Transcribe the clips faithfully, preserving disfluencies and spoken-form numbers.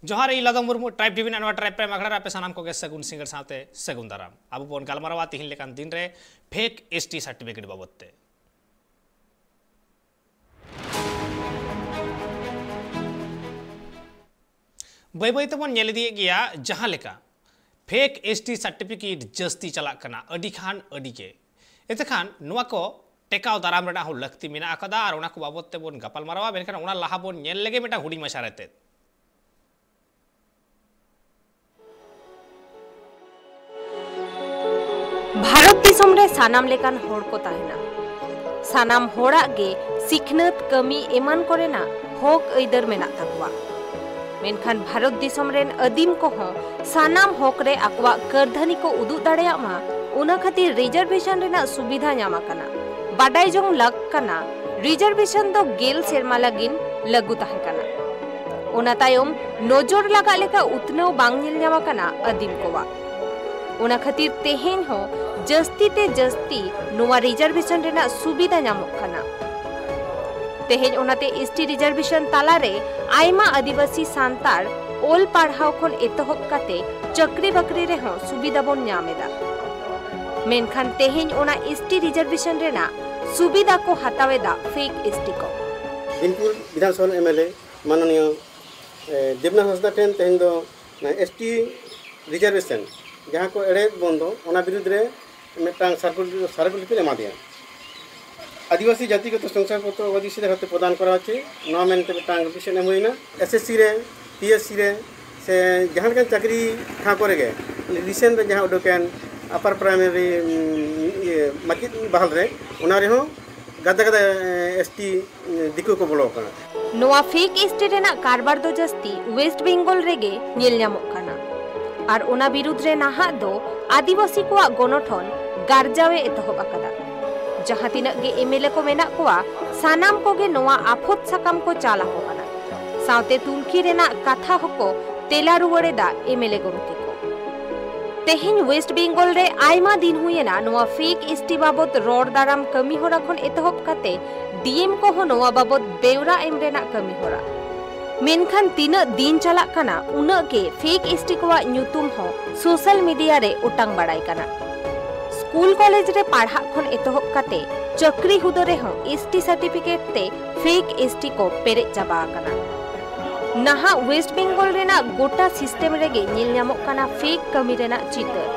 ᱡᱚᱦᱟᱨ, ᱤᱧ ᱞᱟᱫᱚᱢ Murmu, tribe TV ᱨᱮᱱᱟᱜ ᱱᱚᱣᱟ ᱴᱨᱟᱭᱤᱵᱽ ᱯᱨᱟᱭᱤᱢ ᱟᱠᱷᱲᱟ ᱨᱮ ᱟᱯᱮ ᱥᱟᱱᱟᱢ ᱠᱚᱜᱮ ᱥᱟᱹᱜᱩᱱ ᱥᱤᱸᱜᱟᱹᱲ ᱥᱟᱶᱛᱮ ᱥᱟᱹᱜᱩᱱ ᱫᱟᱨᱟᱢ᱾ ᱟᱵᱚ ᱵᱚᱱ ᱜᱟᱞᱢᱟᱨᱟᱣᱟ ᱛᱤᱦᱤᱧ ᱞᱮᱠᱟᱱ ᱫᱤᱱ ᱨᱮ ᱯᱷᱮᱠ ᱮᱥ ᱴᱤ ᱥᱟᱨᱴᱤᱯᱷᱤᱠᱮᱴ ᱵᱟᱵᱚᱫ ᱛᱮ᱾ ᱵᱟᱹᱭ ᱵᱟᱹᱭ ᱛᱮᱵᱚᱱ ᱧᱮᱞ ᱤᱫᱤᱭᱮᱫ ᱜᱮᱭᱟ, ᱡᱟᱦᱟᱸ ᱞᱮᱠᱟ ᱯᱷᱮᱠ ᱮᱥ ᱴᱤ ᱥᱟᱨᱴᱤᱯᱷᱤᱠᱮᱴ ᱡᱟᱹᱥᱛᱤ ᱪᱟᱞᱟᱜ ᱠᱟᱱᱟ, ᱟᱹᱰᱤ ᱠᱷᱟᱱ ᱟᱹᱰᱤ ᱜᱮ᱾ ᱮᱛᱮ ᱠᱷᱟᱱ ᱱᱚᱣᱟ ᱠᱚ ᱴᱮᱠᱟᱣ ᱫᱟᱨᱟᱢ ᱨᱮᱱᱟᱜ ᱦᱚᱸ ᱞᱟᱹᱠᱛᱤ ᱢᱮᱱᱟᱜ ᱟᱠᱟᱫᱟ ᱟᱨ ᱚᱱᱟ ᱠᱚ ᱵᱟᱵᱚᱫ ᱛᱮᱵᱚᱱ ᱜᱟᱯᱟᱞ ᱢᱟᱨᱟᱣᱟ, ᱢᱮᱱᱠᱷᱟᱱ ᱚᱱᱟ ᱞᱟᱦᱟ ᱵᱚᱱ ᱧᱮᱞ ᱞᱮᱜᱮ ᱢᱤᱫᱴᱟᱝ ᱦᱩᱰᱤᱧ ᱢᱟᱪᱷᱟ ᱨᱮ ᱛᱮᱫ᱾ ᱵᱷᱟᱨᱚᱛ ᱫᱤᱥᱚᱢ ᱨᱮ ᱥᱟᱱᱟᱢ ᱞᱮᱠᱟᱱ ᱦᱚᱲ ᱠᱚ ᱛᱟᱦᱮᱱᱟ᱾ ᱥᱟᱱᱟᱢ ᱦᱚᱲᱟᱜ ᱜᱮ ᱥᱤᱠᱷᱱᱟᱹᱛ, ᱠᱟᱹᱢᱤ ᱮᱢᱟᱱ ᱠᱚᱨᱮᱱᱟᱜ ᱦᱚᱠ ᱟᱹᱭᱫᱟᱹᱨ ᱢᱮᱱᱟᱜ ᱛᱟᱠᱚᱣᱟ᱾ ᱢᱮᱱᱠᱷᱟᱱ ᱵᱷᱟᱨᱚᱛ ᱫᱤᱥᱚᱢ ᱨᱮᱱ ᱟᱹᱫᱤᱢ ᱠᱚᱦᱚᱸ ᱥᱟᱱᱟᱢ ᱦᱚᱠ ᱨᱮ ᱟᱠᱚᱣᱟᱜ ᱠᱟᱹᱨᱫᱷᱟᱹᱱᱤ ᱠᱚ ᱩᱫᱩᱜ ᱫᱟᱲᱮᱭᱟᱜ ᱢᱟ, ᱚᱱᱟ ᱠᱷᱟᱹᱛᱤᱨ ᱨᱤᱡᱟᱨᱵᱷᱮᱥᱚᱱ ᱨᱮᱱᱟᱜ ᱥᱩᱵᱤᱫᱷᱟ ᱧᱟᱢ ᱟᱠᱟᱱᱟ᱾ ᱵᱟᱰᱟᱭ ᱡᱚᱝ ᱞᱟᱹᱠ ᱠᱟᱱᱟ, ᱨᱤᱡᱟᱨᱵᱷᱮᱥᱚᱱ ᱫᱚ ᱜᱮᱞ ᱥᱮᱨᱢᱟ ᱞᱟᱹᱜᱤᱫ ᱞᱟᱹᱜᱩ ᱛᱟᱦᱮᱸ ᱠᱟᱱᱟ᱾ ᱚᱱᱟ ᱛᱟᱭᱚᱢ ᱱᱚᱡᱚᱨ ᱞᱟᱜᱟᱜ ᱞᱮᱠᱟ ᱩᱛᱱᱟᱹᱣ ᱵᱟᱝ ᱧᱮᱞ ᱧᱟᱢ ᱟᱠᱟᱱᱟ ᱟᱹᱫᱤᱢ ᱠᱚᱣᱟᱜ᱾ ᱚᱱᱟ ᱠᱷᱟᱹᱛᱤᱨ ᱛᱮᱦᱮᱧ ᱦᱚᱸ ᱡᱟᱹᱥᱛᱤ ᱛᱮ ᱡᱟᱹᱥᱛᱤ ᱱᱚᱣᱟ ᱨᱤᱡᱟᱨᱵᱷᱮᱥᱚᱱ ᱨᱮᱱᱟᱜ ᱥᱩᱵᱤᱫᱷᱟ ᱧᱟᱢᱚᱜ ᱠᱟᱱᱟ᱾ ᱛᱮᱦᱮᱧ ᱚᱱᱟᱛᱮ ᱮᱥ ᱴᱤ ᱨᱤᱡᱟᱨᱵᱷᱮᱥᱚᱱ ᱛᱟᱞᱟᱨᱮ ᱟᱭᱢᱟ ᱟᱹᱫᱤᱵᱟᱹᱥᱤ ᱥᱟᱱᱛᱟᱲ ᱚᱞ ᱯᱟᱲᱦᱟᱣ ᱠᱷᱚᱱ ᱮᱛᱚᱦᱚᱵ ᱠᱟᱛᱮ ᱪᱟᱹᱠᱨᱤ ᱵᱟᱹᱠᱨᱤ ᱨᱮᱦᱚᱸ ᱥᱩᱵᱤᱫᱷᱟ ᱵᱚᱱ ᱧᱟᱢ ᱮᱫᱟ᱾ ᱢᱮᱱᱠᱷᱟᱱ ᱛᱮᱦᱮᱧ ᱚᱱᱟ ᱮᱥ ᱴᱤ ᱨᱤᱡᱟᱨᱵᱷᱮᱥᱚᱱ ᱨᱮᱱᱟᱜ ᱥᱩᱵᱤᱫᱷᱟ ᱠᱚ ᱦᱟᱛᱟᱣ ᱮᱫᱟ ᱯᱷᱮᱠ ᱮᱥ ᱴᱤ ᱠᱚ᱾ ᱵᱤᱱᱯᱩᱨ ᱵᱤᱫᱷᱟᱱᱥᱚᱵᱷᱟ ᱨᱮᱱ ᱮᱢ ᱮᱞ ᱮ ᱢᱟᱱᱚᱱᱤᱭᱚ, ᱮ, ᱫᱮᱵᱽᱱᱟᱛᱷ ᱦᱟᱸᱥᱫᱟ ᱴᱷᱮᱱ ᱛᱮᱦᱮᱧ ᱫᱚ ᱚᱱᱟ ᱮᱥ ᱴᱤ ᱨᱤᱡᱟᱨᱵᱷᱮᱥᱚᱱ ᱡᱟᱦᱟᱸ ᱠᱚ ᱮᱲᱮᱭᱮᱫ ᱵᱚᱱ ᱫᱚ, ᱚᱱᱟ ᱵᱤᱨᱩᱫᱽ ᱨᱮ ᱢᱤᱫᱴᱟᱝ ᱥᱟᱨᱠᱩᱞ-, ᱥᱟᱨᱠᱩᱞᱟᱨ ᱞᱮ ᱮᱢᱟ ᱫᱮᱭᱟ᱾ ᱟᱹᱫᱤᱵᱟᱹᱥᱤ ᱡᱟᱹᱛᱤᱜᱚᱛᱚ ᱥᱚᱝᱥᱟᱯᱚᱛᱨᱚ ᱚᱵᱟᱫᱤ ᱥᱤᱫᱷᱟᱹ ᱦᱚᱛᱮ ᱯᱨᱚᱫᱟᱱ ᱠᱚᱨᱟᱣ ᱦᱚᱪᱚᱭ, ᱱᱚᱣᱟ ᱢᱮᱱᱛᱮ ᱢᱤᱫᱴᱟᱝ ᱱᱳᱴᱤᱯᱷᱤᱠᱮᱥᱚᱱ ᱮᱢ ᱦᱩᱭᱮᱱᱟ᱾ ᱮᱥ ᱮᱥ ᱥᱤ ᱨᱮ, ᱯᱤ ᱮᱥ ᱥᱤ ᱨᱮ, ᱥᱮ ᱡᱟᱦᱟᱸ ᱞᱮᱠᱟᱱ ᱪᱟᱹᱠᱨᱤ ᱴᱷᱟᱶ ᱠᱚᱨᱮ ᱜᱮ ᱨᱤᱥᱮᱱᱴ ᱨᱮ ᱡᱟᱦᱟᱸ ᱩᱰᱩᱠᱮᱱ ᱟᱯᱟᱨ ᱯᱨᱟᱭᱢᱟᱨᱤ, ᱩᱸ, ᱤᱭᱟᱹ, ᱢᱟᱪᱮᱫ ᱵᱟᱦᱟᱞ ᱨᱮ, ᱚᱱᱟ ᱨᱮᱦᱚᱸ ᱜᱟᱫᱟ ᱜᱟᱫᱟ, ᱮ, ᱮᱥ ᱴᱤ ᱫᱤᱠᱩ ᱠᱚ ᱵᱚᱞᱚ ᱟᱠᱟᱱᱟ᱾ ᱱᱚᱣᱟ ᱯᱷᱮᱠ ᱮᱥ ᱴᱤ ᱨᱮᱱᱟᱜ ᱠᱟᱨᱵᱟᱨ ᱫᱚ ᱡᱟᱹᱥᱛᱤ ᱳᱭᱮᱥᱴ ᱵᱮᱝᱜᱚᱞ ᱨᱮᱜᱮ ᱧᱮᱞ ᱧᱟᱢᱚᱜ ᱠᱟᱱᱟ᱾ ᱟᱨ ᱚᱱᱟ ᱵᱤᱨᱩᱫᱽ ᱨᱮ ᱱᱟᱦᱟᱜ ᱫᱚ ᱟᱹᱫᱤᱵᱟᱹᱥᱤ ᱠᱚᱣᱟᱜ ᱜᱚᱱᱚᱴᱷᱚᱱ ᱜᱟᱨᱡᱟᱣ ᱮ ᱮᱛᱚᱦᱚᱵ ᱟᱠᱟᱫᱟ᱾ ᱡᱟᱦᱟᱸ ᱛᱤᱱᱟᱹᱜ ᱜᱮ ᱮᱢ ᱮᱞ ᱮ ᱠᱚ ᱢᱮᱱᱟᱜ ᱠᱚᱣᱟ, ᱥᱟᱱᱟᱢ ᱠᱚᱜᱮ ᱱᱚᱣᱟ ᱟᱯᱷᱚᱛ ᱥᱟᱠᱟᱢ ᱠᱚ ᱪᱟᱞ ᱟᱠᱚ ᱠᱟᱱᱟ᱾ ᱥᱟᱶᱛᱮ ᱛᱩᱱᱠᱷᱤ ᱨᱮᱱᱟᱜ ᱠᱟᱛᱷᱟ ᱦᱚᱸᱠᱚ ᱛᱮᱞᱟ ᱨᱩᱣᱟᱹᱲ ᱮᱫᱟ ᱮᱢ ᱮᱞ ᱮ ᱜᱚᱢᱠᱮ ᱠᱚ᱾ ᱛᱮᱦᱮᱧ ᱳᱭᱮᱥᱴ ᱵᱮᱝᱜᱚᱞ ᱨᱮ ᱟᱭᱢᱟ ᱫᱤᱱ ᱦᱩᱭᱮᱱᱟ ᱱᱚᱣᱟ ᱯᱷᱮᱠ ᱮᱥ ᱴᱤ ᱵᱟᱵᱚᱛ ᱨᱚᱲ ᱫᱟᱨᱟᱢ ᱠᱟᱹᱢᱤ ᱦᱚᱨᱟ ᱠᱷᱚᱱ ᱮᱛᱚᱦᱚᱵ ᱠᱟᱛᱮ ᱰᱤ ᱮᱢ ᱠᱚᱦᱚᱸ ᱱᱚᱣᱟ ᱵᱟᱵᱚᱛ ᱵᱮᱣᱨᱟ ᱮᱢ ᱨᱮᱱᱟᱜ ᱠᱟᱹᱢᱤ ᱦᱚᱨᱟ᱾ ᱢᱮᱱᱠᱷᱟᱱ ᱛᱤᱱᱟᱹᱜ ᱫᱤᱱ ᱪᱟᱞᱟᱜ ᱠᱟᱱᱟ, ᱩᱱᱟᱹᱜ ᱜᱮ ᱯᱷᱮᱠ ᱮᱥᱴᱤ ᱠᱚᱣᱟᱜ ᱧᱩᱛᱩᱢ ᱦᱚᱸ ᱥᱳᱥᱟᱞ ᱢᱤᱰᱤᱭᱟ ᱨᱮ ᱚᱴᱟᱝ ᱵᱟᱲᱟᱭ ᱠᱟᱱᱟ᱾ ᱥᱠᱩᱞ ᱠᱚᱞᱮᱡᱽ ᱨᱮ ᱯᱟᱲᱦᱟᱜ ᱠᱷᱚᱱ ᱮᱛᱚᱦᱚᱵ ᱠᱟᱛᱮ ᱪᱟᱹᱠᱨᱤ ᱦᱩᱫᱟᱹ ᱨᱮᱦᱚᱸ ᱮᱥᱴᱤ ᱥᱟᱨᱴᱤᱯᱷᱤᱠᱮᱴ ᱛᱮ ᱯᱷᱮᱠ ᱮᱥᱴᱤ ᱠᱚ ᱯᱮᱨᱮᱡ ᱪᱟᱵᱟ ᱟᱠᱟᱱᱟ᱾ ᱱᱟᱦᱟᱜ ᱣᱮᱥᱴ ᱵᱮᱝᱜᱚᱞ ᱨᱮᱱᱟᱜ ᱜᱚᱴᱟ ᱥᱤᱥᱴᱮᱢ ᱨᱮᱜᱮ ᱧᱮᱞ ᱧᱟᱢᱚᱜ ᱠᱟᱱᱟ ᱯᱷᱮᱠ ᱠᱟᱹᱢᱤ ᱨᱮᱱᱟᱜ ᱪᱤᱛᱟᱹᱨ᱾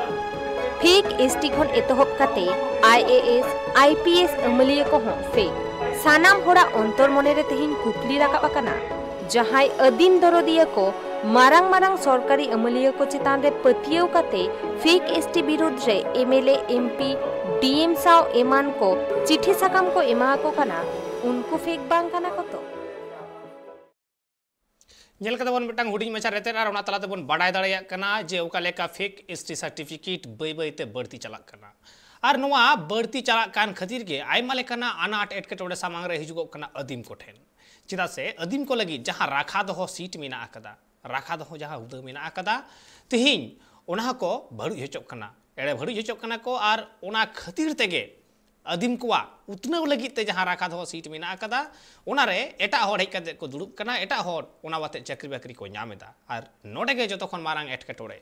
ᱯᱷᱮᱠ ᱮᱥᱴᱤ ᱠᱷᱚᱱ ᱮᱛᱚᱦᱚᱵ ᱠᱟᱛᱮ I A S, I P S ᱟᱹᱢᱟᱹᱞᱤᱭᱟᱹ ᱠᱚᱦᱚᱸ ᱯᱷᱮᱠ᱾ ᱥᱟᱱᱟᱢ ᱦᱚᱲᱟᱜ ᱚᱱᱛᱚᱨ ᱢᱚᱱᱮ ᱨᱮ ᱛᱮᱦᱮᱧ ᱠᱩᱠᱞᱤ ᱨᱟᱠᱟᱵ ᱟᱠᱟᱱᱟ, ᱡᱟᱦᱟᱸᱭ ᱟᱹᱫᱤᱢ ᱫᱚᱨᱚᱫᱤᱭᱟᱹ ᱠᱚ ᱢᱟᱨᱟᱝ ᱢᱟᱨᱟᱝ ᱥᱚᱨᱠᱟᱨᱤ ᱟᱹᱢᱟᱹᱞᱤᱭᱟᱹ ᱠᱚ ᱪᱮᱛᱟᱱ ᱨᱮ ᱯᱟᱹᱛᱭᱟᱹᱣ ᱠᱟᱛᱮ ᱯᱷᱮᱠ ᱮᱥᱴᱤ ᱵᱤᱨᱩᱫᱷ ᱨᱮ M L A, M P, ᱰᱤ ᱮᱢ ᱥᱟᱶ ᱮᱢᱟᱱ ᱠᱚ ᱪᱤᱴᱷᱤ ᱥᱟᱠᱟᱢ ᱠᱚ ᱮᱢᱟ ᱟᱠᱚ ᱠᱟᱱᱟ, ᱩᱱᱠᱩ ᱯᱷᱮᱠ ᱵᱟᱝ ᱠᱟᱱᱟ ᱠᱚ ᱛᱚ? ᱧᱮᱞ ᱠᱟᱫᱟ ᱵᱚᱱ ᱢᱤᱫᱴᱟᱝ ᱦᱩᱰᱤᱧ ᱢᱟᱪᱷᱟ ᱨᱮᱛᱮᱫ, ᱟᱨ ᱚᱱᱟ ᱛᱟᱞᱟ ᱛᱮᱵᱚᱱ ᱵᱟᱰᱟᱭ ᱫᱟᱲᱮᱭᱟᱜ ᱠᱟᱱᱟ ᱡᱮ ᱚᱠᱟ ᱞᱮᱠᱟ ᱯᱷᱮᱠ ᱮᱥᱴᱤ ᱥᱟᱨᱴᱤᱯᱷᱤᱠᱮᱴ ᱵᱟᱹᱭ ᱵᱟᱹᱭ ᱛᱮ ᱵᱟᱹᱲᱛᱤ ᱪᱟᱞᱟᱜ ᱠᱟᱱᱟ᱾ ᱟᱨ ᱱᱚᱣᱟ ᱵᱟᱹᱲᱛᱤ ᱪᱟᱞᱟᱜ ᱠᱟᱱ ᱠᱷᱟᱹᱛᱤᱨ ᱜᱮ ᱟᱭᱢᱟ ᱞᱮᱠᱟᱱᱟᱜ ᱟᱱᱟᱴ ᱮᱴᱠᱮᱴᱚᱬᱮ ᱥᱟᱢᱟᱝ ᱨᱮ ᱦᱤᱡᱩᱜᱚᱜ ᱠᱟᱱᱟ ᱟᱹᱫᱤᱢ ᱠᱚᱴᱷᱮᱱ᱾ ᱪᱮᱫᱟᱜ ᱥᱮ ᱟᱹᱫᱤᱢ ᱠᱚ ᱞᱟᱹᱜᱤᱫ ᱡᱟᱦᱟᱸ ᱨᱟᱠᱷᱟ ᱫᱚᱦᱚ ᱥᱤᱴ ᱢᱮᱱᱟᱜ ᱟᱠᱟᱫᱟ, ᱨᱟᱠᱷᱟ ᱫᱚᱦᱚ ᱡᱟᱦᱟᱸ ᱦᱩᱫᱟᱹ ᱢᱮᱱᱟᱜ ᱟᱠᱟᱫᱟ, ᱛᱮᱦᱮᱧ ᱚᱱᱟ ᱦᱚᱸᱠᱚ ᱵᱷᱟᱹᱲᱩᱡ ᱦᱚᱪᱚᱜ ᱠᱟᱱᱟ, ᱮᱲᱮ ᱵᱷᱟᱹᱲᱩᱡ ᱦᱚᱪᱚᱜ ᱠᱟᱱᱟ ᱠᱚ᱾ ᱟᱨ ᱚᱱᱟ ᱠᱷᱟᱹᱛᱤᱨ ᱛᱮᱜᱮ ᱟᱹᱫᱤᱢ ᱠᱚᱣᱟᱜ ᱩᱛᱱᱟᱹᱣ ᱞᱟᱹᱜᱤᱫ ᱛᱮ ᱡᱟᱦᱟᱸ ᱨᱟᱠᱷᱟ ᱫᱚᱦᱚ ᱥᱤᱴ ᱢᱮᱱᱟᱜ ᱟᱠᱟᱫᱟ, ᱚᱱᱟᱨᱮ ᱮᱴᱟᱜ ᱦᱚᱲ ᱦᱮᱡ ᱠᱟᱛᱮ ᱠᱚ ᱫᱩᱲᱩᱵ ᱠᱟᱱᱟ, ᱮᱴᱟᱜ ᱦᱚᱲ ᱚᱱᱟ ᱵᱟᱛᱮ ᱪᱟᱹᱠᱨᱤ ᱵᱟᱹᱠᱨᱤ ᱠᱚ ᱧᱟᱢ ᱮᱫᱟ᱾ ᱟᱨ ᱱᱚᱰᱮ ᱜᱮ ᱡᱚᱛᱚ ᱠᱷᱚᱱ ᱢᱟᱨᱟᱝ ᱮᱴᱠᱮᱴᱚᱬᱮ᱾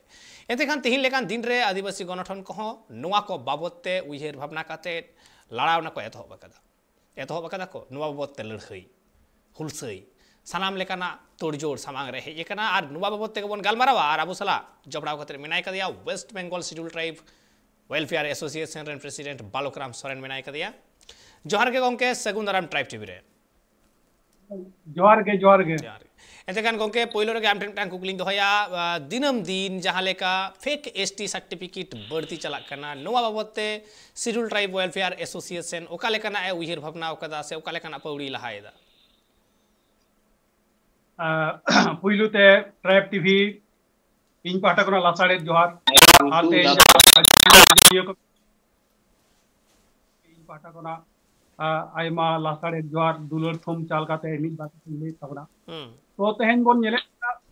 ᱮᱱᱛᱮ ᱠᱷᱟᱱ ᱛᱮᱦᱮᱧ ᱞᱮᱠᱟᱱ ᱫᱤᱱ ᱨᱮ ᱟᱹᱫᱤᱵᱟᱹᱥᱤ ᱜᱚᱱᱚᱴᱷᱚᱱ ᱠᱚᱦᱚᱸ ᱱᱚᱣᱟ ᱠᱚ ᱵᱟᱵᱚᱛ ᱛᱮ ᱩᱭᱦᱟᱹᱨ ᱵᱷᱟᱵᱽᱱᱟ ᱠᱟᱛᱮ ᱞᱟᱲᱟᱣᱱᱟ ᱠᱚ ᱮᱛᱚᱦᱚᱵ ᱟᱠᱟᱫᱟ, ᱮᱛᱚᱦᱚᱵ ᱟᱠᱟᱫᱟ ᱠᱚ ᱱᱚᱣᱟ ᱵᱟᱵᱚᱛ ᱛᱮ ᱞᱟᱹᱲᱦᱟᱹᱭ, ᱦᱩᱞᱥᱟᱹᱭ, ᱥᱟᱱᱟᱢ ᱞᱮᱠᱟᱱᱟᱜ ᱛᱳᱲᱡᱳᱲ ᱥᱟᱢᱟᱝ ᱨᱮ ᱦᱮᱡ ᱟᱠᱟᱱᱟ᱾ ᱟᱨ ᱱᱚᱣᱟ ᱵᱟᱵᱚᱛ ᱛᱮᱜᱮ ᱵᱚᱱ ᱜᱟᱞᱢᱟᱨᱟᱣᱟ᱾ ᱟᱨ ᱟᱵᱚ ᱥᱟᱞᱟᱜ ᱡᱚᱯᱲᱟᱣ ᱠᱟᱛᱮ ᱢᱮᱱᱟᱭ ᱠᱟᱫᱮᱭᱟ West Bengal schedule tribe welfare association ᱨᱮᱱ ᱯᱨᱮᱥᱤᱰᱮᱱᱴ ᱵᱟᱞᱚᱠ ᱨᱟᱢ ᱥᱚᱨᱮᱱ ᱢᱮᱱᱟᱭ ᱠᱟᱫᱮᱭᱟ᱾ ᱡᱚᱦᱟᱨ ᱜᱮ ᱜᱚᱝᱠᱮ, ᱥᱟᱹᱜᱩᱱ ᱫᱟᱨᱟᱢ ᱴᱨᱟᱭᱤᱵᱽ ᱴᱤᱵᱷᱤ ᱨᱮ᱾ ᱡᱚᱦᱟᱨ ᱜᱮ, ᱡᱚᱦᱟᱨ ᱜᱮ᱾ ᱡᱚᱦᱟᱨ ᱜᱮ᱾ ᱮᱱᱛᱮ ᱠᱷᱟᱱ ᱜᱚᱝᱠᱮ, ᱯᱳᱭᱞᱳ ᱨᱮᱜᱮ ᱟᱢ ᱴᱷᱮᱱ ᱢᱤᱫᱴᱟᱝ ᱠᱩᱠᱞᱤᱧ ᱫᱚᱦᱚᱭᱟ᱾ ᱟᱸ, ᱫᱤᱱᱟᱹᱢ ᱫᱤᱱ ᱡᱟᱦᱟᱸ ᱞᱮᱠᱟ ᱯᱷᱮᱠ ᱮᱥᱴᱤ ᱥᱟᱨᱴᱤᱯᱷᱤᱠᱮᱴ ᱵᱟᱹᱲᱛᱤ ᱪᱟᱞᱟᱜ ᱠᱟᱱᱟ, ᱱᱚᱣᱟ ᱵᱟᱵᱚᱛ ᱛᱮ ᱥᱤᱰᱩᱞ ᱴᱨᱟᱭᱤᱵᱽ ᱣᱮᱞᱯᱷᱮᱭᱟᱨ ᱮᱥᱳᱥᱤᱭᱮᱥᱚᱱ ᱚᱠᱟ ᱞᱮᱠᱟᱱᱟᱜ ᱮ ᱩᱭᱦᱟᱹᱨ ᱵᱷᱟᱵᱽᱱᱟ ᱟᱠᱟᱫᱟ ᱥᱮ ᱚᱠᱟ ᱞᱮᱠᱟᱱᱟᱜ ᱯᱟᱹᱣᱲᱤ ᱞᱟᱦᱟᱭᱮᱫᱟ? ᱟᱸ, ᱯᱩᱭᱞᱩ ᱛᱮ ᱴᱨᱟᱭᱤᱵᱽ ᱴᱤᱵᱷᱤ ᱤᱧ ᱯᱟᱦᱴᱟ ᱠᱷᱚᱱᱟᱜ ᱞᱟᱥᱟᱲᱦᱮᱫ ᱡᱚᱦᱟᱨ᱾ ᱟᱨ ᱛᱮᱦᱮᱧ ᱤᱧ ᱯᱟᱦᱴᱟ ᱠᱷᱚᱱᱟᱜ, ᱟᱸ, ᱟᱭᱢᱟ ᱞᱟᱥᱟᱲᱦᱮᱫ ᱡᱚᱦᱟᱨ, ᱫᱩᱞᱟᱹᱲ ᱛᱷᱩᱢ ᱪᱟᱞ ᱠᱟᱛᱮ ᱢᱤᱫ ᱵᱟᱨ ᱠᱟᱛᱷᱟᱧ ᱞᱟᱹᱭᱮᱫ ᱛᱟᱵᱚᱱᱟ᱾ ᱦᱩᱸ᱾ ᱛᱚ ᱛᱮᱦᱮᱧ ᱵᱚᱱ ᱧᱮᱞᱮᱫ,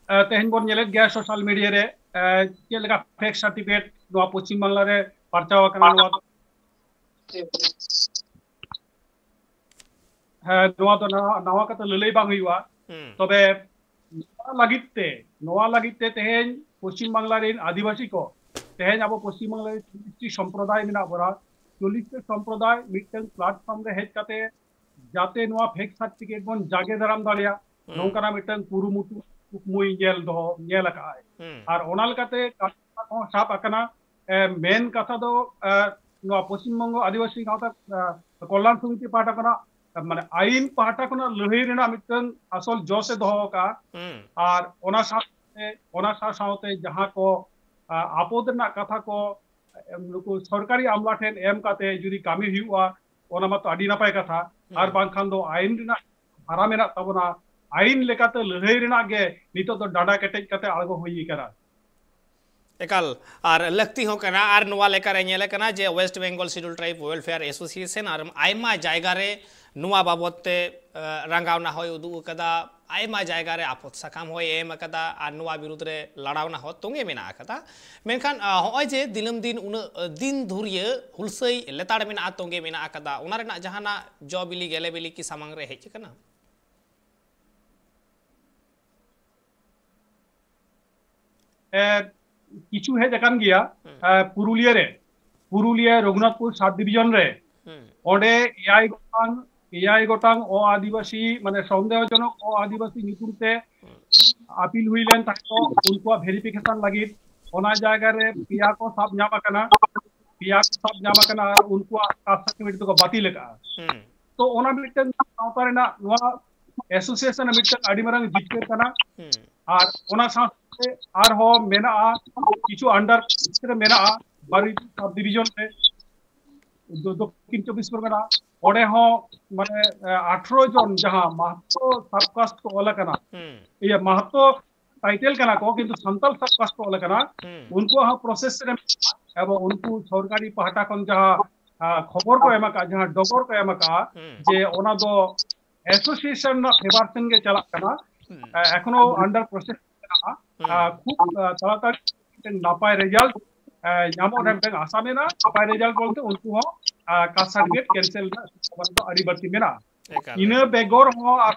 ᱟᱸ, ᱛᱮᱦᱮᱧ ᱵᱚᱱ ᱧᱮᱞᱮᱫ ᱜᱮᱭᱟ ᱥᱳᱥᱟᱞ ᱢᱤᱰᱤᱭᱟ ᱨᱮ, ᱟᱸ, ᱪᱮᱫ ᱞᱮᱠᱟ ᱯᱷᱮᱠ ᱥᱟᱨᱴᱤᱯᱷᱤᱠᱮᱴ ᱱᱚᱣᱟ ᱯᱚᱪᱷᱤᱢ ᱵᱟᱝᱞᱟ ᱨᱮ ᱯᱟᱨᱪᱟᱣ ᱟᱠᱟᱱᱟ᱾ ᱱᱚᱣᱟ ᱫᱚ, ᱦᱮᱸ, ᱱᱚᱣᱟ ᱫᱚ ᱱᱟᱣᱟ, ᱱᱟᱣᱟ ᱠᱟᱛᱮ ᱞᱟᱹᱞᱟᱹᱭ ᱵᱟᱝ ᱦᱩᱭᱩᱜᱼᱟ᱾ ᱦᱩᱸ᱾ ᱛᱚᱵᱮ ᱞᱟᱹᱜᱤᱫ ᱛᱮ, ᱱᱚᱣᱟ ᱞᱟᱹᱜᱤᱫ ᱛᱮ ᱛᱮᱦᱮᱧ ᱯᱚᱥᱪᱤᱢ ᱵᱟᱝᱞᱟ ᱨᱮᱱ ᱟᱹᱫᱤᱵᱟᱹᱥᱤ ᱠᱚ, ᱛᱮᱦᱮᱧ ᱟᱵᱚ ᱯᱚᱥᱪᱤᱢ ᱵᱟᱝᱞᱟ ᱨᱮ ᱪᱚᱞᱞᱤᱥ ᱴᱤ ᱥᱚᱢᱯᱨᱚᱫᱟᱭ ᱢᱮᱱᱟᱜ ᱵᱚᱱᱟ᱾ ᱪᱚᱞᱞᱤᱥ ᱴᱤ ᱥᱚᱢᱯᱨᱚᱫᱟᱭ ᱢᱤᱫᱴᱟᱝ platform ᱨᱮ ᱦᱮᱡ ᱠᱟᱛᱮ ᱡᱟᱛᱮ ᱱᱚᱣᱟ fake certificate ᱵᱚᱱ ᱡᱟᱜᱮ ᱫᱟᱨᱟᱢ ᱫᱟᱲᱮᱭᱟᱜ, ᱦᱩᱸ᱾ ᱱᱚᱝᱠᱟᱱᱟᱜ ᱢᱤᱫᱴᱟᱝ ᱠᱩᱨᱩᱢᱩᱴᱩ ᱠᱩᱠᱢᱩᱭ ᱧᱮᱞ ᱫᱚᱦᱚ, ᱧᱮᱞ ᱟᱠᱟᱫᱼᱟᱭ᱾ ᱦᱩᱸ᱾ ᱟᱨ ᱚᱱᱟ ᱞᱮᱠᱟᱛᱮ ᱠᱟᱹᱢᱤ ᱦᱚᱨᱟ ᱠᱚᱦᱚᱸ ᱥᱟᱵ ᱟᱠᱟᱱᱟ᱾ ᱮ, ᱢᱮᱱ ᱠᱟᱛᱷᱟ ᱫᱚ, ᱮ, ᱱᱚᱣᱟ ᱯᱚᱥᱪᱤᱢ ᱵᱚᱝᱜᱚ ᱟᱹᱫᱤᱵᱟᱹᱥᱤ ᱜᱟᱶᱛᱟ, ᱮ, ᱠᱚᱞᱭᱟᱱ ᱥᱚᱢᱤᱛᱤ ᱯᱟᱦᱴᱟ ᱠᱷᱚᱱᱟᱜ, ᱮ, ᱢᱟᱱᱮ ᱟᱭᱤᱱ ᱯᱟᱦᱴᱟ ᱠᱷᱚᱱᱟᱜ ᱞᱟᱹᱲᱦᱟᱹᱭ ᱨᱮᱱᱟᱜ ᱢᱤᱫᱴᱟᱝ ᱟᱥᱚᱞ ᱡᱚᱥ ᱮ ᱫᱚᱦᱚ ᱟᱠᱟᱫᱼᱟ᱾ ᱦᱩᱸ᱾ ᱟᱨ ᱚᱱᱟ ᱥᱟᱶᱛᱮ, ᱚᱱᱟ ᱥᱟᱶ ᱥᱟᱶᱛᱮ ᱡᱟᱦᱟᱸ ᱠᱚ, ᱟ, ᱟᱯᱚᱫ ᱨᱮᱱᱟᱜ ᱠᱟᱛᱷᱟ ᱠᱚ, ᱮ, ᱱᱩᱠᱩ ᱥᱚᱨᱠᱟᱨᱤ ᱟᱢᱞᱟ ᱴᱷᱮᱱ ᱮᱢ ᱠᱟᱛᱮ ᱡᱩᱫᱤ ᱠᱟᱹᱢᱤ ᱦᱩᱭᱩᱜᱼᱟ, ᱚᱱᱟ ᱢᱟᱛᱚ ᱟᱹᱰᱤ ᱱᱟᱯᱟᱭ ᱠᱟᱛᱷᱟ᱾ ᱦᱩᱸ᱾ ᱟᱨ ᱵᱟᱝᱠᱷᱟᱱ ᱫᱚ ᱟᱭᱤᱱ ᱨᱮᱱᱟᱜ ᱫᱷᱟᱨᱟ ᱢᱮᱱᱟᱜ ᱛᱟᱵᱚᱱᱟ, ᱟᱭᱤᱱ ᱞᱮᱠᱟᱛᱮ ᱞᱟᱹᱲᱦᱟᱹᱭ ᱨᱮᱱᱟᱜ ᱜᱮ ᱱᱤᱛᱚᱜ ᱫᱚ ᱰᱟᱸᱰᱟ ᱠᱮᱴᱮᱡ ᱠᱟᱛᱮ ᱟᱬᱜᱚ ᱦᱩᱭ ᱟᱠᱟᱱᱟ᱾ ᱮᱠᱟᱞ, ᱟᱨ ᱞᱟᱹᱠᱛᱤ ᱦᱚᱸ ᱠᱟᱱᱟ᱾ ᱟᱨ ᱱᱚᱣᱟ ᱞᱮᱠᱟᱨᱮ ᱧᱮᱞ ᱟᱠᱟᱱᱟ ᱡᱮ West Bengal Scheduled Tribe Welfare Association ᱟᱨ ᱟᱭᱢᱟ ᱡᱟᱭᱜᱟ ᱨᱮ ᱱᱚᱣᱟ ᱵᱟᱵᱚᱫ ᱛᱮ, ᱮ, ᱨᱟᱸᱜᱟᱣᱱᱟ ᱦᱚᱸᱭ ᱩᱫᱩᱜ ᱟᱠᱟᱫᱟ, ᱟᱭᱢᱟ ᱡᱟᱭᱜᱟ ᱨᱮ ᱟᱯᱚᱛ ᱥᱟᱠᱟᱢ ᱦᱚᱸᱭ ᱮᱢ ᱟᱠᱟᱫᱟ ᱟᱨ ᱱᱚᱣᱟ ᱵᱤᱨᱩᱫᱽ ᱨᱮ ᱞᱟᱲᱟᱣᱱᱟ ᱦᱚᱸ ᱛᱚᱸᱜᱮ ᱢᱮᱱᱟᱜ ᱟᱠᱟᱫᱟ᱾ ᱢᱮᱱᱠᱷᱟᱱ, ᱟ, ᱦᱚᱸᱜᱼᱚᱭ ᱡᱮ ᱫᱤᱱᱟᱹᱢ ᱫᱤᱱ ᱩᱱᱟᱹᱜ, ᱟ, ᱫᱤᱱ ᱫᱷᱩᱨᱭᱟᱹ ᱦᱩᱞᱥᱟᱹᱭ ᱞᱮᱛᱟᱲ ᱢᱮᱱᱟᱜᱼᱟ, ᱛᱚᱸᱜᱮ ᱢᱮᱱᱟᱜ ᱟᱠᱟᱫᱟ, ᱚᱱᱟ ᱨᱮᱱᱟᱜ ᱡᱟᱦᱟᱱᱟᱜ ᱡᱚ ᱵᱤᱞᱤ ᱜᱮᱞᱮ ᱵᱤᱞᱤ ᱠᱤ ᱥᱟᱢᱟᱝ ᱨᱮ ᱦᱮᱡ ᱟᱠᱟᱱᱟ? ᱮ, ᱠᱤᱪᱷᱩ ᱦᱮᱡ ᱟᱠᱟᱱ ᱜᱮᱭᱟ᱾ ᱦᱩᱸ᱾ ᱮ, ᱯᱩᱨᱩᱞᱤᱭᱟᱹ ᱨᱮ, ᱯᱩᱨᱩᱞᱤᱭᱟᱹ ᱨᱚᱜᱷᱩᱱᱟᱛᱷᱯᱩᱨ sub division ᱨᱮ, ᱦᱩᱸ᱾ ᱚᱸᱰᱮ ᱮᱭᱟᱭ ᱜᱚᱴᱟᱝ, ᱮᱭᱟᱭ ᱜᱚᱴᱟᱝ ᱚ ᱟᱹᱫᱤᱵᱟᱹᱥᱤ, ᱢᱟᱱᱮ ᱥᱚᱱᱫᱮᱦᱚᱡᱚᱱᱚᱠ ᱚ ᱟᱹᱫᱤᱵᱟᱹᱥᱤ ᱧᱩᱛᱩᱢ ᱛᱮ ᱦᱩᱸ᱾ ᱟᱯᱤᱞ ᱦᱩᱭ ᱞᱮᱱ ᱛᱟᱦᱮᱸ ᱠᱚ, ᱩᱱᱠᱩᱣᱟᱜ verification ᱞᱟᱹᱜᱤᱫ᱾ ᱚᱱᱟ ᱡᱟᱭᱜᱟ ᱨᱮ ᱯᱮᱭᱟ ᱠᱚ ᱥᱟᱵ ᱧᱟᱢ ᱟᱠᱟᱱᱟ, ᱯᱮᱭᱟ ᱠᱚ ᱥᱟᱵ ᱧᱟᱢ ᱟᱠᱟᱱᱟ ᱟᱨ ᱩᱱᱠᱩᱣᱟᱜ caste certificate ᱫᱚᱠᱚ ᱵᱟᱹᱛᱤᱞ ᱟᱠᱟᱫᱼᱟ᱾ ᱦᱩᱸ᱾ ᱛᱚ ᱚᱱᱟ ᱢᱤᱫᱴᱟᱝ ᱥᱟᱶᱛᱟ ᱨᱮᱱᱟᱜ ᱱᱚᱣᱟ association ᱨᱮ ᱢᱤᱫᱴᱟᱝ ᱟᱹᱰᱤ ᱢᱟᱨᱟᱝ ᱡᱤᱛᱠᱟᱹᱨ ᱠᱟᱱᱟ᱾ ᱦᱩᱸ᱾ ᱟᱨ ᱚᱱᱟ ᱥᱟᱶᱛᱮ ᱟᱨᱦᱚᱸ ᱢᱮᱱᱟᱜᱼᱟ, ᱠᱤᱪᱷᱩ under ᱨᱮ ᱢᱮᱱᱟᱜᱼᱟ, ᱵᱟᱨᱩᱭ sub division ᱨᱮ, ᱫᱚ-, ᱫᱚᱠᱠᱷᱤᱱ ᱪᱚᱵᱵᱤᱥ ᱯᱚᱨᱜᱚᱱᱟ, ᱚᱸᱰᱮ ᱦᱚᱸ ᱢᱟᱱᱮ, ᱮ, ᱟᱴᱷᱨᱚ ᱡᱚᱱ ᱡᱟᱦᱟᱸ ᱢᱟᱦᱟᱛᱚ sub caste ᱠᱚ ᱚᱞ ᱟᱠᱟᱱᱟ, ᱦᱩᱸ᱾ ᱤᱭᱟᱹ ᱢᱟᱦᱟᱛᱚ title ᱠᱟᱱᱟ ᱠᱚ, ᱠᱤᱱᱛᱩ ᱥᱟᱱᱛᱟᱲ sub caste ᱠᱚ ᱚᱞ ᱟᱠᱟᱱᱟ, ᱦᱩᱸ᱾ ᱩᱱᱠᱩᱣᱟᱜ ᱦᱚᱸ process ᱨᱮ ᱢᱮᱱᱟᱜᱼᱟ᱾ ᱮᱵᱚᱝ ᱩᱱᱠᱩ ᱥᱚᱨᱠᱟᱨᱤ ᱯᱟᱦᱴᱟ ᱠᱷᱚᱱ ᱡᱟᱦᱟᱸ, ᱟ, ᱠᱷᱚᱵᱚᱨ ᱠᱚ ᱮᱢ ᱟᱠᱟᱫᱼᱟ, ᱡᱟᱦᱟᱸ ᱰᱚᱜᱚᱨ ᱠᱚ ᱮᱢ ᱟᱠᱟᱫᱼᱟ, ᱦᱩᱸ᱾ ᱡᱮ ᱚᱱᱟ ᱫᱚ association ᱨᱮᱱᱟᱜ favour ᱥᱮᱱ ᱜᱮ ᱪᱟᱞᱟᱜ ᱠᱟᱱᱟ᱾ ᱦᱩᱸ᱾ ᱟ, ᱮᱠᱷᱚᱱᱳ under process ᱢᱮᱱᱟᱜᱼᱟ᱾ ᱦᱩᱸ᱾ ᱟ, ᱠᱷᱩᱵ, ᱟ, ᱛᱟᱲᱟᱛᱟᱲᱤ ᱢᱤᱫᱴᱮᱱ ᱱᱟᱯᱟᱭ result, ᱟ, ᱧᱟᱢᱚᱜ ᱨᱮᱱᱟᱜ ᱢᱤᱫᱴᱮᱱ ᱟᱥᱟ ᱢᱮᱱᱟᱜᱼᱟ᱾ ᱱᱟᱯᱟᱭ result ᱵᱚᱞᱛᱮ ᱩᱱᱠᱩ ᱦᱚᱸ, ᱟ, caste certificate cancel ᱨᱮᱱᱟᱜ ᱥᱚᱢᱵᱷᱚᱵᱚᱱᱟ ᱫᱚ ᱟᱹᱰᱤ ᱵᱟᱹᱲᱛᱤ ᱢᱮᱱᱟᱜᱼᱟ᱾ ᱮᱠᱟᱞ, ᱤᱱᱟᱹ ᱮᱠᱟᱞ᱾ ᱵᱮᱜᱚᱨ ᱦᱚᱸ ᱟᱨ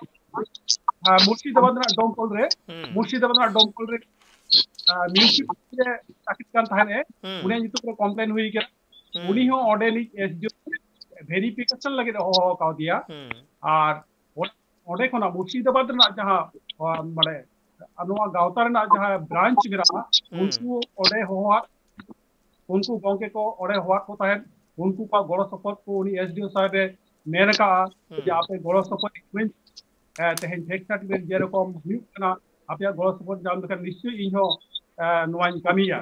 ᱟᱨ ᱢᱩᱨᱥᱤᱫᱟᱵᱟᱫᱽ ᱨᱮᱱᱟᱜ ᱰᱚᱢᱠᱚᱞ ᱨᱮ, ᱦᱩᱸ᱾ ᱢᱩᱨᱥᱤᱫᱟᱵᱟᱫᱽ ᱨᱮᱱᱟᱜ ᱰᱚᱢᱠᱚᱞ ᱨᱮ, ᱟᱨ, ᱢᱤᱣᱱᱤᱥᱤᱯᱟᱞᱤᱴᱤ ᱨᱮ ᱪᱟᱹᱠᱨᱤ ᱠᱟᱱ ᱛᱟᱦᱮᱸᱱ ᱮ, ᱦᱩᱸ᱾ ᱩᱱᱤᱭᱟᱜ ᱧᱩᱛᱩᱢ ᱨᱮ ᱠᱚᱢᱯᱞᱮᱱ ᱦᱩᱭ ᱠᱟᱱᱟ᱾ ᱦᱩᱸ᱾ ᱩᱱᱤ ᱦᱚᱸ ᱚᱸᱰᱮᱱᱤᱡ ᱮᱥ ᱰᱤ ᱳ ᱵᱷᱮᱨᱤᱯᱷᱤᱠᱮᱥᱚᱱ ᱞᱟᱹᱜᱤᱫ ᱮ ᱦᱚᱦᱚ ᱠᱟᱣᱫᱮᱭᱟ᱾ ᱦᱩᱸ᱾ ᱟᱨ ᱚᱸᱰᱮ ᱠᱷᱚᱱᱟᱜ ᱢᱩᱨᱥᱤᱫᱟᱵᱟᱫᱽ ᱨᱮᱱᱟᱜ ᱡᱟᱦᱟᱸ, ᱟ, ᱢᱟᱱᱮ, ᱱᱚᱣᱟ ᱜᱟᱶᱛᱟ ᱨᱮᱱᱟᱜ ᱡᱟᱦᱟᱸ ᱵᱨᱟᱧᱪ ᱢᱮᱱᱟᱜᱼᱟ, ᱦᱩᱸ᱾ ᱩᱱᱠᱩ ᱚᱸᱰᱮ ᱦᱚᱦᱚᱣᱟᱫ, ᱩᱱᱠᱩ ᱜᱚᱝᱠᱮ ᱠᱚ ᱚᱸᱰᱮ ᱦᱚᱦᱚᱣᱟᱫ ᱠᱚ ᱛᱟᱦᱮᱸᱫ, ᱩᱱᱠᱩ ᱠᱚᱣᱟᱜ ᱜᱚᱲᱚ ᱥᱚᱯᱚᱦᱚᱫ ᱠᱚ ᱩᱱᱤ ᱮᱥ ᱰᱤ ᱳ ᱥᱟᱦᱮᱵ ᱮ ᱢᱮᱱ ᱟᱠᱟᱫᱼᱟ ᱦᱩᱸ᱾ ᱡᱮ ᱟᱯᱮ ᱜᱚᱲᱚ ᱥᱚᱯᱚᱦᱚᱫ ᱤᱢᱟᱹᱧ, ᱮ, ᱛᱮᱦᱮᱧ ᱴᱷᱮᱠ ᱥᱟᱨᱴᱤᱯᱷᱤᱠᱮᱴ ᱡᱮᱨᱚᱠᱚᱢ ᱦᱩᱭᱩᱜ ᱠᱟᱱᱟ, ᱟᱯᱮᱭᱟᱜ ᱜᱚᱲᱚ ᱥᱚᱯᱚᱦᱚᱫ ᱧᱟᱢ ᱞᱮᱠᱷᱟᱱ ᱱᱤᱥᱪᱚᱭ ᱤᱧ ᱦᱚᱸ, ᱮ, ᱱᱚᱣᱟᱧ ᱠᱟᱹᱢᱤᱭᱟ᱾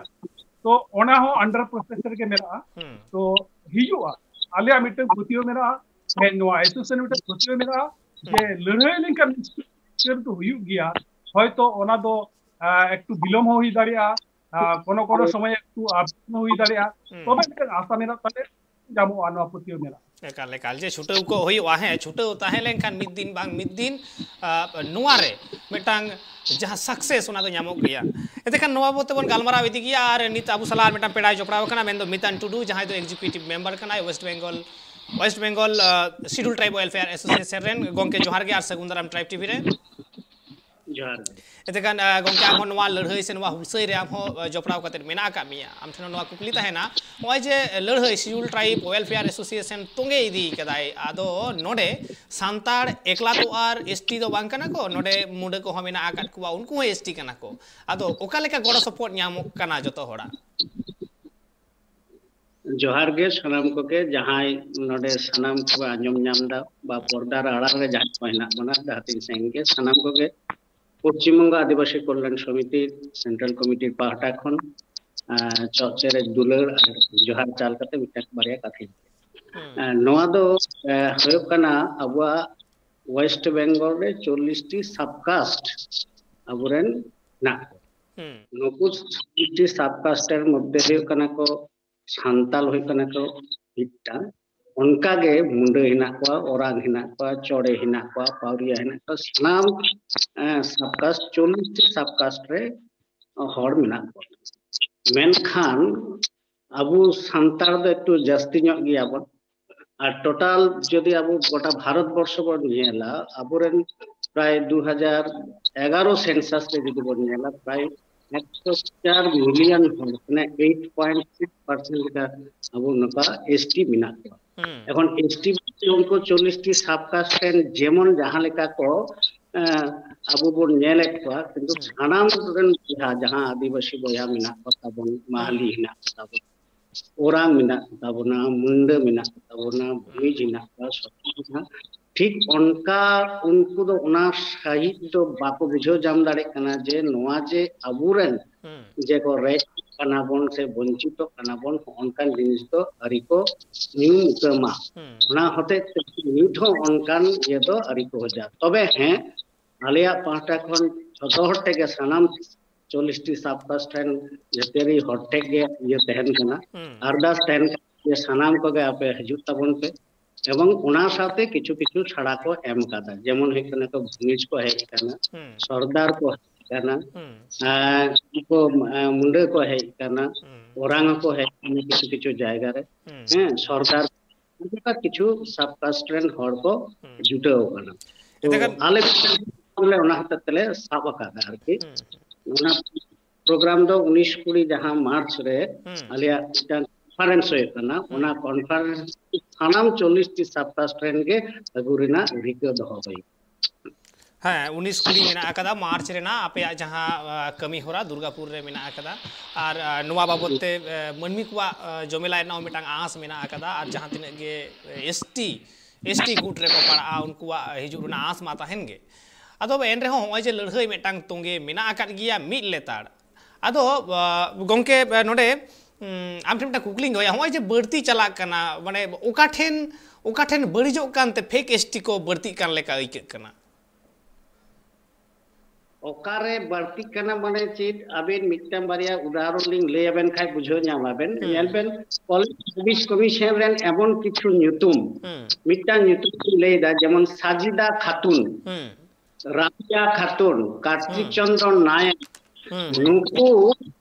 ᱛᱚ ᱚᱱᱟ ᱦᱚᱸ under process ᱨᱮᱜᱮ ᱢᱮᱱᱟᱜᱼᱟ᱾ ᱦᱩᱸ᱾ ᱛᱚ ᱦᱤᱡᱩᱜᱼᱟ, ᱟᱞᱮᱭᱟᱜ ᱢᱤᱫᱴᱟᱝ ᱯᱟᱹᱛᱭᱟᱹᱣ ᱢᱮᱱᱟᱜᱼᱟ, ᱛᱮᱦᱮᱧ ᱱᱚᱣᱟ ᱮᱥᱳᱥᱤᱭᱮᱥᱚᱱ ᱢᱤᱫᱴᱟᱝ ᱯᱟᱹᱛᱭᱟᱹᱣ ᱢᱮᱱᱟᱜᱼᱟ ᱡᱮ ᱦᱩᱸ᱾ ᱞᱟᱹᱲᱦᱟᱹᱭ ᱞᱮᱱᱠᱷᱟᱱ ᱱᱤᱥᱪᱚᱭ ᱫᱚ ᱦᱩᱭᱩᱜ ᱜᱮᱭᱟ᱾ ᱦᱚᱭᱛᱚ ᱚᱱᱟ ᱫᱚ, ᱟ, ᱮᱠᱴᱩ ᱵᱤᱞᱚᱢ ᱦᱚᱸ ᱦᱩᱭ ᱫᱟᱲᱮᱭᱟᱜᱼᱟ, ᱟ, ᱠᱳᱱᱳ ᱠᱳᱱᱳ ᱥᱚᱢᱚᱭ ᱮᱠᱴᱩ ᱟᱯᱰᱮᱴ ᱦᱚᱸ ᱦᱩᱭ ᱫᱟᱲᱮᱭᱟᱜᱼᱟ᱾ ᱦᱩᱸ᱾ ᱛᱚᱵᱮ ᱢᱤᱫᱴᱟᱝ ᱟᱥᱟ ᱢᱮᱱᱟᱜ ᱛᱟᱞᱮᱭᱟ, ᱧᱟᱢᱚᱜᱼᱟ ᱱᱚᱣᱟ ᱯᱟᱹᱛᱭᱟᱹᱣ ᱢᱮᱱᱟᱜᱼᱟ᱾ ᱮᱠᱟᱞ, ᱮᱠᱟᱞ, ᱡᱮ ᱪᱷᱩᱴᱟᱹᱣ ᱠᱚ ᱦᱩᱭᱩᱜᱼᱟ, ᱦᱮᱸ, ᱪᱷᱩᱴᱟᱹᱣ ᱛᱟᱦᱮᱸ ᱞᱮᱱᱠᱷᱟᱱ ᱢᱤᱫ ᱫᱤᱱ ᱵᱟᱝ ᱢᱤᱫ ᱫᱤᱱ, ᱟ, ᱱᱚᱣᱟ ᱨᱮ ᱢᱤᱫᱴᱟᱝ ᱡᱟᱦᱟᱸ success, ᱚᱱᱟ ᱫᱚ ᱧᱟᱢᱚᱜ ᱜᱮᱭᱟ᱾ ᱮᱱᱛᱮᱠᱷᱟᱱ ᱱᱚᱣᱟ ᱵᱟᱵᱚᱫ ᱛᱮᱵᱚᱱ ᱜᱟᱞᱢᱟᱨᱟᱣ ᱤᱫᱤ ᱜᱮᱭᱟ, ᱟᱨ ᱱᱤᱛ ᱟᱵᱚ ᱥᱟᱞᱟᱜ ᱟᱨ ᱢᱤᱫᱴᱟᱝ ᱯᱮᱲᱟᱭ ᱡᱚᱯᱲᱟᱣ ᱟᱠᱟᱱᱟ, ᱢᱮᱱᱫᱚ ᱢᱤᱛᱟᱱ ᱴᱩᱰᱩ, ᱡᱟᱦᱟᱸᱭ ᱫᱚ executive member ᱠᱟᱱᱟᱭ West Bengal, West Bengal, ᱟ, Scheduled Tribe Welfare Association ᱨᱮᱱ᱾ ᱜᱚᱢᱠᱮ, ᱡᱚᱦᱟᱨ ᱜᱮ ᱟᱨ ᱥᱟᱹᱜᱩᱱ ᱫᱟᱨᱟᱢ Tribe TV ᱨᱮ᱾ ᱡᱚᱦᱟᱨ ᱜᱮ᱾ ᱮᱱᱛᱮᱠᱷᱟᱱ, ᱟ, ᱜᱚᱢᱠᱮ, ᱟᱢ ᱦᱚᱸ ᱱᱚᱣᱟ ᱞᱟᱹᱲᱦᱟᱹᱭ ᱥᱮ ᱱᱚᱣᱟ ᱦᱩᱞᱥᱟᱹᱭ ᱨᱮ ᱟᱢ ᱦᱚᱸ, ᱟ, ᱡᱚᱯᱲᱟᱣ ᱠᱟᱛᱮ ᱢᱮᱱᱟᱜ ᱟᱠᱟᱫ ᱢᱮᱭᱟ᱾ ᱟᱢ ᱴᱷᱮᱱ ᱦᱚᱸ ᱱᱚᱣᱟ ᱠᱩᱠᱞᱤ ᱛᱟᱦᱮᱱᱟ, ᱱᱚᱜᱼᱚᱭ ᱡᱮ ᱞᱟᱹᱲᱦᱟᱹᱭ Scheduled Tribe Welfare Association ᱛᱚᱸᱜᱮ ᱤᱫᱤ ᱠᱟᱫᱟᱭ, ᱟᱫᱚ ᱱᱚᱰᱮ ᱥᱟᱱᱛᱟᱲ ᱮᱠᱞᱟ ᱛᱚ ᱟᱨ S T ᱫᱚ ᱵᱟᱝ ᱠᱟᱱᱟ ᱠᱚ, ᱱᱚᱰᱮ ᱢᱩᱰᱟᱹ ᱠᱚᱦᱚᱸ ᱢᱮᱱᱟᱜ ᱟᱠᱟᱫ ᱠᱚᱣᱟ, ᱩᱱᱠᱩ ᱦᱚᱸ S T ᱠᱟᱱᱟ ᱠᱚ᱾ ᱟᱫᱚ ᱚᱠᱟ ᱞᱮᱠᱟ ᱜᱚᱲᱚ ᱥᱚᱯᱚᱦᱚᱫ ᱧᱟᱢᱚᱜ ᱠᱟᱱᱟ ᱡᱚᱛᱚ ᱦᱚᱲᱟᱜ? ᱡᱚᱦᱟᱨ ᱜᱮ ᱥᱟᱱᱟᱢ ᱠᱚᱜᱮ, ᱡᱟᱦᱟᱸᱭ ᱱᱚᱰᱮ ᱥᱟᱱᱟᱢ ᱠᱚ ᱟᱸᱡᱚᱢ ᱧᱟᱢ ᱮᱫᱟ ᱵᱟ ᱯᱚᱨᱫᱟ ᱨᱮ ᱟᱲᱟᱝ ᱨᱮ ᱡᱟᱦᱟᱸᱭ ᱠᱚ ᱦᱮᱱᱟᱜ ᱵᱚᱱᱟ ᱡᱟᱦᱟᱸ ᱛᱤᱱ ᱥᱟᱺᱜᱤᱧ ᱜᱮ, ᱥᱟᱱᱟᱢ ᱠᱚᱜᱮ ᱯᱚᱥᱪᱤᱢ ᱵᱚᱝᱜᱚ ᱟᱹᱫᱤᱵᱟᱹᱥᱤ ᱠᱚᱞᱭᱟᱱ ᱥᱚᱢᱤᱛᱤ ᱥᱮᱱᱴᱨᱟᱞ ᱠᱚᱢᱤᱴᱤ ᱯᱟᱦᱴᱟ ᱠᱷᱚᱱ, ᱟᱸ, ᱪᱚᱜ ᱪᱮᱨᱮᱡ ᱫᱩᱞᱟᱹᱲ ᱟᱨ ᱡᱚᱦᱟᱨ ᱪᱟᱞ ᱠᱟᱛᱮ ᱢᱤᱫᱴᱟᱝ ᱵᱟᱨᱭᱟ ᱠᱟᱛᱷᱟᱧ ᱞᱟᱹᱭᱟ᱾ ᱦᱩᱸ᱾ ᱟᱸ, ᱱᱚᱣᱟ ᱫᱚ, ᱟᱸ, ᱦᱩᱭᱩᱜ ᱠᱟᱱᱟ ᱟᱵᱚᱣᱟᱜ West Bengal ᱨᱮ ᱪᱚᱞᱞᱤᱥ ᱴᱤ sub caste ᱟᱵᱚᱨᱮᱱ ᱦᱮᱱᱟᱜ ᱠᱚᱣᱟ᱾ ᱦᱩᱸ᱾ ᱱᱩᱠᱩ ᱪᱚᱞᱞᱤᱥ ᱴᱤ sub caste ᱨᱮᱱ ᱢᱚᱫᱽᱫᱷᱮ ᱦᱩᱭᱩᱜ ᱠᱟᱱᱟ ᱠᱚ ᱥᱟᱱᱛᱟᱞ, ᱦᱩᱭᱩᱜ ᱠᱟᱱᱟ ᱠᱚ ᱢᱤᱫᱴᱟᱝ, ᱚᱱᱠᱟᱜᱮ ᱢᱩᱰᱟᱹ ᱦᱮᱱᱟᱜ ᱠᱚᱣᱟ, ᱳᱨᱟᱝ ᱦᱮᱱᱟᱜ ᱠᱚᱣᱟ, ᱪᱚᱲᱮ ᱦᱮᱱᱟᱜ ᱠᱚᱣᱟ, ᱯᱟᱣᱨᱤᱭᱟ ᱦᱮᱱᱟᱜ ᱠᱚᱣᱟ, ᱥᱟᱱᱟᱢ, ᱮᱸ, sub caste, ᱪᱚᱞᱞᱤᱥ ᱴᱤ sub caste ᱨᱮ ᱦᱚᱲ ᱢᱮᱱᱟᱜ ᱠᱚᱣᱟ᱾ ᱢᱮᱱᱠᱷᱟᱱ ᱟᱵᱚ ᱥᱟᱱᱛᱟᱲ ᱫᱚ ᱮᱠᱴᱩ ᱡᱟᱹᱥᱛᱤ ᱧᱚᱜ ᱜᱮᱭᱟᱵᱚᱱ᱾ ᱟᱨ total ᱡᱩᱫᱤ ᱟᱵᱚ ᱜᱚᱴᱟ ᱵᱷᱟᱨᱚᱛ ᱵᱚᱨᱥᱚ ᱵᱚᱱ ᱧᱮᱞᱟ, ᱟᱵᱚᱨᱮᱱ ᱯᱨᱟᱭ ᱫᱩ ᱦᱟᱡᱟᱨ ᱮᱜᱟᱨᱚ ᱥᱮᱱᱥᱟᱥ ᱨᱮ ᱡᱩᱫᱤ ᱵᱚᱱ ᱧᱮᱞᱟ, ᱯᱨᱟᱭ ᱮᱠᱥᱚ ᱪᱟᱨ ᱢᱤᱞᱤᱭᱚᱱ ᱦᱚᱲ, ᱢᱟᱱᱮ ᱮᱭᱤᱴ ᱯᱚᱭᱮᱱᱴ ᱥᱤᱠᱥ ᱯᱟᱨᱥᱮᱱᱴ ᱞᱮᱠᱟ ᱟᱵᱚ ᱱᱚᱝᱠᱟ ᱮᱥ ᱴᱤ ᱢᱮᱱᱟᱜ ᱠᱚᱣᱟ᱾ ᱦᱩᱸ᱾ ᱮᱠᱷᱚᱱ ᱮᱥ ᱴᱤ ᱩᱱᱠᱩ ᱪᱚᱞᱞᱤᱥ ᱴᱤ ᱥᱟᱵ ᱠᱟᱥᱴ ᱨᱮᱱ ᱡᱮᱢᱚᱱ ᱡᱟᱦᱟᱸ ᱞᱮᱠᱟ ᱠᱚ, ᱮᱸ, ᱟᱵᱚ ᱵᱚᱱ ᱧᱮᱞᱮᱫ ᱠᱚᱣᱟ, ᱠᱤᱱᱛᱩ ᱦᱩᱸ᱾ ᱥᱟᱱᱟᱢ ᱨᱮᱱ ᱵᱚᱭᱦᱟ, ᱡᱟᱦᱟᱸ ᱟᱹᱫᱤᱵᱟᱹᱥᱤ ᱵᱚᱭᱦᱟ ᱢᱮᱱᱟᱜ ᱠᱚ ᱛᱟᱵᱚᱱ, ᱢᱟᱦᱟᱞᱤ ᱦᱩᱸ᱾ ᱦᱮᱱᱟᱜ ᱠᱚ ᱛᱟᱵᱚᱱ, ᱳᱨᱟᱝ ᱢᱮᱱᱟᱜ ᱠᱚ ᱛᱟᱵᱚᱱᱟ, ᱢᱩᱱᱰᱟᱹ ᱢᱮᱱᱟᱜ ᱠᱚ ᱛᱟᱵᱚᱱᱟ, ᱦᱩᱸ᱾ ᱵᱷᱩᱢᱤᱡᱽ ᱦᱮᱱᱟᱜ ᱠᱚᱣᱟ, ᱥᱚᱛᱨᱩᱜᱷᱱᱟ, ᱴᱷᱤᱠ ᱚᱱᱠᱟ ᱩᱱᱠᱩ ᱫᱚ ᱚᱱᱟ ᱥᱟᱹᱦᱤᱡ ᱫᱚ ᱵᱟᱠᱚ ᱵᱩᱡᱷᱟᱹᱣ ᱧᱟᱢ ᱫᱟᱲᱮᱭᱟᱜ ᱠᱟᱱᱟ ᱡᱮ ᱱᱚᱣᱟ ᱡᱮ ᱟᱵᱚᱨᱮᱱ ᱦᱩᱸ᱾ ᱡᱮ ᱠᱚ ᱨᱮᱡ ᱠᱟᱱᱟ ᱵᱚᱱ ᱥᱮ ᱵᱚᱧᱪᱤᱛᱚᱜ ᱠᱟᱱᱟ ᱵᱚᱱ, ᱚᱱᱠᱟᱱ ᱡᱤᱱᱤᱥ ᱫᱚ ᱟᱹᱨᱤ ᱠᱚ ᱧᱩᱢ ᱩᱛᱟᱹᱨ ᱢᱟ᱾ ᱦᱩᱸ᱾ ᱚᱱᱟ ᱦᱚᱛᱮᱡ ᱛᱮ ᱱᱤᱛ ᱦᱚᱸ ᱚᱱᱠᱟᱱ ᱤᱭᱟᱹ ᱫᱚ ᱟᱹᱨᱤ ᱠᱚ ᱦᱚᱡᱟ᱾ ᱛᱚᱵᱮ ᱦᱮᱸ, ᱟᱞᱮᱭᱟᱜ ᱯᱟᱦᱴᱟ ᱠᱷᱚᱱ ᱡᱷᱚᱛᱚ ᱦᱚᱲ ᱛᱮᱜᱮ, ᱥᱟᱱᱟᱢ ᱪᱚᱞᱞᱤᱥ ᱴᱤ ᱥᱟᱵ ᱠᱟᱥᱴ ᱨᱮᱱ ᱡᱟᱹᱛᱤᱭᱟᱹᱨᱤ ᱦᱚᱲ ᱴᱷᱮᱡ ᱜᱮ ᱤᱭᱟᱹ ᱛᱟᱦᱮᱱ ᱠᱟᱱᱟ, ᱦᱩᱸ᱾ ᱟᱨᱫᱟᱥ ᱛᱟᱦᱮᱱ ᱠᱟᱱᱟ ᱡᱮ ᱥᱟᱱᱟᱢ ᱠᱚᱜᱮ ᱟᱯᱮ ᱦᱤᱡᱩᱜ ᱛᱟᱵᱚᱱ ᱯᱮ᱾ ᱮᱵᱚᱝ ᱚᱱᱟ ᱥᱟᱶᱛᱮ ᱠᱤᱪᱷᱩ ᱠᱤᱪᱷᱩ ᱪᱷᱟᱲᱟ ᱠᱚ ᱮᱢ ᱠᱟᱫᱟ, ᱡᱮᱢᱚᱱ ᱦᱩᱭᱩᱜ ᱠᱟᱱᱟ ᱠᱚ ᱵᱷᱩᱢᱤᱡᱽ ᱠᱚ ᱦᱮᱡ ᱟᱠᱟᱱᱟ, ᱦᱩᱸ᱾ ᱥᱚᱨᱫᱟᱨ ᱠᱚ ᱦᱮᱡ ᱟᱠᱟᱱᱟ, ᱦᱩᱸ᱾ ᱟᱨ ᱩᱱᱠᱩ, ᱟᱨ ᱢᱩᱱᱰᱟᱹ ᱠᱚ ᱦᱮᱡ ᱟᱠᱟᱱᱟ, ᱦᱩᱸ᱾ ᱳᱨᱟᱝ ᱦᱚᱸᱠᱚ ᱦᱮᱡ ᱟᱠᱟᱱᱟ ᱠᱤᱪᱷᱩ ᱠᱤᱪᱷᱩ ᱡᱟᱭᱜᱟ ᱨᱮ᱾ ᱦᱩᱸ᱾ ᱦᱮᱸ, ᱥᱚᱨᱫᱟᱨ, ᱚᱱᱠᱟ ᱠᱤᱪᱷᱩ ᱥᱟᱵ ᱠᱟᱥᱴ ᱨᱮᱱ ᱦᱚᱲ ᱠᱚ ᱦᱩᱸ᱾ ᱡᱩᱴᱟᱹᱣ ᱟᱠᱟᱱᱟ᱾ ᱛᱚ ᱮᱱᱛᱮ ᱠᱷᱟᱱ ᱟᱞᱮ ᱵᱚᱞᱮ ᱚᱱᱟ ᱦᱚᱛᱮᱡ ᱛᱮᱞᱮ ᱥᱟᱵ ᱟᱠᱟᱫᱟ ᱟᱨᱠᱤ᱾ ᱦᱩᱸ᱾ ᱚᱱᱟ ᱯᱨᱳᱜᱨᱟᱢ ᱫᱚ ᱩᱱᱤᱥ ᱠᱩᱲᱤ ᱡᱟᱦᱟᱸ ᱢᱟᱨᱪ ᱨᱮ ᱦᱩᱸ᱾ ᱟᱞᱮᱭᱟᱜ ᱢᱤᱫᱴᱟᱝ ᱠᱚᱱᱯᱷᱟᱨᱮᱱᱥ ᱦᱩᱭᱩᱜ ᱠᱟᱱᱟ, ᱦᱩᱸ᱾ ᱚᱱᱟ ᱠᱚᱱᱯᱷᱟᱨᱮᱱᱥ ᱥᱟᱱᱟᱢ ᱪᱚᱞᱞᱤᱥ ᱴᱤ ᱥᱟᱵ ᱠᱟᱥᱴ ᱨᱮᱱ ᱜᱮ ᱟᱹᱜᱩ ᱨᱮᱱᱟᱜ ᱨᱤᱠᱟᱹ ᱫᱚᱦᱚ ᱦᱩᱭ᱾ ᱦᱮᱸ, ᱩᱱᱤᱥ ᱠᱩᱲᱤ ᱢᱮᱱᱟᱜ ᱟᱠᱟᱫᱟ ᱢᱟᱨᱪ ᱨᱮᱱᱟᱜ ᱟᱯᱮᱭᱟᱜ ᱡᱟᱦᱟᱸ, ᱟ, ᱠᱟᱹᱢᱤ ᱦᱚᱨᱟ ᱫᱩᱨᱜᱟᱯᱩᱨ ᱨᱮ ᱢᱮᱱᱟᱜ ᱟᱠᱟᱫᱟ᱾ ᱟᱨ, ᱟ, ᱱᱚᱣᱟ ᱵᱟᱵᱚᱛ ᱛᱮ, ᱟ, ᱢᱟᱹᱱᱢᱤ ᱠᱚᱣᱟᱜ, ᱟ, ᱡᱚᱢᱮᱞᱟᱭ ᱨᱮᱱᱟᱜ ᱦᱚᱸ ᱢᱤᱫᱴᱟᱝ ᱟᱸᱥ ᱢᱮᱱᱟᱜ ᱟᱠᱟᱫᱟ᱾ ᱟᱨ ᱡᱟᱦᱟᱸ ᱛᱤᱱᱟᱹᱜ ᱜᱮ ᱮᱥ ᱴᱤ, ᱮᱥ ᱴᱤ ᱜᱩᱴ ᱨᱮᱠᱚ ᱯᱟᱲᱟᱜᱼᱟ, ᱩᱱᱠᱩᱣᱟᱜ ᱦᱤᱡᱩᱜ ᱨᱮᱱᱟᱜ ᱟᱸᱥ ᱢᱟ ᱛᱟᱦᱮᱱ ᱜᱮ᱾ ᱟᱫᱚ ᱮᱱ ᱨᱮᱦᱚᱸ ᱱᱚᱜᱼᱚᱭ ᱡᱮ ᱞᱟᱹᱲᱦᱟᱹᱭ ᱢᱤᱫᱴᱟᱝ ᱛᱚᱸᱜᱮ ᱢᱮᱱᱟᱜ ᱟᱠᱟᱫ ᱜᱮᱭᱟ ᱢᱤᱫ ᱞᱮᱛᱟᱲ, ᱟᱫᱚ, ᱟ, ᱜᱚᱢᱠᱮ, ᱟ, ᱱᱚᱰᱮ, ᱩᱢ, ᱟᱢ ᱴᱷᱮᱱ ᱢᱤᱫᱴᱟᱝ ᱠᱩᱠᱞᱤᱧ ᱫᱚᱦᱚᱭᱟ, ᱱᱚᱜᱼᱚᱭ ᱡᱮ ᱵᱟᱹᱲᱛᱤ ᱪᱟᱞᱟᱜ ᱠᱟᱱᱟ, ᱢᱟᱱᱮ ᱚᱠᱟ ᱴᱷᱮᱱ, ᱚᱠᱟ ᱴᱷᱮᱱ ᱵᱟᱹᱲᱤᱡᱚᱜ ᱠᱟᱱᱛᱮ ᱯᱷᱮᱠ ᱮᱥ ᱴᱤ ᱠᱚ ᱵᱟᱹᱲᱛᱤᱜ ᱠᱟᱱ ᱞᱮᱠᱟ ᱟᱹᱭᱠᱟᱹᱜ ᱠᱟᱱᱟ? ᱚᱠᱟᱨᱮ ᱵᱟᱹᱲᱛᱤᱜ ᱠᱟᱱᱟ ᱢᱟᱱᱮ ᱪᱮᱫ? ᱟᱵᱮᱱ ᱢᱤᱫᱴᱟᱝ ᱵᱟᱨᱭᱟ ᱩᱫᱟᱦᱚᱨᱚᱱ ᱞᱤᱧ ᱞᱟᱹᱭ ᱟᱵᱮᱱ ᱠᱷᱟᱡ ᱵᱩᱡᱷᱟᱹᱣ ᱧᱟᱢ ᱟᱵᱮᱱ᱾ ᱦᱩᱸ᱾ ᱧᱮᱞ ᱵᱮᱱ, ᱯᱟᱵᱽᱞᱤᱠ ᱥᱟᱨᱵᱷᱤᱥ ᱠᱚᱢᱤᱥᱚᱱ ᱨᱮᱱ ᱮᱢᱚᱱ ᱠᱤᱪᱷᱩ ᱧᱩᱛᱩᱢ, ᱦᱩᱸ᱾ ᱢᱤᱫᱴᱟᱝ ᱧᱩᱛᱩᱢ ᱞᱤᱧ ᱞᱟᱹᱭᱫᱟ, ᱡᱮᱢᱚᱱ ᱥᱟᱡᱤᱫᱟ ᱠᱷᱟᱛᱩᱱ, ᱦᱩᱸ᱾ ᱨᱟᱵᱤᱭᱟ ᱠᱷᱟᱛᱩᱱ, ᱠᱟᱨᱛᱤᱠ ᱦᱩᱸ᱾ ᱪᱚᱱᱫᱨᱚ ᱱᱟᱭᱚᱠ, ᱦᱩᱸ, ᱦᱩᱸ᱾ ᱱᱩᱠᱩ,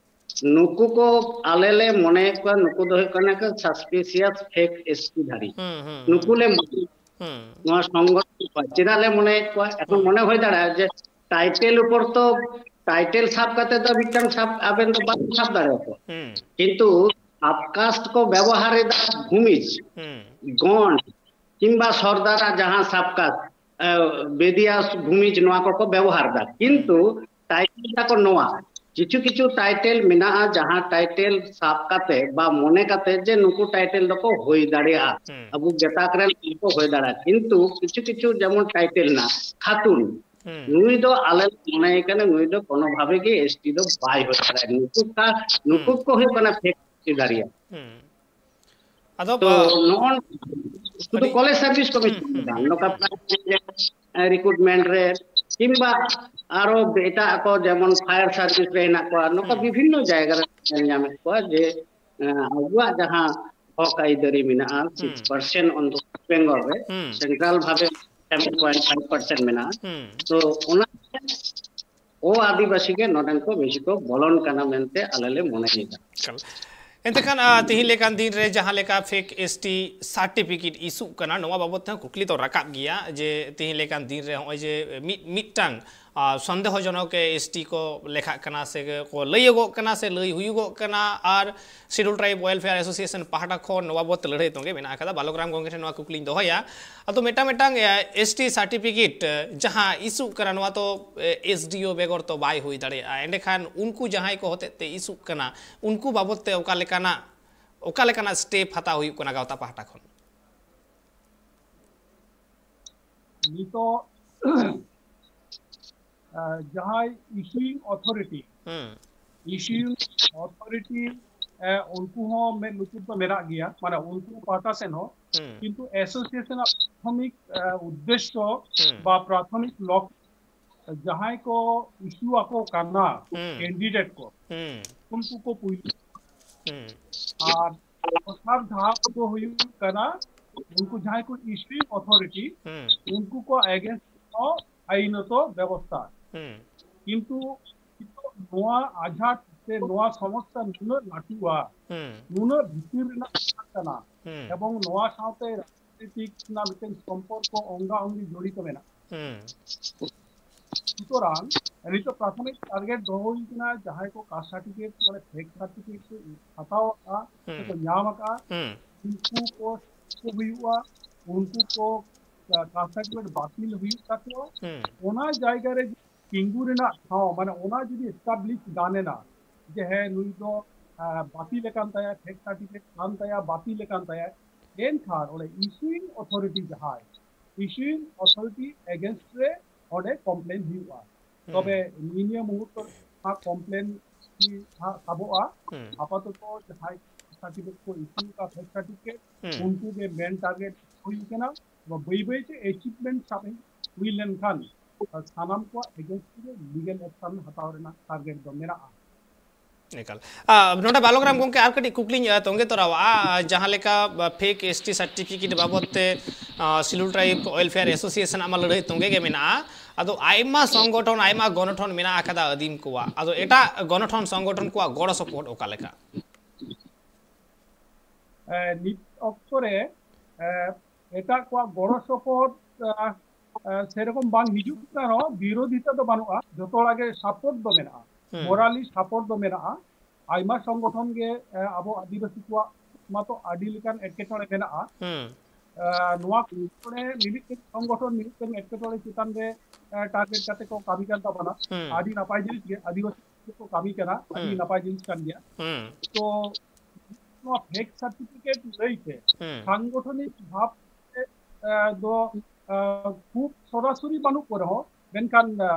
ᱱᱩᱠᱩ ᱠᱚ ᱟᱞᱮ ᱞᱮ ᱢᱚᱱᱮᱭᱮᱫ ᱠᱚᱣᱟ, ᱱᱩᱠᱩ ᱫᱚ ᱦᱩᱭᱩᱜ ᱠᱟᱱᱟ ᱠᱚ suspicious fake ᱮᱥ ᱴᱤ ᱫᱷᱟᱨᱤ᱾ ᱦᱩᱸ, ᱦᱩᱸ, ᱱᱩᱠᱩ ᱦᱩᱸ᱾ ᱞᱮ ᱢᱚᱱᱮ ᱦᱩᱸ᱾ ᱱᱚᱣᱟ ᱥᱚᱝᱜᱚᱴᱷᱚᱱ ᱠᱚ ᱪᱮᱫᱟᱜ ᱞᱮ ᱢᱚᱱᱮᱭᱮᱫ ᱠᱚᱣᱟ? ᱮᱠᱷᱚᱱ ᱦᱩᱸ᱾ ᱢᱚᱱᱮ ᱦᱩᱭ ᱫᱟᱲᱮᱭᱟᱜᱼᱟ ᱡᱮ ᱴᱟᱭᱴᱮᱞ ᱩᱯᱚᱨ ᱛᱚ, ᱴᱟᱭᱴᱮᱞ ᱥᱟᱵ ᱠᱟᱛᱮ ᱫᱚ ᱢᱤᱫᱴᱟᱝ ᱥᱟᱵ, ᱟᱵᱮᱱ ᱫᱚ ᱵᱟᱵᱮᱱ ᱥᱟᱵ ᱫᱟᱲᱮᱭᱟᱠᱚᱣᱟ᱾ ᱦᱩᱸ᱾ ᱠᱤᱱᱛᱩ ᱥᱟᱵ ᱠᱟᱥᱴ ᱠᱚ ᱵᱮᱵᱚᱦᱟᱨ ᱮᱫᱟ ᱵᱷᱩᱢᱤᱡᱽ, ᱦᱩᱸ᱾ ᱜᱚᱸᱰ, ᱠᱤᱝᱵᱟ ᱥᱚᱨᱫᱟᱨᱟᱜ ᱡᱟᱦᱟᱸ ᱥᱟᱵ ᱠᱟᱥᱴ, ᱮ, ᱵᱮᱫᱤᱭᱟ, ᱵᱷᱩᱢᱤᱡᱽ, ᱱᱚᱣᱟ ᱠᱚᱠᱚ ᱵᱮᱵᱚᱦᱟᱨ ᱮᱫᱟ᱾ ᱦᱩᱸ᱾ ᱠᱤᱱᱛᱩ ᱴᱟᱭᱴᱮᱞ ᱛᱟᱠᱚ ᱱᱚᱣᱟ, ᱠᱤᱪᱷᱩ ᱠᱤᱪᱷᱩ ᱴᱟᱭᱴᱮᱞ ᱢᱮᱱᱟᱜᱼᱟ, ᱡᱟᱦᱟᱸ ᱴᱟᱭᱴᱮᱞ ᱥᱟᱵ ᱠᱟᱛᱮ ᱵᱟ ᱢᱚᱱᱮ ᱠᱟᱛᱮ ᱡᱮ ᱱᱩᱠᱩ ᱴᱟᱭᱴᱮᱞ ᱫᱚᱠᱚ ᱦᱩᱭ ᱫᱟᱲᱮᱭᱟᱜᱼᱟ, ᱦᱩᱸ᱾ ᱟᱵᱚ ᱜᱟᱛᱟᱠ ᱨᱮᱱ ᱠᱚ ᱦᱩᱭ ᱫᱟᱲᱮᱭᱟᱜᱼᱟ, ᱠᱤᱱᱛᱩ ᱠᱤᱪᱷᱩ ᱠᱤᱪᱷᱩ ᱡᱮᱢᱚᱱ ᱴᱟᱭᱴᱮᱞ ᱦᱮᱱᱟᱜᱼᱟ ᱠᱷᱟᱛᱩᱱ, ᱦᱩᱸ᱾ ᱱᱩᱭ ᱫᱚ ᱟᱞᱮ ᱞᱮ ᱢᱚᱱᱮᱭ ᱠᱟᱱᱟ ᱱᱩᱭ ᱫᱚ ᱠᱳᱱᱳ ᱵᱷᱟᱵᱮ ᱜᱮ ᱮᱥᱴᱤ ᱫᱚ ᱵᱟᱭ ᱦᱩᱭ ᱫᱟᱲᱮᱭᱟᱜᱼᱟ᱾ ᱱᱩᱠᱩ ᱠᱟ-, ᱱᱩᱠᱩ ᱦᱩᱸ᱾ ᱠᱚ ᱦᱩᱭᱩᱜ ᱠᱟᱱᱟ ᱯᱷᱮᱠ ᱥᱤᱫᱷᱟᱨᱤᱭᱟ᱾ ᱦᱩᱸ᱾ ᱟᱫᱚ ᱛᱚ ᱵᱟ-, ᱱᱚᱜᱼᱚ ᱥᱩᱫᱷᱩ ᱟᱹᱰᱤ ᱠᱚᱞᱮᱡᱽ ᱥᱟᱨᱵᱷᱤᱥ ᱦᱩᱸ, ᱠᱚᱢᱤᱥᱚᱱ ᱦᱩᱸ, ᱫᱚ ᱵᱟᱝ, ᱦᱩᱸ, ᱱᱚᱝᱠᱟ ᱦᱩᱸ᱾ ᱯᱨᱟᱭᱢᱟᱨᱤ ᱨᱮ, ᱨᱤᱠᱨᱩᱴᱢᱮᱱᱴ ᱨᱮ, ᱠᱤᱝᱵᱟ ᱟᱨᱚ ᱮᱴᱟᱜ ᱠᱚ ᱡᱮᱢᱚᱱ ᱯᱷᱟᱭᱟᱨ ᱥᱟᱨᱵᱷᱤᱥ ᱨᱮ ᱦᱮᱱᱟᱜ ᱠᱚᱣᱟ, ᱱᱚᱝᱠᱟ ᱦᱩᱸ᱾ ᱵᱤᱵᱷᱤᱱᱱᱚ ᱡᱟᱭᱜᱟ ᱨᱮ ᱧᱮᱞ ᱧᱟᱢᱮᱫ ᱠᱚᱣᱟ ᱡᱮ, ᱮᱸ, ᱟᱵᱚᱣᱟᱜ ᱡᱟᱦᱟᱸ ᱦᱚᱠ ᱟᱹᱭᱫᱟᱹᱨᱤ ᱢᱮᱱᱟᱜᱼᱟ, ᱦᱩᱸ᱾ ᱥᱤᱠᱥ ᱯᱟᱨᱥᱮᱱᱴ ᱚᱱᱛᱚ ᱵᱮᱝᱜᱚᱞ ᱨᱮ ᱦᱩᱸ᱾ ᱥᱮᱱᱴᱨᱟᱞ ᱵᱷᱟᱵᱮ ᱥᱮᱵᱷᱮᱱ ᱯᱚᱭᱮᱱᱴ ᱯᱷᱟᱭᱤᱵᱷ ᱯᱟᱨᱥᱮᱱᱴ ᱢᱮᱱᱟᱜᱼᱟ᱾ ᱦᱩᱸ᱾ ᱛᱚ ᱚᱱᱟ ᱚ ᱟᱹᱫᱤᱵᱟᱹᱥᱤ ᱜᱮ ᱱᱚᱰᱮᱱ ᱠᱚ ᱵᱮᱥᱤ ᱠᱚ ᱵᱚᱞᱚᱱ ᱠᱟᱱᱟ ᱢᱮᱱᱛᱮ ᱟᱞᱮ ᱞᱮ ᱢᱚᱱᱮᱭᱮᱫᱟ᱾ ᱮᱠᱟᱞ᱾ ᱮᱱᱛᱮ ᱠᱷᱟᱱ, ᱟ, ᱛᱤᱦᱤᱧ ᱞᱮᱠᱟᱱ ᱫᱤᱱ ᱨᱮ ᱡᱟᱦᱟᱸ ᱞᱮᱠᱟ ᱯᱷᱮᱠ ᱮᱥᱴᱤ ᱥᱟᱨᱴᱤᱯᱷᱤᱠᱮᱴ ᱤᱥᱩᱜ ᱠᱟᱱᱟ, ᱱᱚᱣᱟ ᱵᱟᱵᱚᱛ ᱛᱮᱦᱚᱸ ᱠᱩᱠᱞᱤ ᱫᱚ ᱨᱟᱠᱟᱵ ᱜᱮᱭᱟ ᱡᱮ ᱛᱤᱦᱤᱧ ᱞᱮᱠᱟᱱ ᱫᱤᱱ ᱨᱮ ᱱᱚᱜᱼᱚᱭ ᱡᱮ ᱢᱤᱫ, ᱢᱤᱫᱴᱟᱝ, ᱟ, ᱥᱚᱱᱫᱮᱦᱚᱡᱚᱱᱚᱠ ᱮᱥᱴᱤ ᱠᱚ ᱞᱮᱠᱷᱟᱜ ᱠᱟᱱᱟ ᱥᱮ ᱠᱚ ᱞᱟᱹᱭᱚᱜᱚᱜ ᱠᱟᱱᱟ ᱥᱮ ᱞᱟᱹᱭ ᱦᱩᱭᱩᱜᱚᱜ ᱠᱟᱱᱟ, ᱟᱨ ᱥᱤᱰᱩᱞ ᱴᱨᱟᱭᱤᱵ ᱣᱮᱞᱯᱷᱮᱭᱟᱨ ᱮᱥᱳᱥᱤᱭᱮᱥᱚᱱ ᱯᱟᱦᱴᱟ ᱠᱷᱚᱱ ᱱᱚᱣᱟ ᱵᱟᱵᱚᱛ ᱛᱮ ᱞᱟᱹᱲᱦᱟᱹᱭ ᱛᱚᱸᱜᱮ ᱢᱮᱱᱟᱜ ᱟᱠᱟᱫᱟ᱾ ᱵᱟᱞᱚᱠ ᱨᱟᱢ ᱜᱚᱢᱠᱮ ᱴᱷᱮᱱ ᱱᱚᱣᱟ ᱠᱩᱠᱞᱤᱧ ᱫᱚᱦᱚᱭᱟ, ᱟᱫᱚ ᱢᱤᱫᱴᱟᱝ ᱢᱤᱫᱴᱟᱝ, ᱮ, ᱮᱥᱴᱤ ᱥᱟᱨᱴᱤᱯᱷᱤᱠᱮᱴ, ᱮ, ᱡᱟᱦᱟᱸ ᱤᱥᱩᱜ ᱠᱟᱱᱟ, ᱱᱚᱣᱟ ᱛᱚ, ᱮ, ᱮᱥᱰᱤᱳ ᱵᱮᱜᱚᱨ ᱛᱚ ᱵᱟᱭ ᱦᱩᱭ ᱫᱟᱲᱮᱭᱟᱜᱼᱟ᱾ ᱮᱸᱰᱮᱠᱷᱟᱱ ᱩᱱᱠᱩ ᱡᱟᱦᱟᱸᱭ ᱠᱚ ᱦᱚᱛᱮᱡ ᱛᱮ ᱤᱥᱩᱜ ᱠᱟᱱᱟ, ᱩᱱᱠᱩ ᱵᱟᱵᱚᱛ ᱛᱮ ᱚᱠᱟ ᱞᱮᱠᱟᱱᱟᱜ, ᱚᱠᱟ ᱞᱮᱠᱟᱱᱟᱜ ᱥᱴᱮᱯ ᱦᱟᱛᱟᱣ ᱦᱩᱭᱩᱜ ᱠᱟᱱᱟ ᱜᱟᱶᱛᱟ ᱯᱟᱦᱴᱟ ᱠᱷᱚᱱ? ᱱᱤᱛᱚᱜ, ᱮ, ᱡᱟᱦᱟᱸᱭ ᱤᱥᱩᱭᱤᱝ ᱚᱛᱷᱚᱨᱤᱴᱤ, ᱦᱩᱸ᱾ ᱤᱥᱩᱭᱤᱝ ᱚᱛᱷᱚᱨᱤᱴᱤ, ᱮ, ᱩᱱᱠᱩ ᱦᱚᱸ ᱢᱮᱫ ᱞᱩᱛᱩᱨ ᱫᱚ ᱢᱮᱱᱟᱜ ᱜᱮᱭᱟ, ᱢᱟᱱᱮ ᱩᱱᱠᱩ ᱯᱟᱦᱴᱟ ᱥᱮᱱ ᱦᱚᱸ᱾ ᱦᱩᱸ᱾ ᱠᱤᱱᱛᱩ ᱮᱥᱳᱥᱤᱭᱮᱥᱚᱱ ᱟᱜ ᱯᱨᱟᱛᱷᱚᱢᱤᱠ, ᱮ, ᱩᱫᱽᱫᱮᱥᱥᱚ ᱦᱩᱸ᱾ ᱵᱟ ᱯᱨᱟᱛᱷᱚᱢᱤᱠ ᱞᱚᱠ ᱡᱟᱦᱟᱸᱭ ᱠᱚ ᱤᱥᱩ ᱟᱠᱚ ᱠᱟᱱᱟ, ᱦᱩᱸ᱾ ᱠᱮᱱᱰᱤᱰᱮᱴ ᱠᱚ, ᱦᱩᱸ᱾ ᱩᱱᱠᱩ ᱠᱚ ᱯᱩᱭᱞᱩ᱾ ᱦᱩᱸ᱾ ᱟᱨ ᱫᱚᱥᱟᱨ ᱫᱷᱟᱯ ᱫᱚ ᱦᱩᱭᱩᱜ ᱠᱟᱱᱟ, ᱩᱱᱠᱩ ᱡᱟᱦᱟᱸᱭ ᱠᱚ ᱤᱥᱩᱭᱤᱝ ᱚᱛᱷᱚᱨᱤᱴᱤ, ᱦᱩᱸ᱾ ᱩᱱᱠᱩ ᱠᱚ ᱮᱜᱮᱱᱥᱴ ᱦᱚᱸ ᱟᱭᱤᱱᱚᱛᱚ ᱵᱮᱵᱚᱥᱛᱷᱟ᱾ ᱦᱩᱸ᱾ ᱠᱤᱱᱛᱩ ᱱᱤᱛᱚᱜ ᱱᱚᱣᱟ ᱟᱡᱷᱟᱴ ᱥᱮ ᱱᱚᱣᱟ ᱥᱚᱢᱚᱥᱥᱟ ᱱᱩᱱᱟᱹᱜ ᱞᱟᱹᱴᱩᱣᱟ, ᱦᱩᱸ᱾ ᱱᱩᱱᱟᱹᱜ ᱵᱷᱤᱛᱤᱨ ᱨᱮᱱᱟᱜ ᱠᱟᱛᱷᱟ ᱠᱟᱱᱟ, ᱦᱩᱸ᱾ ᱮᱵᱚᱝ ᱱᱚᱣᱟ ᱥᱟᱶᱛᱮ ᱯᱚᱞᱤᱴᱤᱠᱥ ᱨᱮᱱᱟᱜ ᱢᱤᱫᱴᱮᱱ ᱥᱚᱢᱯᱚᱨᱠᱚ ᱚᱝᱜᱟ ᱚᱝᱜᱤ ᱡᱚᱲᱤᱛᱚ ᱢᱮᱱᱟᱜᱼᱟ᱾ ᱦᱩᱸ ᱥᱩᱛᱚᱨᱟᱝ ᱱᱤᱛᱚᱜ ᱯᱨᱟᱛᱷᱚᱢᱤᱠ ᱴᱟᱨᱜᱮᱴ ᱫᱚᱦᱚ ᱦᱩᱭ ᱠᱟᱱᱟ, ᱡᱟᱦᱟᱸᱭ ᱠᱚ ᱠᱟᱥᱴ ᱥᱟᱨᱴᱤᱯᱷᱤᱠᱮᱴ ᱢᱟᱱᱮ ᱯᱷᱮᱠ ᱥᱟᱨᱴᱤᱯᱷᱤᱠᱮᱴ ᱠᱚ ᱦᱟᱛᱟᱣ ᱟᱠᱟᱫᱼᱟ, ᱦᱩᱸ ᱥᱮᱠᱚ ᱧᱟᱢ ᱟᱠᱟᱫᱼᱟ, ᱦᱩᱸ ᱩᱱᱠᱩ ᱠᱚ ᱠᱚ ᱦᱩᱭᱩᱜᱼᱟ, ᱩᱱᱠᱩ ᱠᱚ ᱠᱟᱥᱴ ᱥᱟᱨᱴᱤᱯᱷᱤᱠᱮᱴ ᱵᱟᱹᱛᱤᱞ ᱦᱩᱭᱩᱜ ᱛᱟᱠᱚᱣᱟ᱾ ᱦᱩᱸ ᱚᱱᱟ ᱡᱟᱭᱜᱟ ᱨᱮ ᱛᱤᱸᱜᱩ ᱨᱮᱱᱟᱜ ᱴᱷᱟᱶ, ᱢᱟᱱᱮ ᱚᱱᱟ ᱡᱩᱫᱤ ᱮᱥᱴᱟᱵᱞᱤᱥ ᱜᱟᱱ ᱮᱱᱟ ᱡᱮ ᱦᱮᱸ ᱱᱩᱭ ᱫᱚ ᱟᱸ, ᱵᱟᱹᱛᱤᱞ ᱟᱠᱟᱱ ᱛᱟᱭᱟ, ᱯᱷᱮᱠ ᱥᱟᱨᱴᱤᱯᱷᱤᱠᱮᱴ ᱠᱟᱱ ᱛᱟᱭᱟ, ᱵᱟᱹᱛᱤᱞ ᱟᱠᱟᱱ ᱛᱟᱭᱟ, ᱮᱱᱠᱷᱟᱱ ᱚᱸᱰᱮ ᱤᱥᱩᱭᱤᱝ ᱚᱛᱷᱚᱨᱤᱴᱤ ᱡᱟᱦᱟᱸᱭ ᱤᱥᱩᱭᱤᱝ ᱚᱛᱷᱚᱨᱤᱴᱤ ᱮᱜᱮᱱᱥᱴ ᱨᱮ ᱚᱸᱰᱮ ᱠᱚᱢᱯᱞᱮᱱ ᱦᱩᱭᱩᱜᱼᱟ᱾ ᱦᱩᱸ ᱛᱚᱵᱮ ᱱᱤᱭᱟᱹ ᱢᱩᱦᱩᱨᱛᱚ ᱨᱮ ᱚᱱᱟ ᱠᱚᱢᱯᱞᱮᱱ ᱦᱟᱸᱜ ᱥᱟᱵᱚᱜᱼᱟ᱾ ᱦᱩᱸ ᱟᱯᱟᱛᱚᱛᱚ ᱡᱟᱦᱟᱸᱭ ᱥᱟᱨᱴᱤᱯᱷᱤᱠᱮᱴ ᱠᱚ ᱤᱥᱩ ᱟᱠᱟᱫ, ᱯᱷᱮᱠ ᱥᱟᱨᱴᱤᱯᱷᱤᱠᱮᱴ, ᱦᱩᱸ ᱩᱱᱠᱩ ᱜᱮ ᱢᱮᱱ ᱴᱟᱨᱜᱮᱴ ᱦᱩᱭ ᱠᱟᱱᱟ᱾ ᱵᱟ ᱵᱟᱹᱭ ᱵᱟᱹᱭ ᱛᱮ ᱮᱪᱤᱵᱷᱢᱮᱱᱴ ᱥᱟᱵ ᱦᱩᱭ ᱞᱮᱱᱠᱷᱟᱱ ᱥᱟᱱᱟᱢ ᱠᱚᱣᱟᱜ ᱮᱜᱮᱱᱥᱴ ᱨᱮ ᱞᱤᱜᱟᱞ ᱮᱠᱥᱚᱱ ᱦᱟᱛᱟᱣ ᱨᱮᱱᱟᱜ ᱴᱟᱨᱜᱮᱴ ᱫᱚ ᱢᱮᱱᱟᱜᱼᱟ᱾ ᱮᱠᱟᱞ᱾ ᱟ, ᱱᱚᱰᱮ ᱵᱟᱞᱚᱠ ᱨᱟᱢ ᱜᱚᱢᱠᱮ ᱟᱨ ᱠᱟᱹᱴᱤᱡ ᱠᱩᱠᱞᱤᱧ ᱟ, ᱛᱚᱸᱜᱮ ᱛᱚᱨᱟᱣᱟᱜᱼᱟ᱾ ᱟ, ᱡᱟᱦᱟᱸ ᱞᱮᱠᱟ ᱯᱷᱮᱠ ᱮᱥᱴᱤ ᱥᱟᱨᱴᱤᱯᱷᱤᱠᱮᱴ ᱵᱟᱵᱚᱫ ᱛᱮ ᱟ, ᱥᱤᱰᱩᱞ ᱴᱨᱟᱭᱤᱵᱽ ᱳᱭᱮᱞᱯᱷᱮᱭᱟᱨ ᱮᱥᱳᱥᱤᱭᱮᱥᱚᱱ ᱟᱜ ᱢᱟ ᱞᱟᱹᱲᱦᱟᱹᱭ ᱛᱚᱸᱜᱮ ᱜᱮ ᱢᱮᱱᱟᱜᱼᱟ᱾ ᱟᱫᱚ ᱟᱭᱢᱟ ᱥᱚᱝᱜᱚᱴᱷᱚᱱ, ᱟᱭᱢᱟ ᱜᱚᱱᱚᱴᱷᱚᱱ ᱢᱮᱱᱟᱜ ᱟᱠᱟᱫᱟ ᱟᱹᱫᱤᱢ ᱠᱚᱣᱟᱜ᱾ ᱟᱫᱚ ᱮᱴᱟᱜ ᱜᱚᱱᱚᱴᱷᱚᱱ, ᱥᱚᱝᱜᱚᱴᱷᱚᱱ ᱠᱚᱣᱟᱜ ᱜᱚᱲᱚ ᱥᱚᱯᱚᱦᱚᱫ ᱚᱠᱟ ᱞᱮᱠᱟ? ᱮ, ᱱᱤᱛ ᱚᱠᱛᱚ ᱨᱮ, ᱮ, ᱮᱴᱟᱜ ᱠᱚᱣᱟᱜ ᱜᱚᱲᱚ ᱥᱚᱯᱚᱦᱚᱫ, ᱮ, ᱮ, ᱥᱮᱨᱚᱠᱚᱢ ᱵᱟᱝ ᱦᱤᱡᱩᱜ ᱠᱟᱱ ᱨᱮᱦᱚᱸ, ᱵᱤᱨᱳᱫᱷᱤᱛᱟ ᱫᱚ ᱵᱟᱹᱱᱩᱜᱼᱟ, ᱡᱚᱛᱚ ᱦᱚᱲᱟᱜ ᱜᱮ ᱥᱟᱯᱳᱨᱴ ᱫᱚ ᱢᱮᱱᱟᱜᱼᱟ, ᱦᱩᱸ ᱢᱚᱨᱟᱞᱤ ᱥᱟᱯᱳᱨᱴ ᱫᱚ ᱢᱮᱱᱟᱜᱼᱟ᱾ ᱟᱭᱢᱟ ᱥᱚᱝᱜᱚᱴᱷᱚᱱ ᱜᱮ, ᱮ, ᱟᱵᱚ ᱟᱹᱫᱤᱵᱟᱹᱥᱤ ᱠᱚᱣᱟᱜ ᱢᱟᱛᱚ ᱟᱹᱰᱤ ᱞᱮᱠᱟᱱ ᱮᱴᱠᱮᱴᱚᱬᱮ ᱢᱮᱱᱟᱜᱼᱟ᱾ ᱦᱩᱸ ᱮ, ᱱᱚᱣᱟ ᱮᱴᱠᱮᱴᱚᱬᱮ ᱢᱤᱢᱤᱫᱴᱮᱱ ᱥᱚᱝᱜᱚᱴᱷᱚᱱ ᱢᱤᱢᱤᱫᱴᱮᱱ ᱮᱴᱠᱮᱴᱚᱬᱮ ᱪᱮᱛᱟᱱ ᱨᱮ, ᱮ, ᱴᱟᱨᱜᱮᱴ ᱠᱟᱛᱮ ᱠᱚ ᱠᱟᱹᱢᱤ ᱠᱟᱱ ᱛᱟᱵᱚᱱᱟ᱾ ᱦᱩᱸ ᱟᱹᱰᱤ ᱱᱟᱯᱟᱭ ᱡᱤᱱᱤᱥ ᱜᱮ, ᱟᱹᱫᱤᱵᱟᱹᱥᱤ ᱠᱚ ᱠᱟᱹᱢᱤ ᱠᱟᱱᱟ, ᱟᱹᱰᱤ ᱦᱩᱸ ᱱᱟᱯᱟᱭ ᱡᱤᱱᱤᱥ ᱠᱟᱱ ᱜᱮᱭᱟ᱾ ᱦᱩᱸ ᱛᱚ ᱱᱚᱣᱟ ᱯᱷᱮᱠ ᱥᱟᱨᱴᱤᱯᱷᱤᱠᱮᱴ ᱞᱟᱹᱭᱛᱮ ᱦᱩᱸ ᱥᱟᱝᱜᱚᱴᱷᱚᱱᱤᱠ ᱵᱷᱟᱵ ᱛᱮ, ᱮ, ᱫᱚ, ᱮ, ᱠᱷᱩᱵ ᱥᱚᱨᱟᱥᱚᱨᱤ ᱵᱟᱹᱱᱩᱜ ᱠᱚ ᱨᱮᱦᱚᱸ, ᱢᱮᱱᱠᱷᱟᱱ, ᱮ,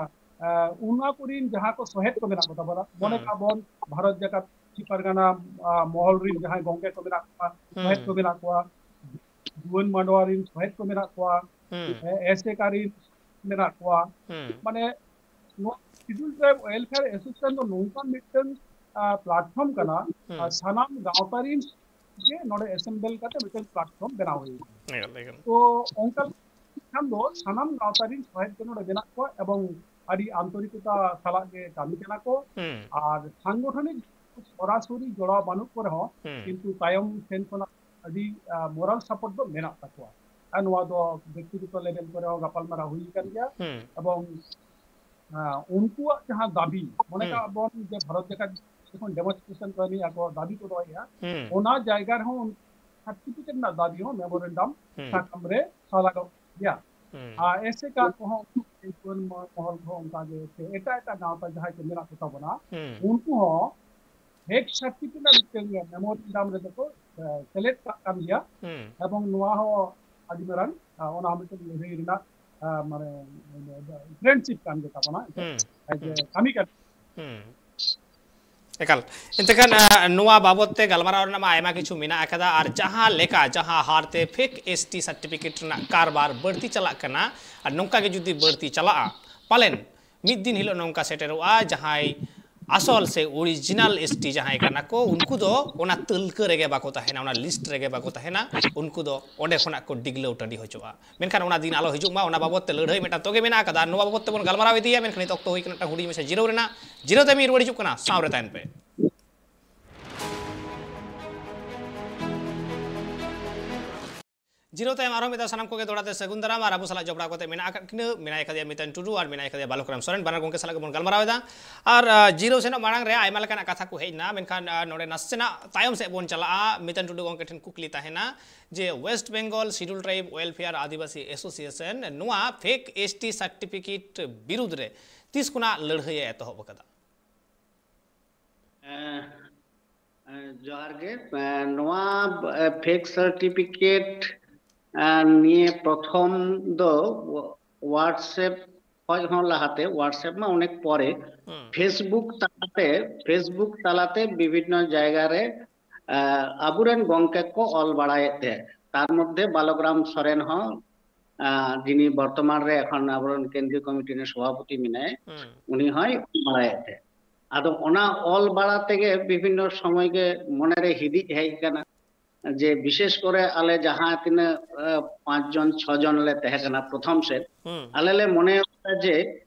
ᱮ, ᱚᱱᱟ ᱠᱚᱨᱮᱱ ᱡᱟᱦᱟᱸ ᱠᱚ ᱥᱚᱦᱮᱫ ᱠᱚ ᱢᱮᱱᱟᱜ ᱠᱚ ᱛᱟᱵᱚᱱᱟ, ᱢᱚᱱᱮ ᱦᱩᱸ ᱠᱟᱜ ᱵᱚᱱ ᱵᱷᱟᱨᱚᱛ ᱡᱟᱠᱟᱛ ᱢᱟᱹᱡᱷᱤ ᱯᱟᱨᱜᱟᱱᱟ, ᱟ, ᱢᱚᱦᱚᱞ ᱨᱮᱱ ᱡᱟᱦᱟᱸᱭ ᱜᱚᱝᱠᱮ ᱠᱚ ᱢᱮᱱᱟᱜ ᱠᱚᱣᱟ, ᱥᱚᱦᱮᱫ ᱠᱚ ᱦᱩᱸ ᱢᱮᱱᱟᱜ ᱠᱚᱣᱟ, ᱡᱩᱣᱟᱹᱱ ᱢᱟᱰᱣᱟ ᱨᱮᱱ ᱥᱚᱦᱮᱫ ᱠᱚ ᱢᱮᱱᱟᱜ ᱠᱚᱣᱟ, ᱦᱩᱸ ᱮᱥᱮᱠᱟ ᱨᱮᱱ ᱢᱮᱱᱟᱜ ᱠᱚᱣᱟ᱾ ᱦᱩᱸ ᱢᱟᱱᱮ ᱱᱚᱣᱟ ᱥᱤᱰᱩᱞ ᱴᱨᱟᱭᱤᱵᱽ ᱳᱭᱮᱞᱯᱷᱮᱭᱟᱨ ᱮᱥᱳᱥᱤᱭᱮᱥᱚᱱ ᱫᱚ ᱱᱚᱝᱠᱟᱱ ᱢᱤᱫᱴᱟᱝ, ᱟ, ᱯᱞᱟᱴᱯᱷᱚᱨᱢ ᱠᱟᱱᱟ᱾ ᱦᱩᱸ ᱟᱨ ᱥᱟᱱᱟᱢ ᱜᱟᱶᱛᱟ ᱨᱮᱱ ᱜᱮ ᱱᱚᱰᱮ ᱮᱥᱮᱢᱵᱮᱞ ᱠᱟᱛᱮ ᱢᱤᱫᱴᱟᱝ ᱯᱞᱟᱴᱯᱷᱚᱨᱢ ᱵᱮᱱᱟᱣ ᱦᱩᱭ ᱠᱟᱱᱟ᱾ ᱮᱠᱟᱞ, ᱮᱠᱟᱞ᱾ ᱛᱚ ᱚᱱᱠᱟ ᱠᱷᱟᱱ ᱫᱚ ᱥᱟᱱᱟᱢ ᱜᱟᱶᱛᱟ ᱨᱮᱱ ᱥᱚᱦᱮᱫ ᱜᱮ ᱱᱚᱰᱮ ᱢᱮᱱᱟᱜ ᱠᱚᱣᱟ ᱮᱵᱚᱝ ᱟᱹᱰᱤ ᱟᱱᱛᱚᱨᱤᱠᱚᱛᱟ ᱥᱟᱞᱟᱜ ᱜᱮ ᱠᱟᱹᱢᱤ ᱠᱟᱱᱟ ᱠᱚ᱾ ᱦᱩᱸ ᱟᱨ ᱥᱟᱝᱜᱚᱴᱷᱚᱱᱤᱠ ᱥᱚᱨᱟᱥᱚᱨᱤ ᱡᱚᱲᱟᱣ ᱵᱟᱹᱱᱩᱜ ᱠᱚ ᱨᱮᱦᱚᱸ, ᱦᱩᱸ ᱠᱤᱱᱛᱩ ᱛᱟᱭᱚᱢ ᱥᱮᱱ ᱠᱷᱚᱱᱟᱜ ᱟᱹᱰᱤ ᱢᱚᱨᱟᱞ ᱥᱟᱯᱳᱨᱴ ᱫᱚ ᱢᱮᱱᱟᱜ ᱛᱟᱠᱚᱣᱟ᱾ ᱟᱨ ᱱᱚᱣᱟ ᱫᱚ ᱵᱮᱠᱛᱤᱜᱚᱛᱚ ᱞᱮᱵᱮᱞ ᱠᱚᱨᱮ ᱦᱚᱸ ᱜᱟᱯᱟᱞᱢᱟᱨᱟᱣ ᱦᱩᱭ ᱟᱠᱟᱱ ᱜᱮᱭᱟ᱾ ᱦᱩᱸ᱾ ᱮᱵᱚᱝ ᱟᱸ, ᱩᱱᱠᱩᱣᱟᱜ ᱡᱟᱦᱟᱸ ᱫᱟᱹᱵᱤ, ᱢᱚᱱᱮ ᱦᱩᱸ᱾ ᱠᱟᱜ ᱵᱚᱱ ᱡᱮ ᱵᱷᱟᱨᱚᱛ ᱡᱟᱠᱟᱛ ᱡᱚᱠᱷᱚᱱ ᱰᱮᱢᱚᱱᱥᱴᱨᱮᱥᱚᱱ ᱠᱚ ᱮᱱᱮᱡ ᱟᱠᱚ, ᱫᱟᱹᱵᱤ ᱠᱚ ᱫᱚᱦᱚᱭᱟ, ᱦᱩᱸ᱾ ᱚᱱᱟ ᱡᱟᱭᱜᱟ ᱨᱮᱦᱚᱸ ᱥᱟᱨᱴᱤᱯᱷᱤᱠᱮᱴ ᱨᱮᱱᱟᱜ ᱫᱟᱹᱵᱤ ᱦᱚᱸ ᱢᱮᱢᱳᱨᱮᱱᱰᱟᱢ ᱦᱩᱸ᱾ ᱥᱟᱠᱟᱢ ᱨᱮ ᱥᱟᱞᱟᱜᱚᱜ ᱜᱮᱭᱟ᱾ ᱦᱩᱸ᱾ ᱟᱨ ᱮᱥᱮᱠᱟ ᱠᱚᱦᱚᱸ, ᱡᱩᱣᱟᱹᱱ ᱢᱚ-, ᱢᱚᱦᱚᱞ ᱠᱚᱦᱚᱸ ᱚᱱᱠᱟ ᱜᱮ, ᱥᱮ ᱮᱴᱟᱜ ᱮᱴᱟᱜ ᱜᱟᱶᱛᱟ ᱡᱟᱦᱟᱸᱭ ᱠᱚ ᱢᱮᱱᱟᱜ ᱠᱚ ᱛᱟᱵᱚᱱᱟ, ᱦᱩᱸ᱾ ᱩᱱᱠᱩ ᱦᱚᱸ ᱯᱷᱮᱠ ᱥᱟᱨᱴᱤᱯᱷᱤᱠᱮᱴ ᱨᱮᱱᱟᱜ ᱢᱤᱫᱴᱟᱝ ᱢᱮᱢᱳᱨᱮᱱᱰᱟᱢ ᱨᱮᱫᱚ ᱠᱚ, ᱮ, ᱥᱮᱞᱮᱫ ᱠᱟᱜ ᱠᱟᱱ ᱜᱮᱭᱟ᱾ ᱦᱩᱸ᱾ ᱮᱵᱚᱝ ᱱᱚᱣᱟ ᱦᱚᱸ ᱟᱹᱰᱤ ᱢᱟᱨᱟᱝ, ᱟ, ᱚᱱᱟ ᱦᱚᱸ ᱢᱤᱫᱴᱟᱝ ᱞᱟᱹᱲᱦᱟᱹᱭ ᱨᱮᱱᱟᱜ, ᱟ, ᱢᱟᱱᱮ, ᱯᱷᱨᱮᱱᱰᱥᱤᱯ ᱠᱟᱱ ᱜᱮ ᱛᱟᱵᱚᱱᱟ, ᱮᱱᱛᱮᱫ, ᱦᱩᱸ᱾ ᱡᱮ ᱦᱩᱸ᱾ ᱠᱟᱹᱢᱤ ᱠᱟᱱ᱾ ᱦᱩᱸ᱾ ᱮᱠᱟᱞ᱾ ᱮᱱᱛᱮ ᱠᱷᱟᱱ, ᱟ, ᱱᱚᱣᱟ ᱵᱟᱵᱚᱛ ᱛᱮ ᱜᱟᱞᱢᱟᱨᱟᱣ ᱨᱮᱱᱟᱜ ᱢᱟ ᱟᱭᱢᱟ ᱠᱤᱪᱷᱩ ᱢᱮᱱᱟᱜ ᱟᱠᱟᱫᱟ, ᱟᱨ ᱡᱟᱦᱟᱸ ᱞᱮᱠᱟ, ᱡᱟᱦᱟᱸ ᱦᱟᱨ ᱛᱮ ᱯᱷᱮᱠ ᱮᱥ ᱴᱤ ᱥᱟᱨᱴᱤᱯᱷᱤᱠᱮᱴ ᱨᱮᱱᱟᱜ ᱠᱟᱨᱵᱟᱨ ᱵᱟᱹᱲᱛᱤ ᱪᱟᱞᱟᱜ ᱠᱟᱱᱟ, ᱟᱨ ᱱᱚᱝᱠᱟ ᱜᱮ ᱡᱩᱫᱤ ᱵᱟᱹᱲᱛᱤ ᱪᱟᱞᱟᱜᱼᱟ, ᱯᱟᱞᱮᱱ ᱢᱤᱫ ᱫᱤᱱ ᱦᱤᱞᱳᱜ ᱱᱚᱝᱠᱟ ᱥᱮᱴᱮᱨᱚᱜᱼᱟ, ᱡᱟᱦᱟᱸᱭ ᱟᱥᱚᱞ ᱥᱮ ᱚᱨᱤᱡᱤᱱᱟᱞ ᱮᱥ ᱴᱤ ᱡᱟᱦᱟᱸᱭ ᱠᱟᱱᱟ ᱠᱚ, ᱩᱱᱠᱩ ᱫᱚ ᱚᱱᱟ ᱛᱟᱹᱞᱠᱟᱹ ᱨᱮᱜᱮ ᱵᱟᱠᱚ ᱛᱟᱦᱮᱱᱟ, ᱚᱱᱟ ᱞᱤᱥᱴ ᱨᱮᱜᱮ ᱵᱟᱠᱚ ᱛᱟᱦᱮᱱᱟ, ᱩᱱᱠᱩ ᱫᱚ ᱚᱸᱰᱮ ᱠᱷᱚᱱᱟᱜ ᱠᱚ ᱰᱤᱜᱽᱞᱟᱹᱣ ᱴᱟᱺᱰᱤ ᱦᱚᱪᱚᱜᱼᱟ᱾ ᱢᱮᱱᱠᱷᱟᱱ ᱚᱱᱟ ᱫᱤᱱ ᱟᱞᱚ ᱦᱤᱡᱩᱜ ᱢᱟ, ᱚᱱᱟ ᱵᱟᱵᱚᱛ ᱛᱮ ᱞᱟᱹᱲᱦᱟᱹᱭ ᱢᱤᱫᱴᱟᱝ ᱛᱚᱜᱮ ᱢᱮᱱᱟᱜ ᱟᱠᱟᱫᱟ᱾ ᱱᱚᱣᱟ ᱵᱟᱵᱚᱛ ᱛᱮᱵᱚᱱ ᱜᱟᱞᱢᱟᱨᱟᱣ ᱤᱫᱤᱭᱟ, ᱢᱮᱱᱠᱷᱟᱱ ᱱᱤᱛ ᱚᱠᱛᱚ ᱦᱩᱭ ᱠᱟᱱᱟ ᱢᱤᱫᱴᱟᱝ ᱦᱩᱰᱤᱧ ᱢᱟᱪᱷᱟ ᱡᱤᱨᱟᱹᱣ ᱨᱮᱱᱟᱜ᱾ ᱡᱤᱨᱟᱹᱣ ᱛᱟᱭᱚᱢ ᱤᱧ ᱨᱩᱣᱟᱹᱲ ᱦᱤᱡᱩᱜ ᱠᱟᱱᱟ, ᱥᱟᱶᱨᱮ ᱛᱟᱦᱮᱱ ᱯᱮ᱾ ᱡᱤᱨᱟᱹᱣ ᱛᱟᱭᱚᱢ ᱟᱨᱦᱚᱸ ᱢᱤᱫ ᱫᱷᱟᱣ ᱥᱟᱱᱟᱢ ᱠᱚᱜᱮ ᱫᱚᱦᱲᱟ ᱛᱮ ᱥᱟᱹᱜᱩᱱ ᱫᱟᱨᱟᱢ, ᱟᱨ ᱟᱵᱚ ᱥᱟᱞᱟᱜ ᱡᱚᱯᱲᱟᱣ ᱠᱟᱛᱮ ᱢᱮᱱᱟᱜ ᱟᱠᱟᱫ ᱠᱤᱱᱟᱹ, ᱢᱮᱱᱟᱭ ᱠᱟᱫᱮᱭᱟ ᱢᱤᱛᱟᱱ ᱴᱩᱰᱩ ᱟᱨ ᱢᱮᱱᱟᱭ ᱠᱟᱫᱮᱭᱟ ᱵᱟᱞᱚᱠ ᱨᱟᱢ ᱥᱚᱨᱮᱱ, ᱵᱟᱱᱟᱨ ᱜᱚᱢᱠᱮ ᱥᱟᱞᱟᱜ ᱜᱮᱵᱚᱱ ᱜᱟᱞᱢᱟᱨᱟᱣ ᱮᱫᱟ᱾ ᱟᱨ, ᱟ, ᱡᱤᱨᱟᱹᱣ ᱥᱮᱱᱚᱜ ᱢᱟᱲᱟᱝ ᱨᱮ ᱟᱭᱢᱟ ᱞᱮᱠᱟᱱᱟᱜ ᱠᱟᱛᱷᱟ ᱠᱚ ᱦᱮᱡ ᱮᱱᱟ, ᱢᱮᱱᱠᱷᱟᱱ, ᱟ, ᱱᱚᱰᱮ ᱱᱟᱥᱮᱱᱟᱜ ᱛᱟᱭᱚᱢ ᱥᱮᱫ ᱵᱚᱱ ᱪᱟᱞᱟᱜᱼᱟ᱾ ᱢᱤᱛᱟᱱ ᱴᱩᱰᱩ ᱜᱚᱢᱠᱮ ᱴᱷᱮᱱ ᱠᱩᱠᱞᱤ ᱛᱟᱦᱮᱱᱟ ᱡᱮ West Bengal Scheduled Tribe Welfare ᱟᱹᱫᱤᱵᱟᱹᱥᱤ Association ᱱᱚᱣᱟ ᱯᱷᱮᱠ ᱮᱥ ᱴᱤ ᱥᱟᱨᱴᱤᱯᱷᱤᱠᱮᱴ ᱵᱤᱨᱩᱫᱽ ᱨᱮ ᱛᱤᱥ ᱠᱷᱚᱱᱟᱜ ᱞᱟᱹᱲᱦᱟᱹᱭ ᱮ ᱮᱛᱚᱦᱚᱵ ᱟᱠᱟᱫᱟ? ᱮᱸ, ᱮᱸ, ᱡᱚᱦᱟᱨ ᱜᱮ᱾ ᱮᱸ, ᱱᱚᱣᱟ, ᱮᱸ, ᱯᱷᱮᱠ ᱥᱟᱨᱴᱤᱯᱷᱤᱠᱮᱴ, ᱮᱸ, ᱱᱤᱭᱮ ᱯᱨᱚᱛᱷᱚᱢ ᱫᱚ WhatsApp ᱠᱷᱚᱡ ᱦᱚᱸ ᱞᱟᱦᱟᱛᱮ, WhatsApp ᱢᱟ ᱚᱱᱮᱠ ᱯᱚᱨᱮ, ᱦᱩᱸ᱾ Facebook ᱛᱟᱞᱟᱛᱮ, Facebook ᱛᱟᱞᱟᱛᱮ ᱵᱤᱵᱷᱤᱱᱱᱚ ᱡᱟᱭᱜᱟ ᱨᱮ, ᱮᱸ, ᱟᱵᱚᱨᱮᱱ ᱜᱚᱝᱠᱮ ᱠᱚ ᱚᱞ ᱵᱟᱲᱟᱭᱮᱫ ᱛᱟᱦᱮᱸᱫ᱾ ᱛᱟᱨ ᱢᱚᱫᱽᱫᱷᱮ ᱵᱟᱞᱚᱠ ᱨᱟᱢ ᱥᱚᱨᱮᱱ ᱦᱚᱸ, ᱮᱸ, ᱡᱤᱱᱤ ᱵᱚᱨᱛᱚᱢᱟᱱ ᱨᱮ ᱮᱠᱷᱚᱱ ᱟᱵᱚᱨᱮᱱ ᱠᱮᱱᱫᱨᱤᱭᱚ ᱠᱚᱢᱤᱴᱤ ᱨᱮᱱ ᱥᱚᱵᱷᱟᱯᱚᱛᱤ ᱢᱮᱱᱟᱭᱟ, ᱦᱩᱸ᱾ ᱩᱱᱤ ᱦᱚᱸᱭ ᱚᱞ ᱵᱟᱲᱟᱭᱮᱫ ᱛᱟᱦᱮᱸᱫ᱾ ᱟᱫᱚ ᱚᱱᱟ ᱚᱞ ᱵᱟᱲᱟ ᱛᱮᱜᱮ ᱵᱤᱵᱷᱤᱱᱱᱚ ᱥᱚᱢᱚᱭ ᱜᱮ ᱢᱚᱱᱮᱨᱮ ᱦᱤᱫᱤᱡ ᱦᱮᱡ ᱟᱠᱟᱱᱟ ᱡᱮ ᱵᱤᱥᱮᱥ ᱠᱚᱨᱮ ᱟᱞᱮ ᱡᱟᱦᱟᱸ ᱛᱤᱱᱟᱹᱜ, ᱮ, ᱯᱟᱸᱪ ᱡᱚᱱ, ᱪᱷᱚ ᱡᱚᱱ ᱞᱮ ᱛᱟᱦᱮᱸ ᱠᱟᱱᱟ ᱯᱨᱚᱛᱷᱚᱢ ᱥᱮᱫ, ᱦᱩᱸ᱾ ᱟᱞᱮ ᱞᱮ ᱢᱚᱱᱮ ᱟᱠᱟᱫᱟ ᱡᱮ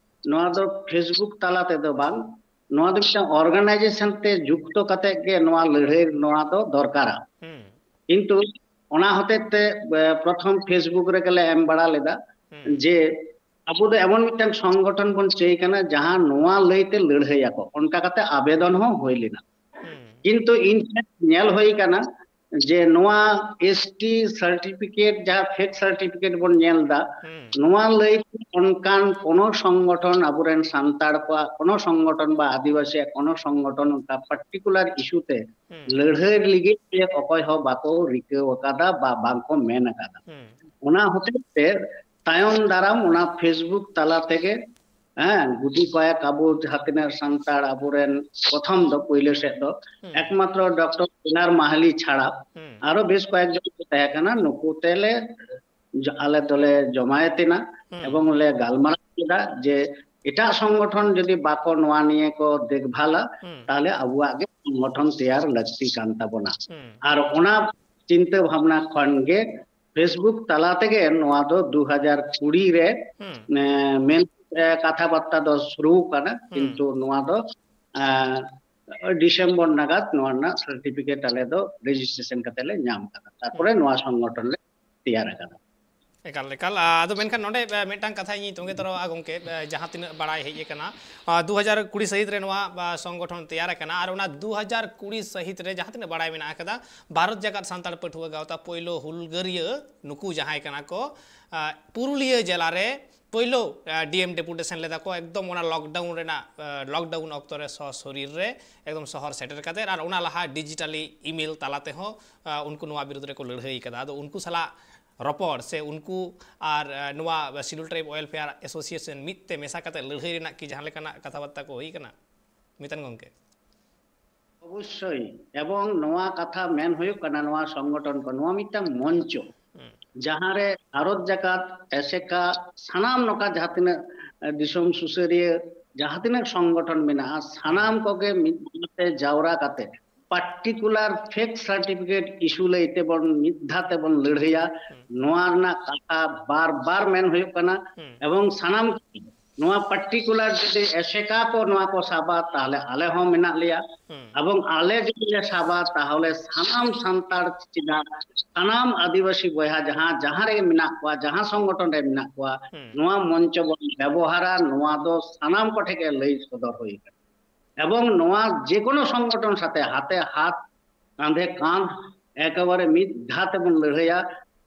ᱱᱚᱣᱟ ᱫᱚ Facebook ᱛᱟᱞᱟ ᱛᱮᱫᱚ ᱵᱟᱝ, ᱱᱚᱣᱟ ᱫᱚ ᱢᱤᱫᱴᱟᱝ ᱚᱨᱜᱟᱱᱟᱭᱡᱮᱥᱚᱱ ᱛᱮ ᱡᱩᱠᱛᱚ ᱠᱟᱛᱮ ᱜᱮ ᱱᱚᱣᱟ ᱞᱟᱹᱲᱦᱟᱹᱭ ᱱᱚᱣᱟ ᱫᱚ ᱫᱚᱨᱠᱟᱨᱟ᱾ ᱦᱩᱸ᱾ ᱠᱤᱱᱛᱩ ᱚᱱᱟ ᱦᱚᱛᱮᱡ ᱛᱮ ᱯᱨᱚᱛᱷᱚᱢ Facebook ᱨᱮᱜᱮᱞᱮ ᱮᱢ ᱵᱟᱲᱟ ᱞᱮᱫᱟ ᱡᱮ ᱟᱵᱚ ᱫᱚ ᱮᱢᱚᱱ ᱢᱤᱫᱴᱟᱝ ᱥᱚᱝᱜᱚᱴᱷᱚᱱ ᱵᱚᱱ ᱪᱟᱹᱭ ᱠᱟᱱᱟ ᱡᱟᱦᱟᱸ ᱱᱚᱣᱟ ᱞᱟᱹᱭᱛᱮ ᱞᱟᱹᱲᱦᱟᱹᱭᱟᱠᱚ, ᱚᱱᱠᱟ ᱠᱟᱛᱮ ᱟᱵᱮᱫᱚᱱ ᱦᱚᱸ ᱦᱩᱭ ᱞᱮᱱᱟ᱾ ᱠᱤᱱᱛᱩ ᱤᱱ ᱯᱷᱮᱠᱴ ᱧᱮᱞ ᱦᱩᱭ ᱠᱟᱱᱟ ᱡᱮ ᱱᱚᱣᱟ ST certificate, ᱡᱟᱦᱟᱸ fake certificate ᱵᱚᱱ ᱧᱮᱞ ᱮᱫᱟ, ᱱᱚᱣᱟ ᱞᱟᱹᱭᱛᱮ ᱚᱱᱠᱟᱱ ᱠᱳᱱᱳ ᱥᱚᱝᱜᱚᱴᱷᱚᱱ, ᱟᱵᱚᱨᱮᱱ ᱥᱟᱱᱛᱟᱲ ᱠᱚᱣᱟᱜ ᱠᱳᱱᱳ ᱥᱚᱝᱜᱚᱴᱷᱚᱱ ᱵᱟ ᱟᱹᱫᱤᱵᱟᱹᱥᱤᱭᱟᱜ ᱠᱳᱱᱳ ᱥᱚᱝᱜᱚᱴᱷᱚᱱ ᱚᱱᱠᱟ particular issue ᱛᱮ ᱞᱟᱹᱲᱦᱟᱹᱭ ᱞᱟᱹᱜᱤᱫ ᱛᱮ ᱚᱠᱚᱭ ᱦᱚᱸ ᱵᱟᱠᱚ ᱨᱤᱠᱟᱹ ᱟᱠᱟᱫᱟ ᱵᱟ ᱵᱟᱝᱠᱚ ᱢᱮᱱ ᱟᱠᱟᱫᱟ᱾ ᱚᱱᱟ ᱦᱚᱛᱮᱡ ᱛᱮ ᱛᱟᱭᱚᱢ ᱫᱟᱨᱟᱢ ᱚᱱᱟ Facebook ᱛᱟᱞᱟ ᱛᱮᱜᱮ, ᱦᱮᱸ, ᱜᱩᱴᱤ ᱠᱚᱭᱮᱠ ᱟᱵᱚ ᱡᱟᱦᱟᱸ ᱛᱤᱱᱟᱹᱜ ᱥᱟᱱᱛᱟᱲ ᱟᱵᱚᱨᱮᱱ ᱯᱨᱚᱛᱷᱚᱢ ᱫᱚ, ᱯᱳᱭᱞᱳ ᱥᱮᱫ ᱫᱚ ᱮᱠᱢᱟᱛᱨᱚ ᱰᱚᱠᱴᱚᱨ ᱠᱮᱱᱟᱨ ᱢᱟᱦᱟᱞᱤ ᱪᱷᱟᱲᱟ ᱟᱨᱚ ᱵᱮᱥ ᱠᱚᱭᱮᱠ ᱡᱚᱱ ᱠᱚ ᱛᱟᱦᱮᱸ ᱠᱟᱱᱟ, ᱱᱩᱠᱩ ᱛᱮᱞᱮ ᱡᱚ-, ᱟᱞᱮ ᱫᱚᱞᱮ ᱡᱚᱢᱟᱭᱮᱫ ᱛᱟᱦᱮᱱᱟ ᱮᱵᱚᱝ ᱞᱮ ᱜᱟᱞᱢᱟᱨᱟᱣ ᱠᱮᱫᱟ ᱡᱮ ᱮᱴᱟᱜ ᱥᱚᱝᱜᱚᱴᱷᱚᱱ ᱡᱩᱫᱤ ᱵᱟᱠᱚ ᱱᱚᱣᱟ ᱱᱤᱭᱮ ᱠᱚ ᱫᱮᱠᱷᱵᱷᱟᱞᱟ, ᱛᱟᱦᱞᱮ ᱟᱵᱚᱣᱟᱜ ᱜᱮ ᱥᱚᱝᱜᱚᱴᱷᱚᱱ ᱛᱮᱭᱟᱨ ᱞᱟᱹᱠᱛᱤ ᱠᱟᱱ ᱛᱟᱵᱚᱱᱟ᱾ ᱟᱨ ᱚᱱᱟ ᱪᱤᱱᱛᱟᱹ ᱵᱷᱟᱵᱽᱱᱟ ᱠᱷᱚᱱ ᱜᱮ Facebook ᱛᱟᱞᱟ ᱛᱮᱜᱮ ᱱᱚᱣᱟ ᱫᱚ ᱫᱩ ᱦᱟᱡᱟᱨ ᱠᱩᱲᱤ ᱨᱮ, ᱮ, ᱢᱮᱱ, ᱮ, ᱠᱟᱛᱷᱟ ᱵᱟᱨᱛᱟ ᱫᱚ ᱥᱩᱨᱩ ᱠᱟᱱᱟ, ᱠᱤᱱᱛᱩ ᱱᱚᱣᱟ ᱫᱚ, ᱮ, ᱰᱤᱥᱮᱢᱵᱚᱨ ᱱᱟᱜᱟᱫ ᱱᱚᱣᱟ ᱨᱮᱱᱟᱜ certificate ᱟᱞᱮ ᱫᱚ registration ᱠᱟᱛᱮ ᱞᱮ ᱧᱟᱢ ᱠᱟᱫᱟ᱾ ᱛᱟᱨᱯᱚᱨᱮ ᱱᱚᱣᱟ ᱥᱚᱝᱜᱚᱴᱷᱚᱱ ᱞᱮ ᱛᱮᱭᱟᱨ ᱟᱠᱟᱫᱟ᱾ ᱮᱠᱟᱞ, ᱮᱠᱟᱞ᱾ ᱟ, ᱟᱫᱚ ᱢᱮᱱᱠᱷᱟᱱ ᱱᱚᱰᱮ, ᱮ, ᱢᱤᱫᱴᱟᱝ ᱠᱟᱛᱷᱟ ᱤᱧᱤᱧ ᱛᱚᱸᱜᱮ ᱛᱚᱨᱟᱣᱟᱜᱼᱟ ᱜᱚᱢᱠᱮ, ᱮ, ᱡᱟᱦᱟᱸ ᱛᱤᱱᱟᱹᱜ ᱵᱟᱲᱟᱭ ᱦᱮᱡ ᱟᱠᱟᱱᱟ, ᱟ, ᱫᱩ ᱦᱟᱡᱟᱨ ᱠᱩᱲᱤ ᱥᱟᱹᱦᱤᱛ ᱨᱮ ᱱᱚᱣᱟ, ᱟ, ᱥᱚᱝᱜᱚᱴᱷᱚᱱ ᱛᱮᱭᱟᱨ ᱟᱠᱟᱱᱟ ᱟᱨ ᱚᱱᱟ ᱫᱩ ᱦᱟᱡᱟᱨ ᱠᱩᱲᱤ ᱥᱟᱹᱦᱤᱛ ᱨᱮ ᱡᱟᱦᱟᱸ ᱛᱤᱱᱟᱹᱜ ᱵᱟᱲᱟᱭ ᱢᱮᱱᱟᱜ ᱟᱠᱟᱫᱟ, ᱵᱷᱟᱨᱚᱛ ᱡᱟᱠᱟᱛ ᱥᱟᱱᱛᱟᱲ ᱯᱟᱹᱴᱷᱩᱣᱟᱹ ᱜᱟᱶᱛᱟ ᱯᱳᱭᱞᱳ ᱦᱩᱞᱜᱟᱹᱨᱤᱭᱟᱹ ᱱᱩᱠᱩ ᱡᱟᱦᱟᱸᱭ ᱠᱟᱱᱟ ᱠᱚ, ᱟ, ᱯᱩᱨᱩᱞᱤᱭᱟᱹ ᱡᱮᱞᱟ ᱨᱮ ᱯᱳᱭᱞᱳ, ᱟ, DM deputation ᱞᱮᱫᱟ ᱠᱚ, ᱮᱠᱫᱚᱢ ᱚᱱᱟ lockdown ᱨᱮᱱᱟᱜ, ᱟ, lockdown ᱚᱠᱛᱚ ᱨᱮ ᱥᱚ ᱥᱚᱨᱤᱨ ᱨᱮ ᱮᱠᱫᱚᱢ ᱥᱚᱦᱚᱨ ᱥᱮᱴᱮᱨ ᱠᱟᱛᱮ, ᱟᱨ ᱚᱱᱟ ᱞᱟᱦᱟ digitally email ᱛᱟᱞᱟ ᱛᱮᱦᱚᱸ, ᱟ, ᱩᱱᱠᱩ ᱱᱚᱣᱟ ᱵᱤᱨᱩᱫᱽ ᱨᱮᱠᱚ ᱞᱟᱹᱲᱦᱟᱹᱭ ᱠᱟᱫᱟ᱾ ᱟᱫᱚ ᱩᱱᱠᱩ ᱥᱟᱞᱟᱜ ᱨᱚᱯᱚᱲ ᱥᱮ ᱩᱱᱠᱩ ᱟᱨ, ᱟ, ᱱᱚᱣᱟ Scheduled Tribe Welfare Association ᱢᱤᱫ ᱛᱮ ᱢᱮᱥᱟ ᱠᱟᱛᱮ ᱞᱟᱹᱲᱦᱟᱹᱭ ᱨᱮᱱᱟᱜ ᱠᱤ ᱡᱟᱦᱟᱸ ᱞᱮᱠᱟᱱᱟᱜ ᱠᱟᱛᱷᱟ ᱵᱟᱨᱛᱟ ᱠᱚ ᱦᱩᱭ ᱠᱟᱱᱟ, ᱢᱤᱛᱟᱱ ᱜᱚᱢᱠᱮ? ᱚᱵᱚᱥᱥᱳᱭ, ᱮᱵᱚᱝ ᱱᱚᱣᱟ ᱠᱟᱛᱷᱟ ᱢᱮᱱ ᱦᱩᱭᱩᱜ ᱠᱟᱱᱟ ᱱᱚᱣᱟ ᱥᱚᱝᱜᱚᱴᱷᱚᱱ ᱠᱚ, ᱱᱚᱣᱟ ᱢᱤᱫᱴᱟᱝ ᱢᱚᱧᱪᱚ, ᱡᱟᱦᱟᱸ ᱨᱮ ᱵᱷᱟᱨᱚᱛ ᱡᱟᱠᱟᱛ, ᱮᱥᱮᱠᱟ, ᱥᱟᱱᱟᱢ ᱱᱚᱝᱠᱟ ᱡᱟᱦᱟᱸ ᱛᱤᱱᱟᱹᱜ, ᱮ, ᱫᱤᱥᱚᱢ ᱥᱩᱥᱟᱹᱨᱤᱭᱟᱹ ᱡᱟᱦᱟᱸ ᱛᱤᱱᱟᱹᱜ ᱥᱚᱝᱜᱚᱴᱷᱚᱱ ᱢᱮᱱᱟᱜᱼᱟ, ᱥᱟᱱᱟᱢ ᱠᱚᱜᱮ ᱢᱤᱫ ᱫᱷᱟᱣ ᱛᱮ ᱡᱟᱣᱨᱟ ᱠᱟᱛᱮ particular fake certificate issue ᱞᱟᱹᱭ ᱛᱮᱵᱚᱱ ᱢᱤᱫ ᱫᱷᱟᱣ ᱛᱮᱵᱚᱱ ᱞᱟᱹᱲᱦᱟᱹᱭᱟ᱾ ᱱᱚᱣᱟ ᱨᱮᱱᱟᱜ ᱠᱟᱛᱷᱟ ᱵᱟᱨ ᱵᱟᱨ ᱢᱮᱱ ᱦᱩᱭᱩᱜ ᱠᱟᱱᱟ᱾ ᱮᱵᱚᱝ ᱥᱟᱱᱟᱢ ᱱᱚᱣᱟ ᱯᱟᱨᱴᱤᱠᱩᱞᱟᱨ ᱡᱩᱫᱤ ᱮᱥᱮᱠᱟ ᱠᱚ ᱱᱚᱣᱟ ᱠᱚ ᱥᱟᱵᱟ, ᱛᱟᱦᱚᱞᱮ ᱟᱞᱮ ᱦᱚᱸ ᱢᱮᱱᱟᱜ ᱞᱮᱭᱟ᱾ ᱦᱩᱸ᱾ ᱮᱵᱚᱝ ᱟᱞᱮ ᱡᱩᱫᱤ ᱞᱮ ᱥᱟᱵᱟ, ᱛᱟᱦᱚᱞᱮ ᱥᱟᱱᱟᱢ ᱥᱟᱱᱛᱟᱲ ᱪᱮᱫᱟᱜ, ᱥᱟᱱᱟᱢ ᱟᱹᱫᱤᱵᱟᱹᱥᱤ ᱵᱚᱭᱦᱟ ᱡᱟᱦᱟᱸ, ᱡᱟᱦᱟᱸ ᱨᱮᱜᱮ ᱢᱮᱱᱟᱜ ᱠᱚᱣᱟ, ᱡᱟᱦᱟᱸ ᱥᱚᱝᱜᱚᱴᱷᱚᱱ ᱨᱮ ᱢᱮᱱᱟᱜ ᱠᱚᱣᱟ, ᱦᱩᱸ᱾ ᱱᱚᱣᱟ ᱢᱚᱧᱪᱚ ᱵᱚᱱ ᱵᱮᱵᱚᱦᱟᱨᱟ, ᱱᱚᱣᱟ ᱫᱚ ᱥᱟᱱᱟᱢ ᱠᱚᱴᱷᱮᱱ ᱜᱮ ᱞᱟᱹᱭ ᱥᱚᱫᱚᱨ ᱦᱩᱭ ᱟᱠᱟᱱᱟ᱾ ᱮᱵᱚᱝ ᱱᱚᱣᱟ ᱡᱮᱠᱳᱱᱳ ᱥᱚᱝᱜᱚᱴᱷᱚᱱ ᱥᱟᱛᱮ ᱦᱟᱛᱮ ᱦᱟᱛ, ᱠᱟᱸᱫᱷᱮ ᱠᱟᱸᱫᱷ, ᱮᱠᱮᱵᱟᱨᱮ ᱢᱤᱫ ᱫᱷᱟᱣ ᱛᱮᱵᱚᱱ ᱞᱟᱹᱲᱦᱟᱹᱭᱟ,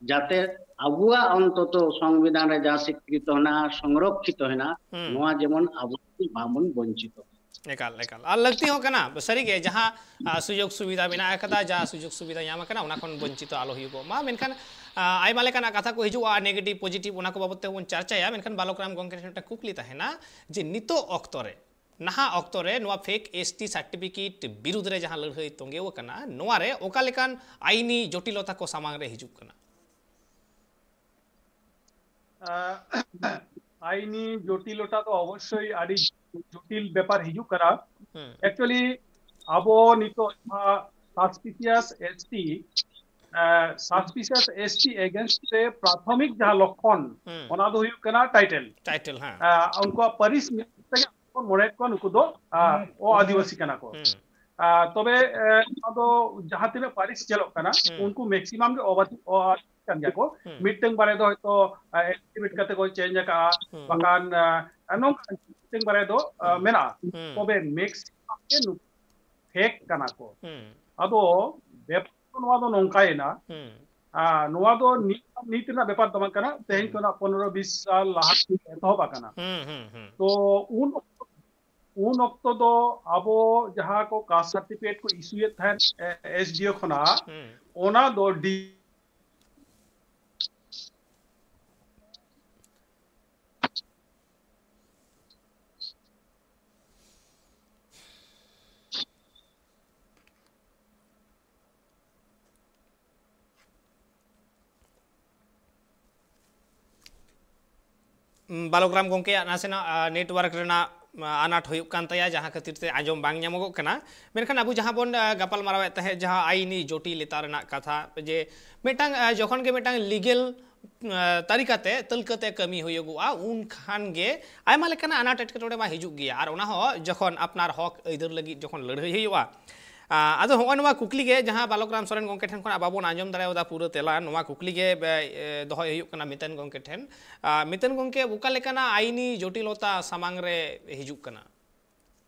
ᱡᱟᱛᱮ ᱟᱵᱚᱣᱟᱜ ᱚᱱᱛᱚᱛᱚ ᱥᱚᱝᱵᱤᱫᱷᱟᱱ ᱨᱮ ᱡᱟᱦᱟᱸ ᱥᱤᱠᱨᱤᱛᱚ ᱦᱮᱱᱟᱜᱼᱟ, ᱥᱚᱝᱨᱚᱠᱷᱤᱛᱚ ᱦᱮᱱᱟᱜᱼᱟ, ᱦᱩᱸ᱾ ᱱᱚᱣᱟ ᱡᱮᱢᱚᱱ ᱟᱵᱚ ᱵᱟᱵᱚᱱ ᱵᱚᱧᱪᱤᱛᱚᱜ᱾ ᱮᱠᱟᱞ, ᱮᱠᱟᱞ᱾ ᱟᱨ ᱞᱟᱹᱠᱛᱤ ᱦᱚᱸ ᱠᱟᱱᱟ, ᱥᱟᱹᱨᱤᱜᱮ ᱡᱟᱦᱟᱸ, ᱟ, ᱥᱩᱡᱳᱜᱽ ᱥᱩᱵᱤᱫᱷᱟ ᱢᱮᱱᱟᱜ ᱟᱠᱟᱫᱟ, ᱡᱟᱦᱟᱸ ᱥᱩᱡᱳᱜᱽ ᱥᱩᱵᱤᱫᱷᱟ ᱧᱟᱢ ᱟᱠᱟᱱᱟ, ᱚᱱᱟ ᱠᱷᱚᱱ ᱵᱚᱧᱪᱤᱛᱚ ᱟᱞᱚ ᱦᱩᱭᱩᱜᱚᱜ ᱢᱟ᱾ ᱢᱮᱱᱠᱷᱟᱱ, ᱟ, ᱟᱭᱢᱟ ᱞᱮᱠᱟᱱᱟᱜ ᱠᱟᱛᱷᱟ ᱠᱚ ᱦᱤᱡᱩᱜᱼᱟ, negative positive, ᱚᱱᱟ ᱠᱚ ᱵᱟᱵᱚᱫ ᱛᱮ ᱵᱚᱱ ᱪᱟᱨᱪᱟᱭᱟ᱾ ᱢᱮᱱᱠᱷᱟᱱ ᱵᱟᱞᱚᱠ ᱨᱟᱢ ᱜᱚᱢᱠᱮ ᱴᱷᱮᱱ ᱢᱤᱫᱴᱟᱝ ᱠᱩᱠᱞᱤ ᱛᱟᱦᱮᱱᱟ ᱡᱮ ᱱᱤᱛᱚᱜ ᱚᱠᱛᱚ ᱨᱮ, ᱱᱟᱦᱟᱜ ᱚᱠᱛᱚ ᱨᱮ ᱱᱚᱣᱟ fake S T certificate ᱵᱤᱨᱩᱫᱽ ᱨᱮ ᱡᱟᱦᱟᱸ ᱞᱟᱹᱲᱦᱟᱹᱭ ᱛᱚᱸᱜᱮᱣ ᱟᱠᱟᱱᱟ, ᱱᱚᱣᱟ ᱨᱮ ᱚᱠᱟ ᱞᱮᱠᱟᱱ ᱟᱭᱤᱱᱤ ᱡᱚᱴᱤᱞᱚᱛᱟ ᱠᱚ ᱥᱟᱢᱟᱝ ᱨᱮ ᱦᱤᱡᱩᱜ ᱠᱟᱱᱟ? ᱟᱸ, ᱟᱭᱤᱱᱤ ᱡᱚᱴᱤᱞᱚᱛᱟ ᱫᱚ ᱚᱵᱚᱥᱥᱳᱭ ᱟᱹᱰᱤ ᱡᱚᱴᱤᱞ ᱵᱮᱯᱟᱨ ᱦᱤᱡᱩᱜ ᱠᱟᱱᱟ᱾ ᱦᱩᱸ᱾ Actually, ᱟᱵᱚ ᱱᱤᱛᱚᱜ ᱡᱟᱦᱟᱸ suspicious S T, ᱟᱸ, suspicious S T against ᱨᱮ ᱯᱨᱟᱛᱷᱚᱢᱤᱠ ᱡᱟᱦᱟᱸ ᱞᱚᱠᱠᱷᱚᱱ, ᱦᱩᱸ᱾ ᱚᱱᱟ ᱫᱚ ᱦᱩᱭᱩᱜ ᱠᱟᱱᱟ title᱾ Title, ᱦᱮᱸ᱾ ᱟᱸ, ᱩᱱᱠᱩᱣᱟᱜ ᱯᱟᱹᱨᱤᱥ ᱧᱮᱞ ᱛᱮᱜᱮ ᱟᱵᱚ ᱵᱚᱱ ᱢᱚᱱᱮᱭᱮᱫ ᱠᱚᱣᱟ ᱱᱩᱠᱩ ᱫᱚ, ᱟᱸ, ᱚ ᱟᱹᱫᱤᱵᱟᱹᱥᱤ ᱠᱟᱱᱟ ᱠᱚ᱾ ᱦᱩᱸ᱾ ᱟᱸ, ᱛᱚᱵᱮ, ᱮ, ᱱᱚᱣᱟ ᱫᱚ ᱡᱟᱦᱟᱸ ᱛᱤᱱᱟᱹᱜ ᱯᱟᱹᱨᱤᱥ ᱧᱮᱞᱚᱜ ᱠᱟᱱᱟ, ᱦᱩᱸ᱾ ᱩᱱᱠᱩ maximum ᱜᱮ ᱚ ᱟᱹᱫᱤ-, ᱚ ᱟᱹᱫᱤᱵᱟᱹᱥᱤ ᱠᱟᱱ ᱜᱮᱭᱟ ᱠᱚ᱾ ᱦᱩᱸ᱾ ᱢᱤᱫᱴᱟᱝ ᱵᱟᱨᱭᱟ ᱫᱚ ᱦᱚᱭᱛᱚ, ᱮ, estimate ᱠᱟᱛᱮ ᱠᱚ change ᱟᱠᱟᱜᱼᱟ, ᱦᱩᱸ᱾ ᱵᱟᱠᱷᱟᱱ, ᱮ, ᱱᱚᱝᱠᱟ ᱢᱤᱫᱴᱟᱝ ᱵᱟᱨᱭᱟ ᱫᱚ, ᱮ, ᱦᱩᱸ᱾ ᱢᱮᱱᱟᱜᱼᱟ᱾ ᱦᱩᱸ᱾ ᱛᱚᱵᱮ maximum ᱜᱮ ᱱᱩᱠᱩ fake ᱠᱟᱱᱟ ᱠᱚ᱾ ᱦᱩᱸ᱾ ᱟᱫᱚ ᱵᱮᱯᱟᱨ ᱫᱚ ᱱᱚᱣᱟ ᱫᱚ ᱱᱚᱝᱠᱟᱭᱮᱱᱟ, ᱦᱩᱸ᱾ ᱟ, ᱱᱚᱣᱟ ᱫᱚ ᱱᱤᱛ, ᱱᱤᱛ ᱨᱮᱱᱟᱜ ᱵᱮᱯᱟᱨ ᱫᱚ ᱵᱟᱝ ᱠᱟᱱᱟ, ᱛᱮᱦᱮᱧ ᱦᱩᱸ᱾ ᱠᱷᱚᱱᱟᱜ ᱯᱚᱱᱨᱚ ᱵᱤᱥ ᱥᱟᱞ ᱞᱟᱦᱟ ᱠᱷᱚᱱ ᱮᱛᱚᱦᱚᱵ ᱟᱠᱟᱱᱟ᱾ ᱦᱩᱸ, ᱦᱩᱸ, ᱦᱩᱸ᱾ ᱛᱚ ᱩᱱ ᱚᱠᱛᱚ, ᱩᱱ ᱚᱠᱛᱚ ᱫᱚ ᱟᱵᱚ ᱡᱟᱦᱟᱸ ᱠᱚ caste certificate ᱠᱚ issue ᱭᱮᱫ ᱛᱟᱦᱮᱸᱫ, ᱮ, S D O ᱠᱷᱚᱱᱟᱜ, ᱦᱩᱸ᱾ ᱚᱱᱟ ᱫᱚ ᱰᱤ-, ᱩᱢ, ᱵᱟᱞᱚᱠᱨᱟᱢ ᱜᱚᱢᱠᱮᱭᱟᱜ ᱱᱟᱥᱮᱱᱟᱜ, ᱟ, network ᱨᱮᱱᱟᱜ, ᱟ, ᱟᱱᱟᱴ ᱦᱩᱭᱩᱜ ᱠᱟᱱ ᱛᱟᱭᱟ, ᱡᱟᱦᱟᱸ ᱠᱷᱟᱹᱛᱤᱨ ᱛᱮ ᱟᱸᱡᱚᱢ ᱵᱟᱝ ᱧᱟᱢᱚᱜᱚᱜ ᱠᱟᱱᱟ᱾ ᱢᱮᱱᱠᱷᱟᱱ ᱟᱵᱚ ᱡᱟᱦᱟᱸ ᱵᱚᱱ, ᱟ, ᱜᱟᱯᱟᱞ ᱢᱟᱨᱟᱣᱮᱫ ᱛᱟᱦᱮᱸᱫ, ᱡᱟᱦᱟᱸ ᱟᱭᱤᱱᱤ ᱡᱚᱴᱤᱞᱚᱛᱟ ᱨᱮᱱᱟᱜ ᱠᱟᱛᱷᱟ, ᱡᱮ ᱢᱤᱫᱴᱟᱝ, ᱟ, ᱡᱚᱠᱷᱚᱱ ᱜᱮ ᱢᱤᱫᱴᱟᱝ legal ᱛᱟᱹᱨᱤᱠᱟᱛᱮ, ᱛᱟᱹᱞᱠᱟᱹᱛᱮ ᱠᱟᱹᱢᱤ ᱦᱩᱭᱩᱜᱚᱜᱼᱟ, ᱩᱱ ᱠᱷᱟᱱ ᱜᱮ ᱟᱭᱢᱟ ᱞᱮᱠᱟᱱᱟᱜ ᱟᱱᱟᱴ ᱮᱴᱠᱮᱴᱚᱬᱮ ᱢᱟ ᱦᱤᱡᱩᱜ ᱜᱮᱭᱟ᱾ ᱟᱨ ᱚᱱᱟ ᱦᱚᱸ ᱡᱚᱠᱷᱚᱱ ᱟᱯᱱᱟᱨ ᱦᱚᱠ ᱟᱹᱭᱫᱟᱹᱨ ᱞᱟᱹᱜᱤᱫ ᱡᱚᱠᱷᱚᱱ ᱞᱟᱹᱲᱦᱟᱹᱭ ᱦᱩᱭᱩᱜᱼᱟ, ᱟ, ᱟᱫᱚ ᱦᱚᱸᱜᱼᱚᱭ ᱱᱚᱣᱟ ᱠᱩᱠᱞᱤ ᱜᱮ ᱡᱟᱦᱟᱸ ᱵᱟᱞᱚᱠ ᱨᱟᱢ ᱥᱚᱨᱮᱱ ᱜᱚᱢᱠᱮ ᱴᱷᱮᱱ ᱠᱷᱚᱱᱟᱜ ᱵᱟᱵᱚᱱ ᱟᱸᱡᱚᱢ ᱫᱟᱲᱮᱭᱟᱫᱟ ᱯᱩᱨᱟᱹ ᱛᱮᱞᱟ, ᱱᱚᱣᱟ ᱠᱩᱠᱞᱤ ᱜᱮ, ᱮ, ᱫᱚᱦᱚᱭ ᱦᱩᱭᱩᱜ ᱠᱟᱱᱟ ᱢᱤᱛᱟᱱ ᱜᱚᱢᱠᱮ ᱴᱷᱮᱱ᱾ ᱟ, ᱢᱤᱛᱟᱱ ᱜᱚᱢᱠᱮ, ᱚᱠᱟ ᱞᱮᱠᱟᱱᱟᱜ ᱟᱭᱤᱱᱤ ᱡᱚᱴᱤᱞᱚᱛᱟ ᱥᱟᱢᱟᱝ ᱨᱮ ᱦᱤᱡᱩᱜ ᱠᱟᱱᱟ?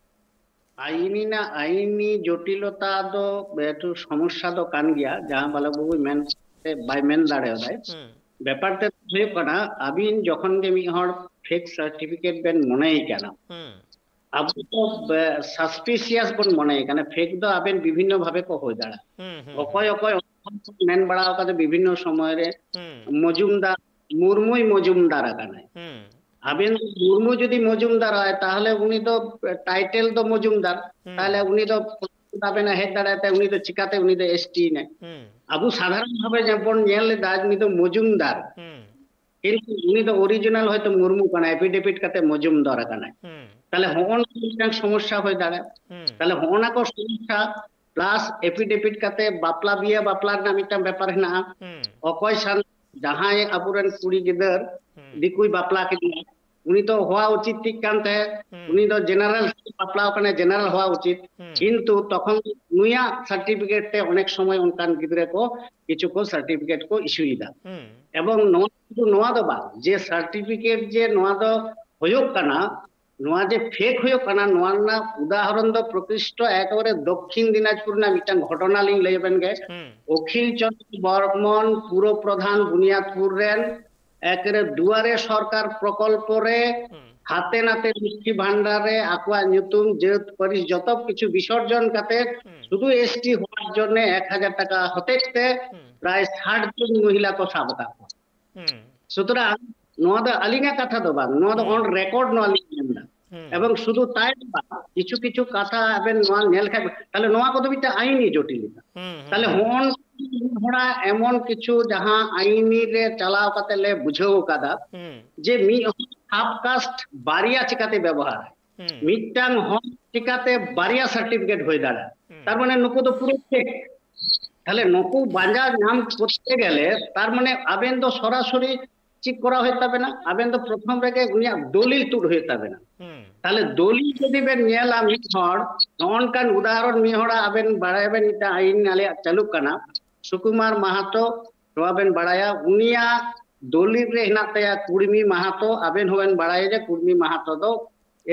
ᱟᱭᱤᱱᱤ ᱨᱮᱱᱟᱜ, ᱟᱭᱤᱱᱤ ᱡᱚᱴᱤᱞᱚᱛᱟ ᱫᱚ ᱮᱠᱴᱩ ᱥᱚᱢᱚᱥᱥᱟ ᱫᱚ ᱠᱟᱱ ᱜᱮᱭᱟ, ᱡᱟᱦᱟᱸ ᱵᱟᱞᱚᱠ ᱵᱟᱹᱵᱩᱭ ᱢᱮᱱ ᱥᱮ ᱵᱟᱭ ᱢᱮᱱ ᱫᱟᱲᱮᱭᱟᱫᱟᱭ᱾ ᱦᱩᱸ᱾ ᱵᱮᱯᱟᱨ ᱛᱮᱫ ᱦᱩᱭᱩᱜ ᱠᱟᱱᱟ, ᱟᱹᱵᱤᱱ ᱡᱚᱠᱷᱚᱱ ᱜᱮ ᱢᱤᱫ ᱦᱚᱲ ᱯᱷᱮᱠ ᱥᱟᱨᱴᱤᱯᱷᱤᱠᱮᱴ ᱵᱮᱱ ᱢᱚᱱᱮᱭᱮ ᱠᱟᱱᱟ, ᱦᱩᱸ᱾ ᱟᱵᱚ ᱫᱚ ᱥᱟᱥᱯᱤᱥᱤᱭᱟᱥ ᱵᱚᱱ ᱢᱚᱱᱮᱭᱮ ᱠᱟᱱᱟ᱾ ᱯᱷᱮᱠ ᱫᱚ ᱟᱵᱮᱱ ᱵᱤᱵᱷᱤᱱᱱᱚ ᱵᱷᱟᱵᱮ ᱠᱚ ᱦᱩᱭ ᱫᱟᱲᱮᱭᱟᱜᱼᱟ᱾ ᱦᱩᱸ, ᱦᱩᱸ, ᱚᱠᱚᱭ ᱦᱩᱸ᱾ ᱚᱠᱚᱭ ᱢᱮᱱ ᱵᱟᱲᱟ ᱟᱠᱟᱫᱟ ᱵᱤᱵᱷᱤᱱᱱᱚ ᱥᱚᱢᱚᱭ ᱨᱮ, ᱦᱩᱸ᱾ ᱢᱚᱡᱩᱢᱫᱟᱨ, ᱢᱩᱨᱢᱩᱭ ᱢᱚᱡᱩᱢᱫᱟᱨ ᱟᱠᱟᱱᱟᱭ᱾ ᱦᱩᱸ᱾ ᱟᱵᱮᱱ ᱢᱩᱨᱢᱩ ᱡᱩᱫᱤ ᱢᱚᱡᱩᱢᱫᱟᱨᱟᱭ, ᱛᱟᱦᱚᱞᱮ ᱩᱱᱤ ᱫᱚ ᱴᱟᱭᱴᱮᱞ ᱫᱚ ᱢᱚᱡᱩᱢᱫᱟᱨ, ᱦᱩᱸ᱾ ᱛᱟᱦᱚᱞᱮ ᱩᱱᱤ ᱫᱚ ᱟᱵᱮᱱ ᱦᱮᱡ ᱫᱟᱲᱮᱭᱟᱜ ᱛᱮ, ᱩᱱᱤ ᱫᱚ ᱪᱤᱠᱟᱛᱮ ᱩᱱᱤ ᱫᱚ ᱮᱥᱴᱤ ᱮᱱᱟᱭ? ᱦᱩᱸ᱾ ᱟᱵᱚ ᱥᱟᱫᱷᱟᱨᱚᱱ ᱵᱷᱟᱵᱮ ᱡᱮᱢᱚᱱ ᱧᱮᱞ ᱞᱮᱫᱟ, ᱩᱱᱤ ᱫᱚ ᱢᱚᱡᱩᱢᱫᱟᱨ, ᱦᱩᱸ᱾ ᱠᱤᱱᱛᱩ ᱩᱱᱤ ᱫᱚ ᱚᱨᱤᱡᱤᱱᱟᱞ ᱦᱚᱭᱛᱚ ᱢᱩᱨᱢᱩ ᱠᱟᱱᱟᱭ, ᱮᱯᱷᱤᱰᱮᱵᱷᱤᱴ ᱠᱟᱛᱮ ᱢᱚᱡᱩᱢᱫᱟᱨ ᱟᱠᱟᱱᱟᱭ᱾ ᱦᱩᱸ᱾ ᱛᱟᱦᱞᱮ ᱦᱚᱸᱜᱼᱚ ᱱᱚᱣᱟ ᱢᱤᱫᱴᱟᱝ ᱥᱚᱢᱚᱥᱥᱟ ᱦᱩᱭ ᱫᱟᱲᱮᱭᱟᱜᱼᱟ᱾ ᱦᱩᱸ᱾ ᱛᱟᱦᱞᱮ ᱦᱚᱸᱜᱼᱚ ᱱᱟ ᱠᱚ ᱥᱚᱢᱚᱥᱥᱟ ᱯᱞᱟᱥ ᱮᱯᱷᱤᱰᱮᱵᱷᱤᱴ ᱠᱟᱛᱮ ᱵᱟᱯᱞᱟ, ᱵᱤᱭᱟᱹ ᱵᱟᱯᱞᱟ ᱨᱮᱱᱟᱜ ᱢᱤᱫᱴᱟᱝ ᱵᱮᱯᱟᱨ ᱦᱮᱱᱟᱜᱼᱟ᱾ ᱦᱩᱸ᱾ ᱚᱠᱚᱭ ᱥᱟᱱ-, ᱡᱟᱦᱟᱸᱭ ᱟᱵᱚᱨᱮᱱ ᱠᱩᱲᱤ ᱜᱤᱫᱟᱹᱨ ᱦᱩᱸ᱾ ᱫᱤᱠᱩᱭ ᱵᱟᱯᱞᱟ ᱠᱮᱫᱮᱭᱟ, ᱩᱱᱤ ᱫᱚ ᱦᱚᱣᱟ ᱩᱪᱤᱛ ᱴᱷᱤᱠ ᱠᱟᱱ ᱛᱟᱭᱟ, ᱦᱩᱸ᱾ ᱩᱱᱤ ᱫᱚ ᱡᱮᱱᱟᱨᱮᱞ ᱵᱟᱯᱞᱟᱣ ᱠᱟᱱᱟᱭ, ᱡᱮᱱᱟᱨᱮᱞ ᱦᱚᱣᱟ ᱩᱪᱤᱛ᱾ ᱦᱩᱸ᱾ ᱠᱤᱱᱛᱩ ᱛᱚᱠᱷᱚᱱ ᱱᱩᱭᱟᱜ ᱥᱟᱨᱴᱤᱯᱷᱤᱠᱮᱴ ᱛᱮ ᱚᱱᱮᱠ ᱥᱚᱢᱚᱭ ᱚᱱᱠᱟᱱ ᱜᱤᱫᱽᱨᱟᱹ ᱠᱚ ᱠᱤᱪᱷᱩ ᱠᱚ ᱥᱟᱨᱴᱤᱯᱷᱤᱠᱮᱴ ᱠᱚ ᱤᱥᱩᱭᱮᱫᱟ᱾ ᱦᱩᱸ᱾ ᱮᱵᱚᱝ ᱱᱚᱣᱟ, ᱥᱩᱫᱷᱩ ᱱᱚᱣᱟ ᱫᱚ ᱵᱟᱝ, ᱡᱮ ᱥᱟᱨᱴᱤᱯᱷᱤᱠᱮᱴ ᱡᱮ ᱱᱚᱣᱟ ᱫᱚ ᱦᱩᱭᱩᱜ ᱠᱟᱱᱟ, ᱱᱚᱣᱟ ᱡᱮ ᱯᱷᱮᱠ ᱦᱩᱭᱩᱜ ᱠᱟᱱᱟ, ᱱᱚᱣᱟ ᱨᱮᱱᱟᱜ ᱩᱫᱟᱦᱚᱨᱚᱱ ᱫᱚ ᱯᱨᱚᱠᱨᱤᱥᱴᱚ ᱮᱠᱮᱵᱟᱨᱮ ᱫᱚᱠᱠᱷᱤᱱ ᱫᱤᱱᱟᱡᱽᱯᱩᱨ ᱨᱮᱱᱟᱜ ᱢᱤᱫᱴᱟᱝ ᱜᱷᱚᱴᱚᱱᱟ ᱞᱤᱧ ᱞᱟᱹᱭ ᱟᱵᱮᱱ ᱜᱮ᱾ ᱦᱩᱸ᱾ ᱚᱠᱷᱤᱞ ᱪᱚᱸᱫᱽᱨᱚ ᱵᱚᱨᱢᱚᱱ ᱯᱩᱨᱚ ᱯᱨᱚᱫᱷᱟᱱ ᱵᱩᱱᱤᱭᱟᱫᱽᱯᱩᱨ ᱨᱮᱱ ᱮᱠᱮᱨᱮ ᱫᱩᱣᱟᱨᱮ ᱥᱚᱨᱠᱟᱨ ᱯᱨᱚᱠᱚᱞᱯᱚ ᱨᱮ ᱦᱩᱸ᱾ ᱦᱟᱛᱮ ᱱᱟᱛᱮ ᱞᱚᱠᱠᱷᱤ ᱵᱷᱟᱱᱰᱟᱨ ᱨᱮ ᱟᱠᱚᱣᱟᱜ ᱧᱩᱛᱩᱢ, ᱡᱟᱹᱛ, ᱯᱟᱹᱨᱤᱥ ᱡᱚᱛᱚ ᱠᱤᱪᱷᱩ ᱵᱤᱥᱚᱨᱡᱚᱱ ᱠᱟᱛᱮ ᱦᱩᱸ᱾ ᱥᱩᱫᱷᱩ ᱮᱥᱴᱤ ᱦᱚᱲ ᱡᱚᱱᱮ ᱮᱠ ᱦᱟᱡᱟᱨ ᱴᱟᱠᱟ ᱦᱚᱛᱮᱡ ᱛᱮ ᱦᱩᱸ᱾ ᱯᱨᱟᱭ ᱥᱟᱴ ᱡᱚᱱ ᱢᱚᱦᱤᱞᱟ ᱠᱚ ᱥᱟᱵ ᱟᱠᱟᱫ ᱠᱚᱣᱟ᱾ ᱦᱩᱸ᱾ ᱥᱩᱛᱚᱨᱟᱝ ᱱᱚᱣᱟ ᱫᱚ ᱟᱹᱞᱤᱧᱟᱜ ᱠᱟᱛᱷᱟ ᱫᱚ ᱵᱟᱝ, ᱱᱚᱣᱟ ᱫᱚ ᱦᱩᱸ᱾ On record ᱱᱚᱣᱟ ᱞᱤᱧ ᱢᱮᱱ ᱮᱫᱟ᱾ ᱦᱩᱸ᱾ ᱮᱵᱚᱝ ᱥᱩᱫᱷᱩ ᱛᱟᱭ ᱫᱚ ᱵᱟᱝ, ᱠᱤᱪᱷᱩ ᱠᱤᱪᱷᱩ ᱠᱟᱛᱷᱟ ᱟᱵᱮᱱ ᱱᱚᱣᱟ ᱧᱮᱞ ᱠᱷᱟᱡ, ᱛᱟᱦᱞᱮ ᱱᱚᱣᱟ ᱠᱚᱫᱚ ᱢᱤᱫᱴᱟᱝ ᱟᱭᱤᱱᱤ ᱡᱚᱴᱤᱞᱚᱛᱟ᱾ ᱦᱩᱸ, ᱦᱩᱸ, ᱛᱟᱦᱞᱮ ᱦᱩᱸ᱾ ᱦᱚᱸᱜᱼᱚ ᱱᱚᱣᱟ ᱦᱚᱲᱟᱜ ᱮᱢᱚᱱ ᱠᱤᱪᱷᱩ ᱡᱟᱦᱟᱸ ᱟᱭᱤᱱᱤ ᱨᱮ ᱪᱟᱞᱟᱣ ᱠᱟᱛᱮ ᱞᱮ ᱵᱩᱡᱷᱟᱹᱣ ᱠᱟᱫᱟ ᱦᱩᱸ᱾ ᱡᱮ ᱢᱤᱫ ᱦᱚᱲ ᱥᱟᱵ ᱠᱟᱥᱴ ᱵᱟᱨᱭᱟ ᱪᱤᱠᱟᱛᱮ ᱵᱮᱵᱚᱦᱟᱨᱟ, ᱦᱩᱸ᱾ ᱢᱤᱫᱴᱟᱝ ᱦᱚᱲ ᱪᱤᱠᱟᱛᱮ ᱵᱟᱨᱭᱟ ᱥᱟᱨᱴᱤᱯᱷᱤᱠᱮᱴ ᱦᱩᱭ ᱫᱟᱲᱮᱭᱟᱜᱼᱟ᱾ ᱦᱩᱸ᱾ ᱛᱟᱨ ᱢᱟᱱᱮ ᱱᱩᱠᱩ ᱫᱚ ᱯᱩᱨᱟᱹ ᱯᱷᱮᱠ᱾ ᱛᱟᱦᱞᱮ ᱱᱩᱠᱩ ᱵᱟᱧᱪᱟᱣ ᱧᱟᱢ ᱠᱚᱨᱛᱮ ᱜᱮᱞᱮ ᱛᱟᱨ ᱢᱟᱱᱮ ᱟᱵᱮᱱ ᱫᱚ ᱥᱚᱨᱟᱥᱚᱨᱤ ᱪᱮᱫ ᱠᱚᱨᱟᱣ ᱦᱩᱭᱩᱜ ᱛᱟᱵᱮᱱᱟ? ᱟᱵᱮᱱ ᱫᱚ ᱯᱨᱚᱛᱷᱚᱢ ᱨᱮᱜᱮ ᱩᱱᱤᱭᱟᱜ ᱫᱚᱞᱤᱞ ᱛᱩᱫ ᱦᱩᱭᱩᱜ ᱛᱟᱵᱮᱱᱟ᱾ ᱦᱩᱸ ᱛᱟᱦᱞᱮ ᱫᱚᱞᱤᱞ ᱡᱩᱫᱤ ᱵᱮᱱ ᱧᱮᱞᱟ, ᱢᱤᱫ ᱦᱚᱲ ᱱᱚᱜᱼᱚ ᱱᱚᱝᱠᱟᱱ ᱩᱫᱟᱦᱚᱨᱚᱱ, ᱢᱤᱫ ᱦᱚᱲᱟᱜ ᱟᱵᱮᱱ ᱵᱟᱲᱟᱭᱟᱵᱮᱱ, ᱢᱤᱫᱴᱟᱝ ᱟᱹᱭᱤᱱ ᱟᱞᱮᱭᱟᱜ ᱪᱟᱹᱞᱩᱜ ᱠᱟᱱᱟ, ᱥᱩᱠᱩᱢᱟᱨ ᱢᱟᱦᱟᱛᱚ, ᱱᱚᱣᱟ ᱵᱮᱱ ᱵᱟᱲᱟᱭᱟ, ᱩᱱᱤᱭᱟᱜ ᱫᱚᱞᱤᱞ ᱨᱮ ᱦᱮᱱᱟᱜ ᱛᱟᱭᱟ ᱠᱩᱲᱢᱤ ᱢᱟᱦᱟᱛᱚ᱾ ᱟᱵᱮᱱ ᱦᱚᱸᱵᱮᱱ ᱵᱟᱲᱟᱭᱟ ᱡᱮ ᱠᱩᱲᱢᱤ ᱢᱟᱦᱟᱛᱚ ᱫᱚ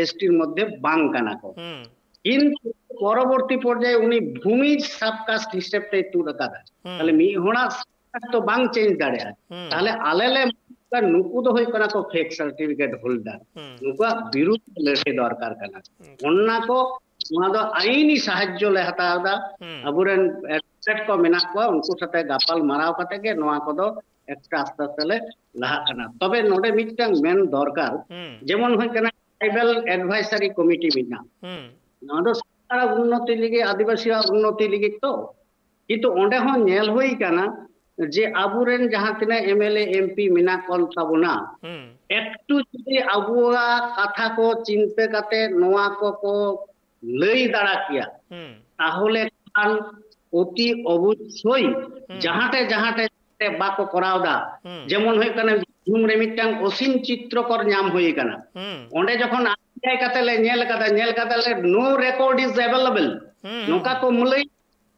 ᱮᱥᱴᱤ ᱢᱚᱫᱽᱫᱷᱮ ᱵᱟᱝ ᱠᱟᱱᱟ ᱠᱚ, ᱦᱩᱸ ᱠᱤᱱᱛᱩ ᱯᱚᱨᱚᱵᱚᱨᱛᱤ ᱯᱚᱨᱡᱟᱭᱮ ᱩᱱᱤ ᱵᱷᱩᱢᱤᱡᱽ ᱥᱟᱵ ᱠᱟᱥᱴ ᱦᱤᱥᱟᱹᱵ ᱛᱮᱭ ᱛᱩᱫ ᱟᱠᱟᱫᱟ᱾ ᱦᱩᱸ ᱛᱟᱦᱞᱮ ᱢᱤᱫ ᱦᱚᱲᱟᱜ ᱥᱟᱵ ᱠᱟᱥᱴ ᱫᱚ ᱵᱟᱝ ᱪᱮᱧᱡᱽ ᱫᱟᱲᱮᱭᱟᱜᱼᱟ᱾ ᱦᱩᱸ ᱛᱟᱦᱞᱮ ᱟᱞᱮ ᱞᱮ ᱢᱮᱱ ᱱᱩᱠᱩ ᱫᱚ ᱦᱩᱭᱩᱜ ᱠᱟᱱᱟ ᱠᱚ ᱯᱷᱮᱠ ᱥᱟᱨᱴᱤᱯᱷᱤᱠᱮᱴ ᱦᱳᱞᱰᱟᱨ, ᱦᱩᱸ ᱱᱩᱠᱩᱣᱟᱜ ᱵᱤᱨᱩᱫᱷ ᱞᱟᱹᱲᱦᱟᱹᱭ ᱫᱚᱨᱠᱟᱨ ᱠᱟᱱᱟ᱾ ᱚᱱᱟ ᱠᱚ, ᱱᱚᱣᱟ ᱫᱚ ᱟᱭᱤᱱᱤ ᱥᱟᱦᱟᱡᱽᱡᱚ ᱞᱮ ᱦᱟᱛᱟᱣ ᱮᱫᱟ᱾ ᱦᱩᱸ ᱟᱵᱚᱨᱮᱱ ᱮᱠᱥᱯᱟᱨᱴ ᱠᱚ ᱢᱮᱱᱟᱜ ᱠᱚᱣᱟ, ᱩᱱᱠᱩ ᱥᱟᱛᱮ ᱜᱟᱯᱟᱞ ᱢᱟᱨᱟᱣ ᱠᱟᱛᱮ ᱜᱮ ᱱᱚᱣᱟ ᱠᱚᱫᱚ ᱮᱠᱴᱟ ᱟᱥᱛᱮ ᱟᱥᱛᱮ ᱞᱮ ᱞᱟᱦᱟᱜ ᱠᱟᱱᱟ᱾ ᱛᱚᱵᱮ ᱱᱚᱰᱮ ᱢᱤᱫᱴᱟᱝ ᱢᱮᱱ ᱫᱚᱨᱠᱟᱨ, ᱦᱩᱸ ᱡᱮᱢᱚᱱ ᱦᱩᱭᱩᱜ ᱠᱟᱱᱟ ᱴᱨᱟᱭᱵᱟᱞ ᱮᱰᱵᱷᱟᱭᱥᱟᱨᱤ ᱠᱚᱢᱤᱴᱤ ᱢᱮᱱᱟᱜᱼᱟ, ᱦᱩᱸ ᱱᱚᱣᱟ ᱫᱚ ᱥᱟᱱᱛᱟᱲᱟᱜ ᱩᱱᱱᱚᱛᱤ ᱞᱟᱹᱜᱤᱫ, ᱟᱹᱫᱤᱵᱟᱹᱥᱤᱭᱟᱜ ᱩᱱᱱᱚᱛᱤ ᱞᱟᱹᱜᱤᱫ ᱛᱚ, ᱠᱤᱱᱛᱩ ᱚᱸᱰᱮ ᱦᱚᱸ ᱧᱮᱞ ᱦᱩᱭ ᱠᱟᱱᱟ ᱡᱮ ᱟᱵᱚᱨᱮᱱ ᱡᱟᱦᱟᱸ ᱛᱤᱱᱟᱹᱜ ᱮᱢᱮᱞᱮ ᱮᱢᱯᱤ ᱢᱮᱱᱟᱜ ᱠᱚ ᱛᱟᱵᱚᱱᱟ, ᱦᱩᱸ ᱮᱠᱴᱩ ᱡᱩᱫᱤ ᱟᱵᱚᱣᱟᱜ ᱠᱟᱛᱷᱟ ᱠᱚ ᱪᱤᱱᱛᱟᱹ ᱠᱟᱛᱮ ᱱᱚᱣᱟ ᱠᱚᱠᱚ ᱞᱟᱹᱭ ᱫᱟᱲᱟ ᱠᱮᱭᱟ, ᱦᱩᱸ ᱛᱟᱦᱚᱞᱮ ᱠᱷᱟᱱ ᱚᱛᱤ ᱚᱵᱚᱥᱥᱳᱭ ᱦᱩᱸ ᱡᱟᱦᱟᱸᱴᱮ ᱡᱟᱦᱟᱸᱴᱮ ᱵᱟᱠᱚ ᱠᱚᱨᱟᱣ ᱫᱟ, ᱦᱩᱸ ᱡᱮᱢᱚᱱ ᱦᱩᱭᱩᱜ ᱠᱟᱱᱟ ᱵᱤᱨᱵᱷᱩᱢ ᱨᱮ ᱢᱤᱫᱴᱟᱝ ᱚᱥᱤᱢ ᱪᱤᱛᱨᱚᱠᱚᱨ ᱧᱟᱢ ᱦᱩᱭ ᱠᱟᱱᱟ᱾ ᱦᱩᱸ ᱚᱸᱰᱮ ᱡᱚᱠᱷᱚᱱ ᱟᱨ ᱴᱤ ᱟᱭ ᱠᱟᱛᱮ ᱞᱮ ᱧᱮᱞ ᱠᱟᱫᱟ, ᱧᱮᱞ ᱠᱟᱫᱟ ᱞᱮ no record is available, ᱦᱩᱸ ᱱᱚᱝᱠᱟ ᱠᱚ ᱞᱟᱹᱭ,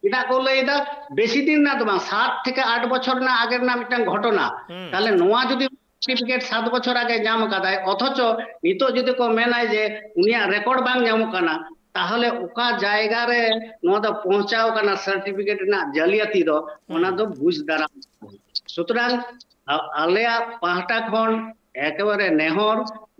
ᱪᱮᱫᱟᱜ ᱠᱚ ᱞᱟᱹᱭ ᱫᱟ? ᱵᱮᱥᱤ ᱫᱤᱱ ᱨᱮᱱᱟᱜ ᱫᱚ ᱵᱟᱝ, ᱥᱟᱛ ᱛᱷᱮᱠᱮ ᱟᱴ ᱵᱚᱪᱷᱚᱨ ᱨᱮᱱᱟᱜ ᱟᱜᱮ ᱨᱮᱱᱟᱜ ᱢᱤᱫᱴᱟᱝ ᱜᱷᱚᱴᱚᱱᱟ᱾ ᱦᱩᱸ ᱛᱟᱦᱞᱮ ᱱᱚᱣᱟ ᱡᱩᱫᱤ ᱥᱟᱨᱴᱤᱯᱷᱤᱠᱮᱴ ᱥᱟᱛ ᱵᱚᱪᱷᱚᱨ ᱟᱜᱮ ᱧᱟᱢ ᱠᱟᱫᱟᱭ, ᱚᱛᱷᱚᱪᱚ ᱱᱤᱛᱚᱜ ᱡᱩᱫᱤ ᱠᱚ ᱢᱮᱱᱟᱭ ᱡᱮ ᱩᱱᱤᱭᱟᱜ ᱨᱮᱠᱚᱨᱰ ᱵᱟᱝ ᱧᱟᱢᱚᱜ ᱠᱟᱱᱟ, ᱛᱟᱦᱚᱞᱮ ᱚᱠᱟ ᱡᱟᱭᱜᱟ ᱨᱮ ᱱᱚᱣᱟ ᱫᱚ ᱯᱳᱸᱣᱪᱷᱟᱣ ᱠᱟᱱᱟ ᱥᱟᱨᱴᱤᱯᱷᱤᱠᱮᱴ ᱨᱮᱱᱟᱜ ᱡᱟᱹᱞᱤᱭᱟᱹᱛᱤ ᱫᱚ, ᱚᱱᱟ ᱦᱩᱸ ᱫᱚ ᱵᱩᱡᱽ ᱫᱟᱨᱟᱢ᱾ ᱥᱩᱛᱚᱨᱟᱝ ᱟ-, ᱟᱞᱮᱭᱟᱜ ᱯᱟᱦᱴᱟ ᱠᱷᱚᱱ ᱮᱠᱮᱵᱟᱨᱮ ᱱᱮᱦᱚᱨ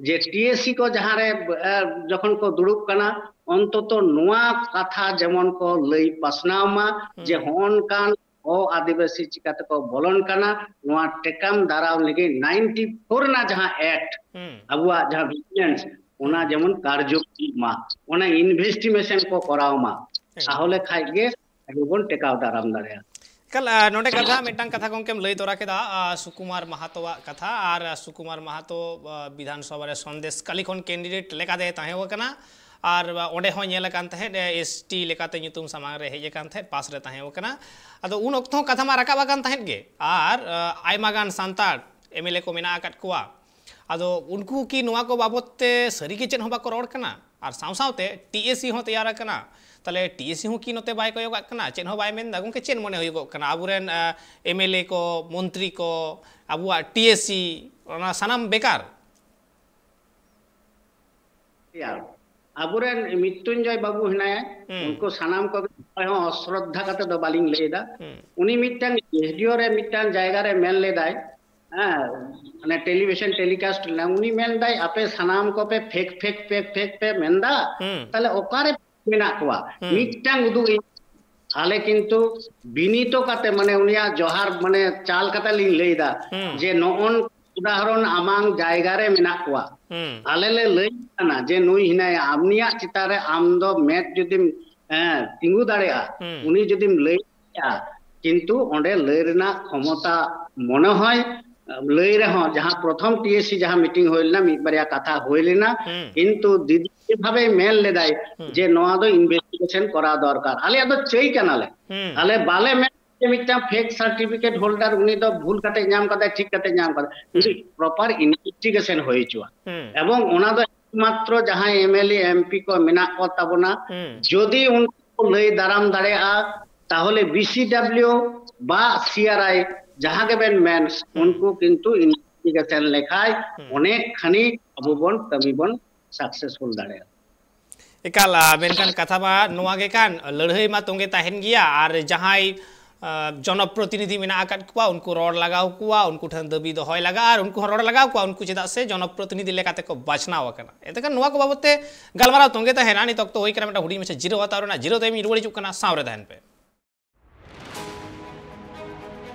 ᱡᱮ ᱴᱤ ᱮ ᱥᱤ ᱠᱚ ᱡᱟᱦᱟᱸ ᱨᱮ, ᱮ, ᱡᱚᱠᱷᱚᱱ ᱠᱚ ᱫᱩᱲᱩᱵ ᱠᱟᱱᱟ, ᱚᱱᱛᱚᱛᱚ ᱱᱚᱣᱟ ᱠᱟᱛᱷᱟ ᱡᱮᱢᱚᱱ ᱠᱚ ᱞᱟᱹᱭ ᱯᱟᱥᱱᱟᱣ ᱢᱟ ᱡᱮ ᱦᱩᱸ ᱦᱚᱸᱜᱼᱚ ᱱᱚᱝᱠᱟᱱ ᱚ ᱟᱹᱫᱤᱵᱟᱹᱥᱤ ᱪᱤᱠᱟᱹ ᱛᱮᱠᱚ ᱵᱚᱞᱚᱱ ᱠᱟᱱᱟ, ᱱᱚᱣᱟ ᱴᱮᱠᱟᱢ ᱫᱟᱨᱟᱢ ᱞᱟᱹᱜᱤᱫ ᱱᱟᱭᱤᱱᱴᱤ ᱯᱷᱳᱨ ᱨᱮᱱᱟᱜ ᱡᱟᱦᱟᱸ ᱮᱠᱴ, ᱦᱩᱸ ᱟᱵᱚᱣᱟᱜ ᱡᱟᱦᱟᱸ ᱵᱷᱤᱡᱤᱞᱮᱱᱥ, ᱚᱱᱟ ᱦᱩᱸ ᱡᱮᱢᱚᱱ ᱠᱟᱨᱡᱚᱠᱚᱨᱤ ᱢᱟ, ᱚᱱᱟ ᱤᱱᱵᱷᱮᱥᱴᱤᱜᱮᱥᱚᱱ ᱠᱚ ᱠᱚᱨᱟᱣ ᱢᱟ, ᱮᱠᱫᱚᱢ᱾ ᱛᱟᱦᱚᱞᱮ ᱠᱷᱟᱡ ᱜᱮ ᱟᱵᱚ ᱵᱚᱱ ᱴᱮᱠᱟᱣ ᱫᱟᱨᱟᱢ ᱫᱟᱲᱮᱭᱟᱜᱼᱟ᱾ ᱮᱠᱟᱞ, ᱟ, ᱱᱚᱰᱮ ᱠᱟᱛᱷᱟ, ᱢᱤᱫᱴᱟᱝ ᱠᱟᱛᱷᱟ ᱜᱚᱢᱠᱮᱢ ᱞᱟᱹᱭ ᱛᱚᱨᱟ ᱠᱮᱫᱟ, ᱟ, ᱥᱩᱠᱩᱢᱟᱨ ᱢᱟᱦᱟᱛᱚᱣᱟᱜ ᱠᱟᱛᱷᱟ, ᱟᱨ ᱥᱩᱠᱩᱢᱟᱨ ᱢᱟᱦᱟᱛᱚ, ᱟ, ᱵᱤᱫᱷᱟᱱ ᱥᱚᱵᱷᱟ ᱨᱮ ᱥᱚᱱᱫᱮᱥ ᱠᱟᱞᱤ ᱠᱷᱚᱱ ᱠᱮᱱᱰᱤᱰᱮᱴ ᱞᱮᱠᱟᱛᱮ ᱛᱟᱦᱮᱸ ᱠᱟᱱᱟ᱾ ᱟᱨ ᱚᱸᱰᱮ ᱦᱚᱸ ᱧᱮᱞ ᱟᱠᱟᱱ ᱛᱟᱦᱮᱸᱫ, ᱮ, ᱮᱥ ᱴᱤ ᱞᱮᱠᱟᱛᱮ ᱧᱩᱛᱩᱢ ᱥᱟᱢᱟᱝ ᱨᱮ ᱦᱮᱡ ᱟᱠᱟᱱ ᱛᱟᱦᱮᱸᱫ, ᱯᱟᱥ ᱨᱮ ᱛᱟᱦᱮᱸ ᱠᱟᱱᱟ᱾ ᱟᱫᱚ ᱩᱱ ᱚᱠᱛᱚ ᱦᱚᱸ ᱠᱟᱛᱷᱟ ᱢᱟ ᱨᱟᱠᱟᱵ ᱟᱠᱟᱱ ᱛᱟᱦᱮᱸᱫ ᱜᱮ, ᱟᱨ, ᱟ, ᱟᱭᱢᱟ ᱜᱟᱱ ᱥᱟᱱᱛᱟᱲ ᱮᱢ ᱮᱞ ᱮ ᱠᱚ ᱢᱮᱱᱟᱜ ᱟᱠᱟᱫ ᱠᱚᱣᱟ᱾ ᱟᱫᱚ ᱩᱱᱠᱩ ᱠᱤ ᱱᱚᱣᱟ ᱠᱚ ᱵᱟᱵᱚᱫ ᱛᱮ ᱥᱟᱹᱨᱤ ᱜᱮ ᱪᱮᱫ ᱦᱚᱸ ᱵᱟᱠᱚ ᱨᱚᱲ ᱠᱟᱱᱟ? ᱟᱨ ᱥᱟᱶ ᱥᱟᱶᱛᱮ ᱴᱤ ᱮ ᱥᱤ ᱦᱚᱸ ᱛᱮᱭᱟᱨ ᱟᱠᱟᱱᱟ, ᱛᱟᱦᱞᱮ ᱴᱤ ᱮ ᱥᱤ ᱦᱚᱸ ᱠᱤ ᱱᱚᱛᱮ ᱵᱟᱭ ᱠᱚᱭᱚᱜᱟᱜ ᱠᱟᱱᱟ, ᱪᱮᱫ ᱦᱚᱸ ᱵᱟᱭ ᱢᱮᱱᱫᱟ? ᱜᱚᱢᱠᱮ, ᱪᱮᱫ ᱢᱚᱱᱮ ᱦᱩᱭᱩᱜᱚᱜ ᱠᱟᱱᱟ? ᱟᱵᱚᱨᱮᱱ, ᱟ, ᱮᱢ ᱮᱞ ᱮ ᱠᱚ, ᱢᱚᱱᱛᱨᱤ ᱠᱚ, ᱟᱵᱚᱣᱟᱜ ᱴᱤ ᱮ ᱥᱤ, ᱚᱱᱟ ᱥᱟᱱᱟᱢ ᱵᱮᱠᱟᱨ? ᱭᱟ, ᱟᱵᱚᱨᱮᱱ ᱢᱨᱤᱛᱛᱩᱧᱡᱚᱭ ᱵᱟᱹᱵᱩ ᱦᱮᱱᱟᱭᱟ, ᱦᱩᱸ᱾ ᱩᱱᱠᱩ ᱥᱟᱱᱟᱢ ᱠᱚᱜᱮ ᱚᱠᱚᱭ ᱦᱚᱸ ᱚᱥᱨᱚᱫᱷᱟ ᱠᱟᱛᱮ ᱫᱚ ᱵᱟᱹᱞᱤᱧ ᱞᱟᱹᱭ ᱮᱫᱟ᱾ ᱦᱩᱸ᱾ ᱩᱱᱤ ᱢᱤᱫᱴᱟᱝ ᱮᱥ ᱰᱤ ᱳ ᱨᱮ ᱢᱤᱫᱴᱟᱝ ᱡᱟᱭᱜᱟ ᱨᱮ ᱢᱮᱱ ᱞᱮᱫᱟᱭ, ᱦᱮᱸ, ᱢᱟᱱᱮ ᱴᱮᱞᱤᱵᱷᱤᱥᱚᱱ ᱴᱮᱞᱤᱠᱟᱥᱴ ᱞᱮᱱᱟ, ᱩᱱᱤ ᱢᱮᱱᱫᱟᱭ, "ᱟᱯᱮ ᱥᱟᱱᱟᱢ ᱠᱚᱯᱮ ᱯᱷᱮᱠ, ᱯᱷᱮᱠ, ᱯᱷᱮᱠ, ᱯᱷᱮᱠ ᱯᱮ ᱢᱮᱱᱫᱟ, ᱦᱩᱸ᱾ ᱛᱟᱦᱞᱮ ᱚᱠᱟᱨᱮ ᱢᱮᱱᱟᱜ ᱠᱚᱣᱟ? ᱦᱩᱸ᱾ ᱢᱤᱫᱴᱟᱝ ᱩᱫᱩᱜ ᱤᱧ ᱟᱞᱮ ᱠᱤᱱᱛᱩ ᱵᱤᱱᱤᱛᱚ ᱠᱟᱛᱮ, ᱢᱟᱱᱮ ᱩᱱᱤᱭᱟᱜ ᱡᱚᱦᱟᱨ, ᱢᱟᱱᱮ ᱪᱟᱞ ᱠᱟᱛᱮ ᱞᱤᱧ ᱞᱟᱹᱭ ᱮᱫᱟ ᱦᱩᱸ᱾ ᱡᱮ ᱱᱚᱜᱼᱚ ᱱᱚᱝᱠᱟ ᱩᱫᱟᱦᱚᱨᱚᱱ ᱟᱢᱟᱝ ᱡᱟᱭᱜᱟ ᱨᱮ ᱢᱮᱱᱟᱜ ᱠᱚᱣᱟ᱾ ᱦᱩᱸ᱾ ᱟᱞᱮ ᱞᱮ ᱞᱟᱹᱭ ᱠᱟᱱᱟ ᱡᱮ ᱱᱩᱭ ᱦᱮᱱᱟᱭᱟ, ᱟᱢᱱᱤᱭᱟᱜ ᱪᱮᱛᱟᱱ ᱨᱮ ᱟᱢ ᱫᱚ ᱢᱮᱫ ᱡᱩᱫᱤᱢ, ᱦᱮᱸ, ᱛᱤᱸᱜᱩ ᱫᱟᱲᱮᱭᱟᱜᱼᱟ, ᱦᱩᱸ᱾ ᱩᱱᱤ ᱡᱩᱫᱤᱢ ᱞᱟᱹᱭ ᱠᱮᱭᱟ, ᱠᱤᱱᱛᱩ ᱚᱸᱰᱮ ᱞᱟᱹᱭ ᱨᱮᱱᱟᱜ ᱠᱷᱚᱢᱚᱛᱟ ᱢᱚᱱᱮ ᱦᱚᱭ ᱞᱟᱹᱭ ᱨᱮᱦᱚᱸ ᱡᱟᱦᱟᱸ ᱯᱨᱚᱛᱷᱚᱢ ᱴᱤ ᱮ ᱥᱤ ᱡᱟᱦᱟᱸ ᱢᱤᱴᱤᱝ ᱦᱩᱭ ᱞᱮᱱᱟ, ᱢᱤᱫ ᱵᱟᱨᱭᱟ ᱠᱟᱛᱷᱟ ᱦᱩᱭ ᱞᱮᱱᱟ, ᱦᱩᱸ᱾ ᱠᱤᱱᱛᱩ ᱫᱤᱫᱤ ᱡᱮᱵᱷᱟᱵᱮ ᱢᱮᱱ ᱞᱮᱫᱟᱭ ᱦᱩᱸ᱾ ᱡᱮ ᱱᱚᱣᱟ ᱫᱚ ᱤᱱᱵᱷᱮᱥᱴᱤᱜᱮᱥᱚᱱ ᱠᱚᱨᱟᱣ ᱫᱚᱨᱠᱟᱨ, ᱟᱞᱮᱭᱟᱜ ᱫᱚ ᱪᱟᱹᱭ ᱠᱟᱱᱟᱞᱮ, ᱦᱩᱸ᱾ ᱟᱞᱮ ᱵᱟᱞᱮ ᱢᱮᱱ ᱡᱮ ᱢᱤᱫᱴᱟᱝ ᱯᱷᱮᱠ ᱥᱟᱨᱴᱤᱯᱷᱤᱠᱮᱴ ᱦᱳᱞᱰᱟᱨ ᱩᱱᱤ ᱫᱚ ᱵᱷᱩᱞ ᱠᱟᱛᱮ ᱧᱟᱢ ᱠᱟᱫᱟᱭ, ᱴᱷᱤᱠ ᱠᱟᱛᱮ ᱧᱟᱢ ᱠᱟᱫᱟᱭ, ᱦᱩᱸ᱾ ᱩᱱᱤ ᱯᱨᱚᱯᱟᱨ ᱤᱱᱵᱷᱮᱥᱴᱤᱜᱮᱥᱚᱱ ᱦᱩᱭ ᱦᱚᱪᱚᱣᱟ᱾ ᱦᱩᱸ᱾ ᱮᱵᱚᱝ ᱚᱱᱟ ᱫᱚ ᱮᱠᱢᱟᱛᱨᱚ ᱡᱟᱦᱟᱸᱭ M L A, M P ᱠᱚ ᱢᱮᱱᱟᱜ ᱠᱚ ᱛᱟᱵᱚᱱᱟ, ᱦᱩᱸ᱾ ᱡᱩᱫᱤ ᱩᱱᱠᱩ ᱠᱚ ᱞᱟᱹᱭ ᱫᱟᱨᱟᱢ ᱫᱟᱲᱮᱭᱟᱜᱼᱟ, ᱛᱟᱦᱚᱞᱮ ᱵᱤ ᱥᱤ ᱰᱟᱵᱞᱤᱭᱩ ᱵᱟ ᱥᱤ ᱟᱨ ᱟᱭ ᱡᱟᱦᱟᱸ ᱜᱮᱵᱮᱱ ᱢᱮᱱ, ᱦᱩᱸ᱾ ᱩᱱᱠᱩ ᱠᱤᱱᱛᱩ ᱤᱱᱵᱷᱮᱥᱴᱤᱜᱮᱥᱚᱱ ᱞᱮᱠᱷᱟᱡ ᱦᱩᱸ᱾ ᱚᱱᱮᱠ ᱠᱷᱟᱱᱤ ᱟᱵᱚ ᱵᱚᱱ ᱠᱟᱹᱢᱤ ᱵᱚᱱ ᱥᱟᱠᱥᱮᱥᱯᱷᱩᱞ ᱫᱟᱲᱮᱭᱟᱜᱼᱟ᱾ ᱮᱠᱟᱞ, ᱟ, ᱢᱮᱱᱠᱷᱟᱱ ᱠᱟᱛᱷᱟ ᱢᱟ ᱱᱚᱣᱟ ᱜᱮ ᱠᱟᱱ, ᱞᱟᱹᱲᱦᱟᱹᱭ ᱢᱟ ᱛᱚᱸᱜᱮ ᱛᱟᱦᱮᱱ ᱜᱮᱭᱟ, ᱟᱨ ᱡᱟᱦᱟᱸᱭ, ᱟ, ᱡᱚᱱᱚᱯᱨᱚᱛᱤᱱᱤᱫᱷᱤ ᱢᱮᱱᱟᱜ ᱟᱠᱟᱫ ᱠᱚᱣᱟ, ᱩᱱᱠᱩ ᱨᱚᱲ ᱞᱟᱜᱟᱣ ᱠᱚᱣᱟ, ᱩᱱᱠᱩ ᱴᱷᱮᱱ ᱫᱟᱹᱵᱤ ᱫᱚᱦᱚᱭ ᱞᱟᱜᱟᱜᱼᱟ, ᱟᱨ ᱩᱱᱠᱩ ᱦᱚᱸ ᱨᱚᱲ ᱞᱟᱜᱟᱣ ᱠᱚᱣᱟ, ᱩᱱᱠᱩ ᱪᱮᱫᱟᱜ ᱥᱮ ᱡᱚᱱᱚᱯᱨᱚᱛᱤᱱᱤᱫᱷᱤ ᱞᱮᱠᱟᱛᱮ ᱠᱚ ᱵᱟᱪᱷᱱᱟᱣ ᱟᱠᱟᱱᱟ᱾ ᱮᱱᱛᱮᱠᱷᱟᱱ ᱱᱚᱣᱟ ᱠᱚ ᱵᱟᱵᱚᱫ ᱛᱮ ᱜᱟᱞᱢᱟᱨᱟᱣ ᱛᱚᱸᱜᱮ ᱛᱟᱦᱮᱱᱟ᱾ ᱱᱤᱛ ᱚᱠᱛᱚ ᱦᱩᱭ ᱠᱟᱱᱟ ᱢᱤᱫᱴᱟᱝ ᱦᱩᱰᱤᱧ ᱢᱟᱪᱷᱟ ᱡᱤᱨᱟᱹᱣ ᱦᱟᱛᱟᱣ ᱨᱮᱱᱟᱜ᱾ ᱡᱤᱨᱟᱹᱣ ᱛᱟᱭᱚᱢ ᱤᱧ ᱨᱩᱣᱟᱹᱲ ᱦᱤᱡᱩᱜ ᱠᱟᱱᱟ, ᱥᱟᱶ ᱨᱮ ᱛᱟᱦᱮᱱ ᱯᱮ᱾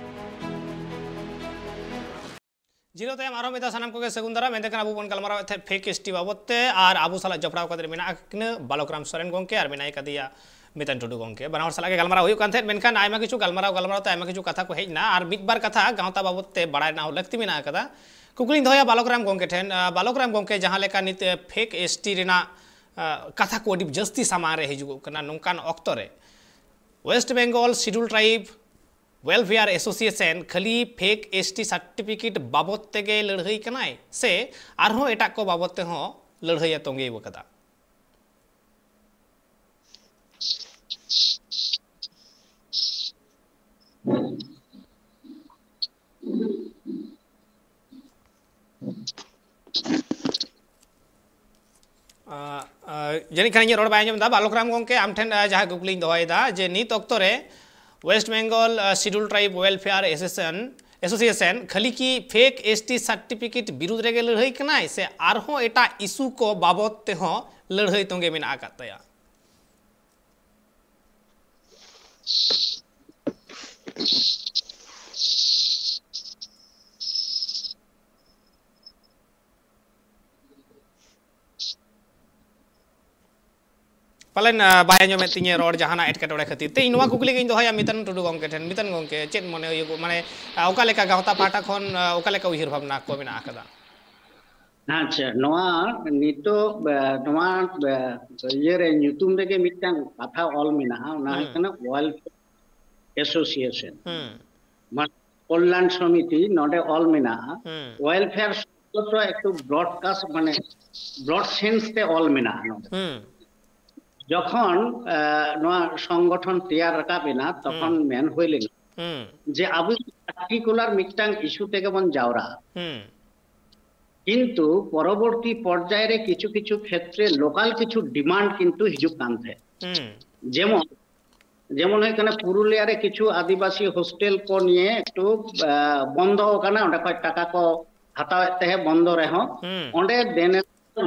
ᱡᱤᱨᱟᱹᱣ ᱛᱟᱭᱚᱢ ᱟᱨᱦᱚᱸ ᱢᱤᱫ ᱫᱷᱟᱣ ᱥᱟᱱᱟᱢ ᱠᱚᱜᱮ ᱥᱟᱹᱜᱩᱱ ᱫᱟᱨᱟᱢ᱾ ᱮᱱᱛᱮ ᱠᱷᱟᱱ ᱟᱵᱚ ᱵᱚᱱ ᱜᱟᱞᱢᱟᱨᱟᱣᱮᱫ ᱛᱟᱦᱮᱸᱫ ᱯᱷᱮᱠ ᱮᱥ ᱴᱤ ᱵᱟᱵᱚᱫ ᱛᱮ, ᱟᱨ ᱟᱵᱚ ᱥᱟᱞᱟᱜ ᱡᱚᱯᱲᱟᱣ ᱠᱟᱛᱮ ᱢᱮᱱᱟᱜ ᱠᱤᱱᱟᱹ ᱵᱟᱞᱚᱠ ᱨᱟᱢ ᱥᱚᱨᱮᱱ ᱜᱚᱢᱠᱮ ᱟᱨ ᱢᱮᱱᱟᱭ ᱠᱟᱫᱮᱭᱟ ᱢᱤᱛᱟᱱ ᱴᱩᱰᱩ ᱜᱚᱢᱠᱮ᱾ ᱵᱟᱱᱟ ᱦᱚᱲ ᱥᱟᱞᱟᱜ ᱜᱮ ᱜᱟᱞᱢᱟᱨᱟᱣ ᱦᱩᱭᱩᱜ ᱠᱟᱱ ᱛᱟᱦᱮᱸᱫ, ᱢᱮᱱᱠᱷᱟᱱ ᱟᱭᱢᱟ ᱠᱤᱪᱷᱩ ᱜᱟᱞᱢᱟᱨᱟᱣ ᱜᱟᱞᱢᱟᱨᱟᱣ ᱛᱮ ᱟᱭᱢᱟ ᱠᱤᱪᱷᱩ ᱠᱟᱛᱷᱟ ᱠᱚ ᱦᱮᱡ ᱮᱱᱟ, ᱟᱨ ᱢᱤᱫ ᱵᱟᱨ ᱠᱟᱛᱷᱟ ᱜᱟᱶᱛᱟ ᱵᱟᱵᱚᱫ ᱛᱮ ᱵᱟᱲᱟᱭ ᱨᱮᱱᱟᱜ ᱦᱚᱸ ᱞᱟᱹᱠᱛᱤ ᱢᱮᱱᱟᱜ ᱟᱠᱟᱫᱟ᱾ ᱠᱩᱠᱞᱤᱧ ᱫᱚᱦᱚᱭᱟ ᱵᱟᱞᱚᱠ ᱨᱟᱢ ᱜᱚᱢᱠᱮ ᱴᱷᱮᱱ, ᱟᱸ, ᱵᱟᱞᱚᱠ ᱨᱟᱢ ᱜᱚᱢᱠᱮ, ᱡᱟᱦᱟᱸ ᱞᱮᱠᱟ ᱱᱤᱛ, ᱮ, ᱯᱷᱮᱠ ᱮᱥ ᱴᱤ ᱨᱮᱱᱟᱜ ᱠᱟᱛᱷᱟ ᱠᱚ ᱟᱹᱰᱤ ᱡᱟᱹᱥᱛᱤ ᱥᱟᱢᱟᱝ ᱨᱮ ᱦᱤᱡᱩᱜᱚᱜ ᱠᱟᱱᱟ᱾ ᱱᱚᱝᱠᱟᱱ ᱚᱠᱛᱚ ᱨᱮ West Bengal Schedule Tribe Welfare Association ᱠᱷᱟᱹᱞᱤ fake S T certificate ᱵᱟᱵᱚᱛ ᱛᱮᱜᱮ ᱞᱟᱹᱲᱦᱟᱹᱭ ᱠᱟᱱᱟᱭ ᱥᱮ ᱟᱨᱦᱚᱸ ᱮᱴᱟᱜ ᱠᱚ ᱵᱟᱵᱚᱛ ᱛᱮᱦᱚᱸ ᱞᱟᱹᱲᱦᱟᱹᱭ ᱮ ᱛᱚᱸᱜᱮ ᱟᱠᱟᱫᱟ? ᱡᱟᱹᱱᱤᱡ ᱠᱷᱟᱱ ᱤᱧᱟᱹᱜ ᱨᱚᱲ ᱵᱟᱭ ᱟᱸᱡᱚᱢ ᱮᱫᱟ᱾ ᱵᱟᱞᱚᱠ ᱨᱟᱢ ᱜᱚᱢᱠᱮ, ᱟᱢ ᱴᱷᱮᱱ ᱡᱟᱦᱟᱸ ᱠᱩᱠᱞᱤᱧ ᱫᱚᱦᱚᱭᱮᱫᱟ ᱡᱮ ᱱᱤᱛ ᱚᱠᱛᱚ ᱨᱮ West Bengal Schedule Tribe Welfare Association, Association ᱠᱷᱟᱹᱞᱤ ᱠᱤ fake S T certificate ᱵᱤᱨᱩᱫᱽ ᱨᱮᱜᱮ ᱞᱟᱹᱲᱦᱟᱹᱭ ᱠᱟᱱᱟᱭ ᱥᱮ ᱟᱨᱦᱚᱸ ᱮᱴᱟᱜ issue ᱠᱚ ᱵᱟᱵᱚᱛ ᱛᱮᱦᱚᱸ ᱞᱟᱹᱲᱦᱟᱹᱭ ᱛᱚᱸᱜᱮ ᱢᱮᱱᱟᱜ ᱟᱠᱟᱫ ᱛᱟᱭᱟ? ᱯᱟᱞᱮᱱ, ᱟ, ᱵᱟᱭ ᱟᱸᱡᱚᱢᱮᱫ ᱛᱤᱧᱟᱹ ᱨᱚᱲ ᱡᱟᱦᱟᱱᱟᱜ ᱮᱴᱠᱮᱴᱚᱬᱮ ᱠᱷᱟᱹᱛᱤᱨ ᱛᱮ᱾ ᱤᱧ ᱱᱚᱣᱟ ᱠᱩᱠᱞᱤ ᱜᱤᱧ ᱫᱚᱦᱚᱭᱟ ᱢᱤᱛᱟᱱ ᱴᱩᱰᱩ ᱜᱚᱢᱠᱮ ᱴᱷᱮᱱ᱾ ᱢᱤᱛᱟᱱ ᱜᱚᱢᱠᱮ, ᱪᱮᱫ ᱢᱚᱱᱮ ᱦᱩᱭᱩᱜᱚᱜ, ᱢᱟᱱᱮ, ᱟ, ᱚᱠᱟ ᱞᱮᱠᱟ ᱜᱟᱶᱛᱟ ᱯᱟᱦᱴᱟ ᱠᱷᱚᱱ, ᱟ, ᱚᱠᱟ ᱞᱮᱠᱟ ᱩᱭᱦᱟᱹᱨ ᱵᱷᱟᱵᱽᱱᱟ ᱠᱚ ᱢᱮᱱᱟᱜ ᱟᱠᱟᱫᱟ? ᱟᱪᱪᱷᱟ, ᱱᱚᱣᱟ ᱱᱤᱛᱚᱜ, ᱟ, ᱱᱚᱣᱟ, ᱟ, ᱤᱭᱟᱹᱨᱮ ᱧᱩᱛᱩᱢ ᱨᱮᱜᱮ ᱢᱤᱫᱴᱟᱝ ᱠᱟᱛᱷᱟ ᱚᱞ ᱢᱮᱱᱟᱜᱼᱟ, ᱚᱱᱟ ᱦᱩᱭᱩᱜ ᱦᱩᱸ᱾ ᱠᱟᱱᱟ Welfare Association᱾ ᱦᱩᱸ᱾ ᱢᱟᱱᱮ ᱠᱚᱞᱭᱟᱱ ᱥᱚᱢᱤᱛᱤ ᱱᱚᱰᱮ ᱚᱞ ᱢᱮᱱᱟᱜᱼᱟ᱾ ᱦᱩᱸ᱾ Welfare ᱥᱚᱵᱫᱚ ᱫᱚ ᱮᱠᱴᱩ broadcast, ᱢᱟᱱᱮ broad sense ᱛᱮ ᱚᱞ ᱢᱮᱱᱟᱜᱼᱟ ᱱᱚᱰᱮ᱾ ᱦᱩᱸ᱾ ᱡᱚᱠᱷᱚᱱ, ᱟ, ᱱᱚᱣᱟ ᱥᱚᱝᱜᱚᱴᱷᱚᱱ ᱛᱮᱭᱟᱨ ᱨᱟᱠᱟᱵ ᱮᱱᱟ, ᱛᱚᱠᱷᱚᱱ ᱦᱩᱸ᱾ ᱢᱮᱱ ᱦᱩᱭ ᱞᱮᱱᱟ ᱦᱩᱸ᱾ ᱡᱮ ᱟᱵᱚ particular ᱢᱤᱫᱴᱟᱝ issue ᱛᱮᱜᱮ ᱵᱚᱱ ᱡᱟᱣᱨᱟᱜᱼᱟ᱾ ᱦᱩᱸ᱾ ᱠᱤᱱᱛᱩ ᱯᱚᱨᱚᱵᱚᱨᱛᱤ ᱯᱚᱨᱡᱟᱭ ᱨᱮ ᱠᱤᱪᱷᱩ ᱠᱤᱪᱷᱩ ᱠᱷᱮᱛᱨᱮ local ᱠᱤᱪᱷᱩ demand ᱠᱤᱱᱛᱩ ᱦᱤᱡᱩᱜ ᱠᱟᱱ ᱛᱟᱦᱮᱸᱫ᱾ ᱦᱩᱸ᱾ ᱡᱮᱢᱚᱱ, ᱡᱮᱢᱚᱱ ᱦᱩᱭᱩᱜ ᱠᱟᱱᱟ, ᱯᱩᱨᱩᱞᱤᱭᱟ ᱨᱮ ᱠᱤᱪᱷᱩ ᱟᱹᱫᱤᱵᱟᱹᱥᱤ hostel ᱠᱚ ᱱᱤᱭᱮ ᱮᱠᱴᱩ, ᱟ, ᱵᱚᱱᱫᱚ ᱟᱠᱟᱱᱟ, ᱚᱸᱰᱮ ᱠᱷᱚᱱ ᱴᱟᱠᱟ ᱠᱚ ᱦᱟᱛᱟᱣᱮᱫ ᱛᱟᱦᱮᱸᱫ ᱵᱚᱱᱫᱚ ᱨᱮᱦᱚᱸ, ᱦᱩᱸ᱾ ᱚᱸᱰᱮ ᱫᱮᱱ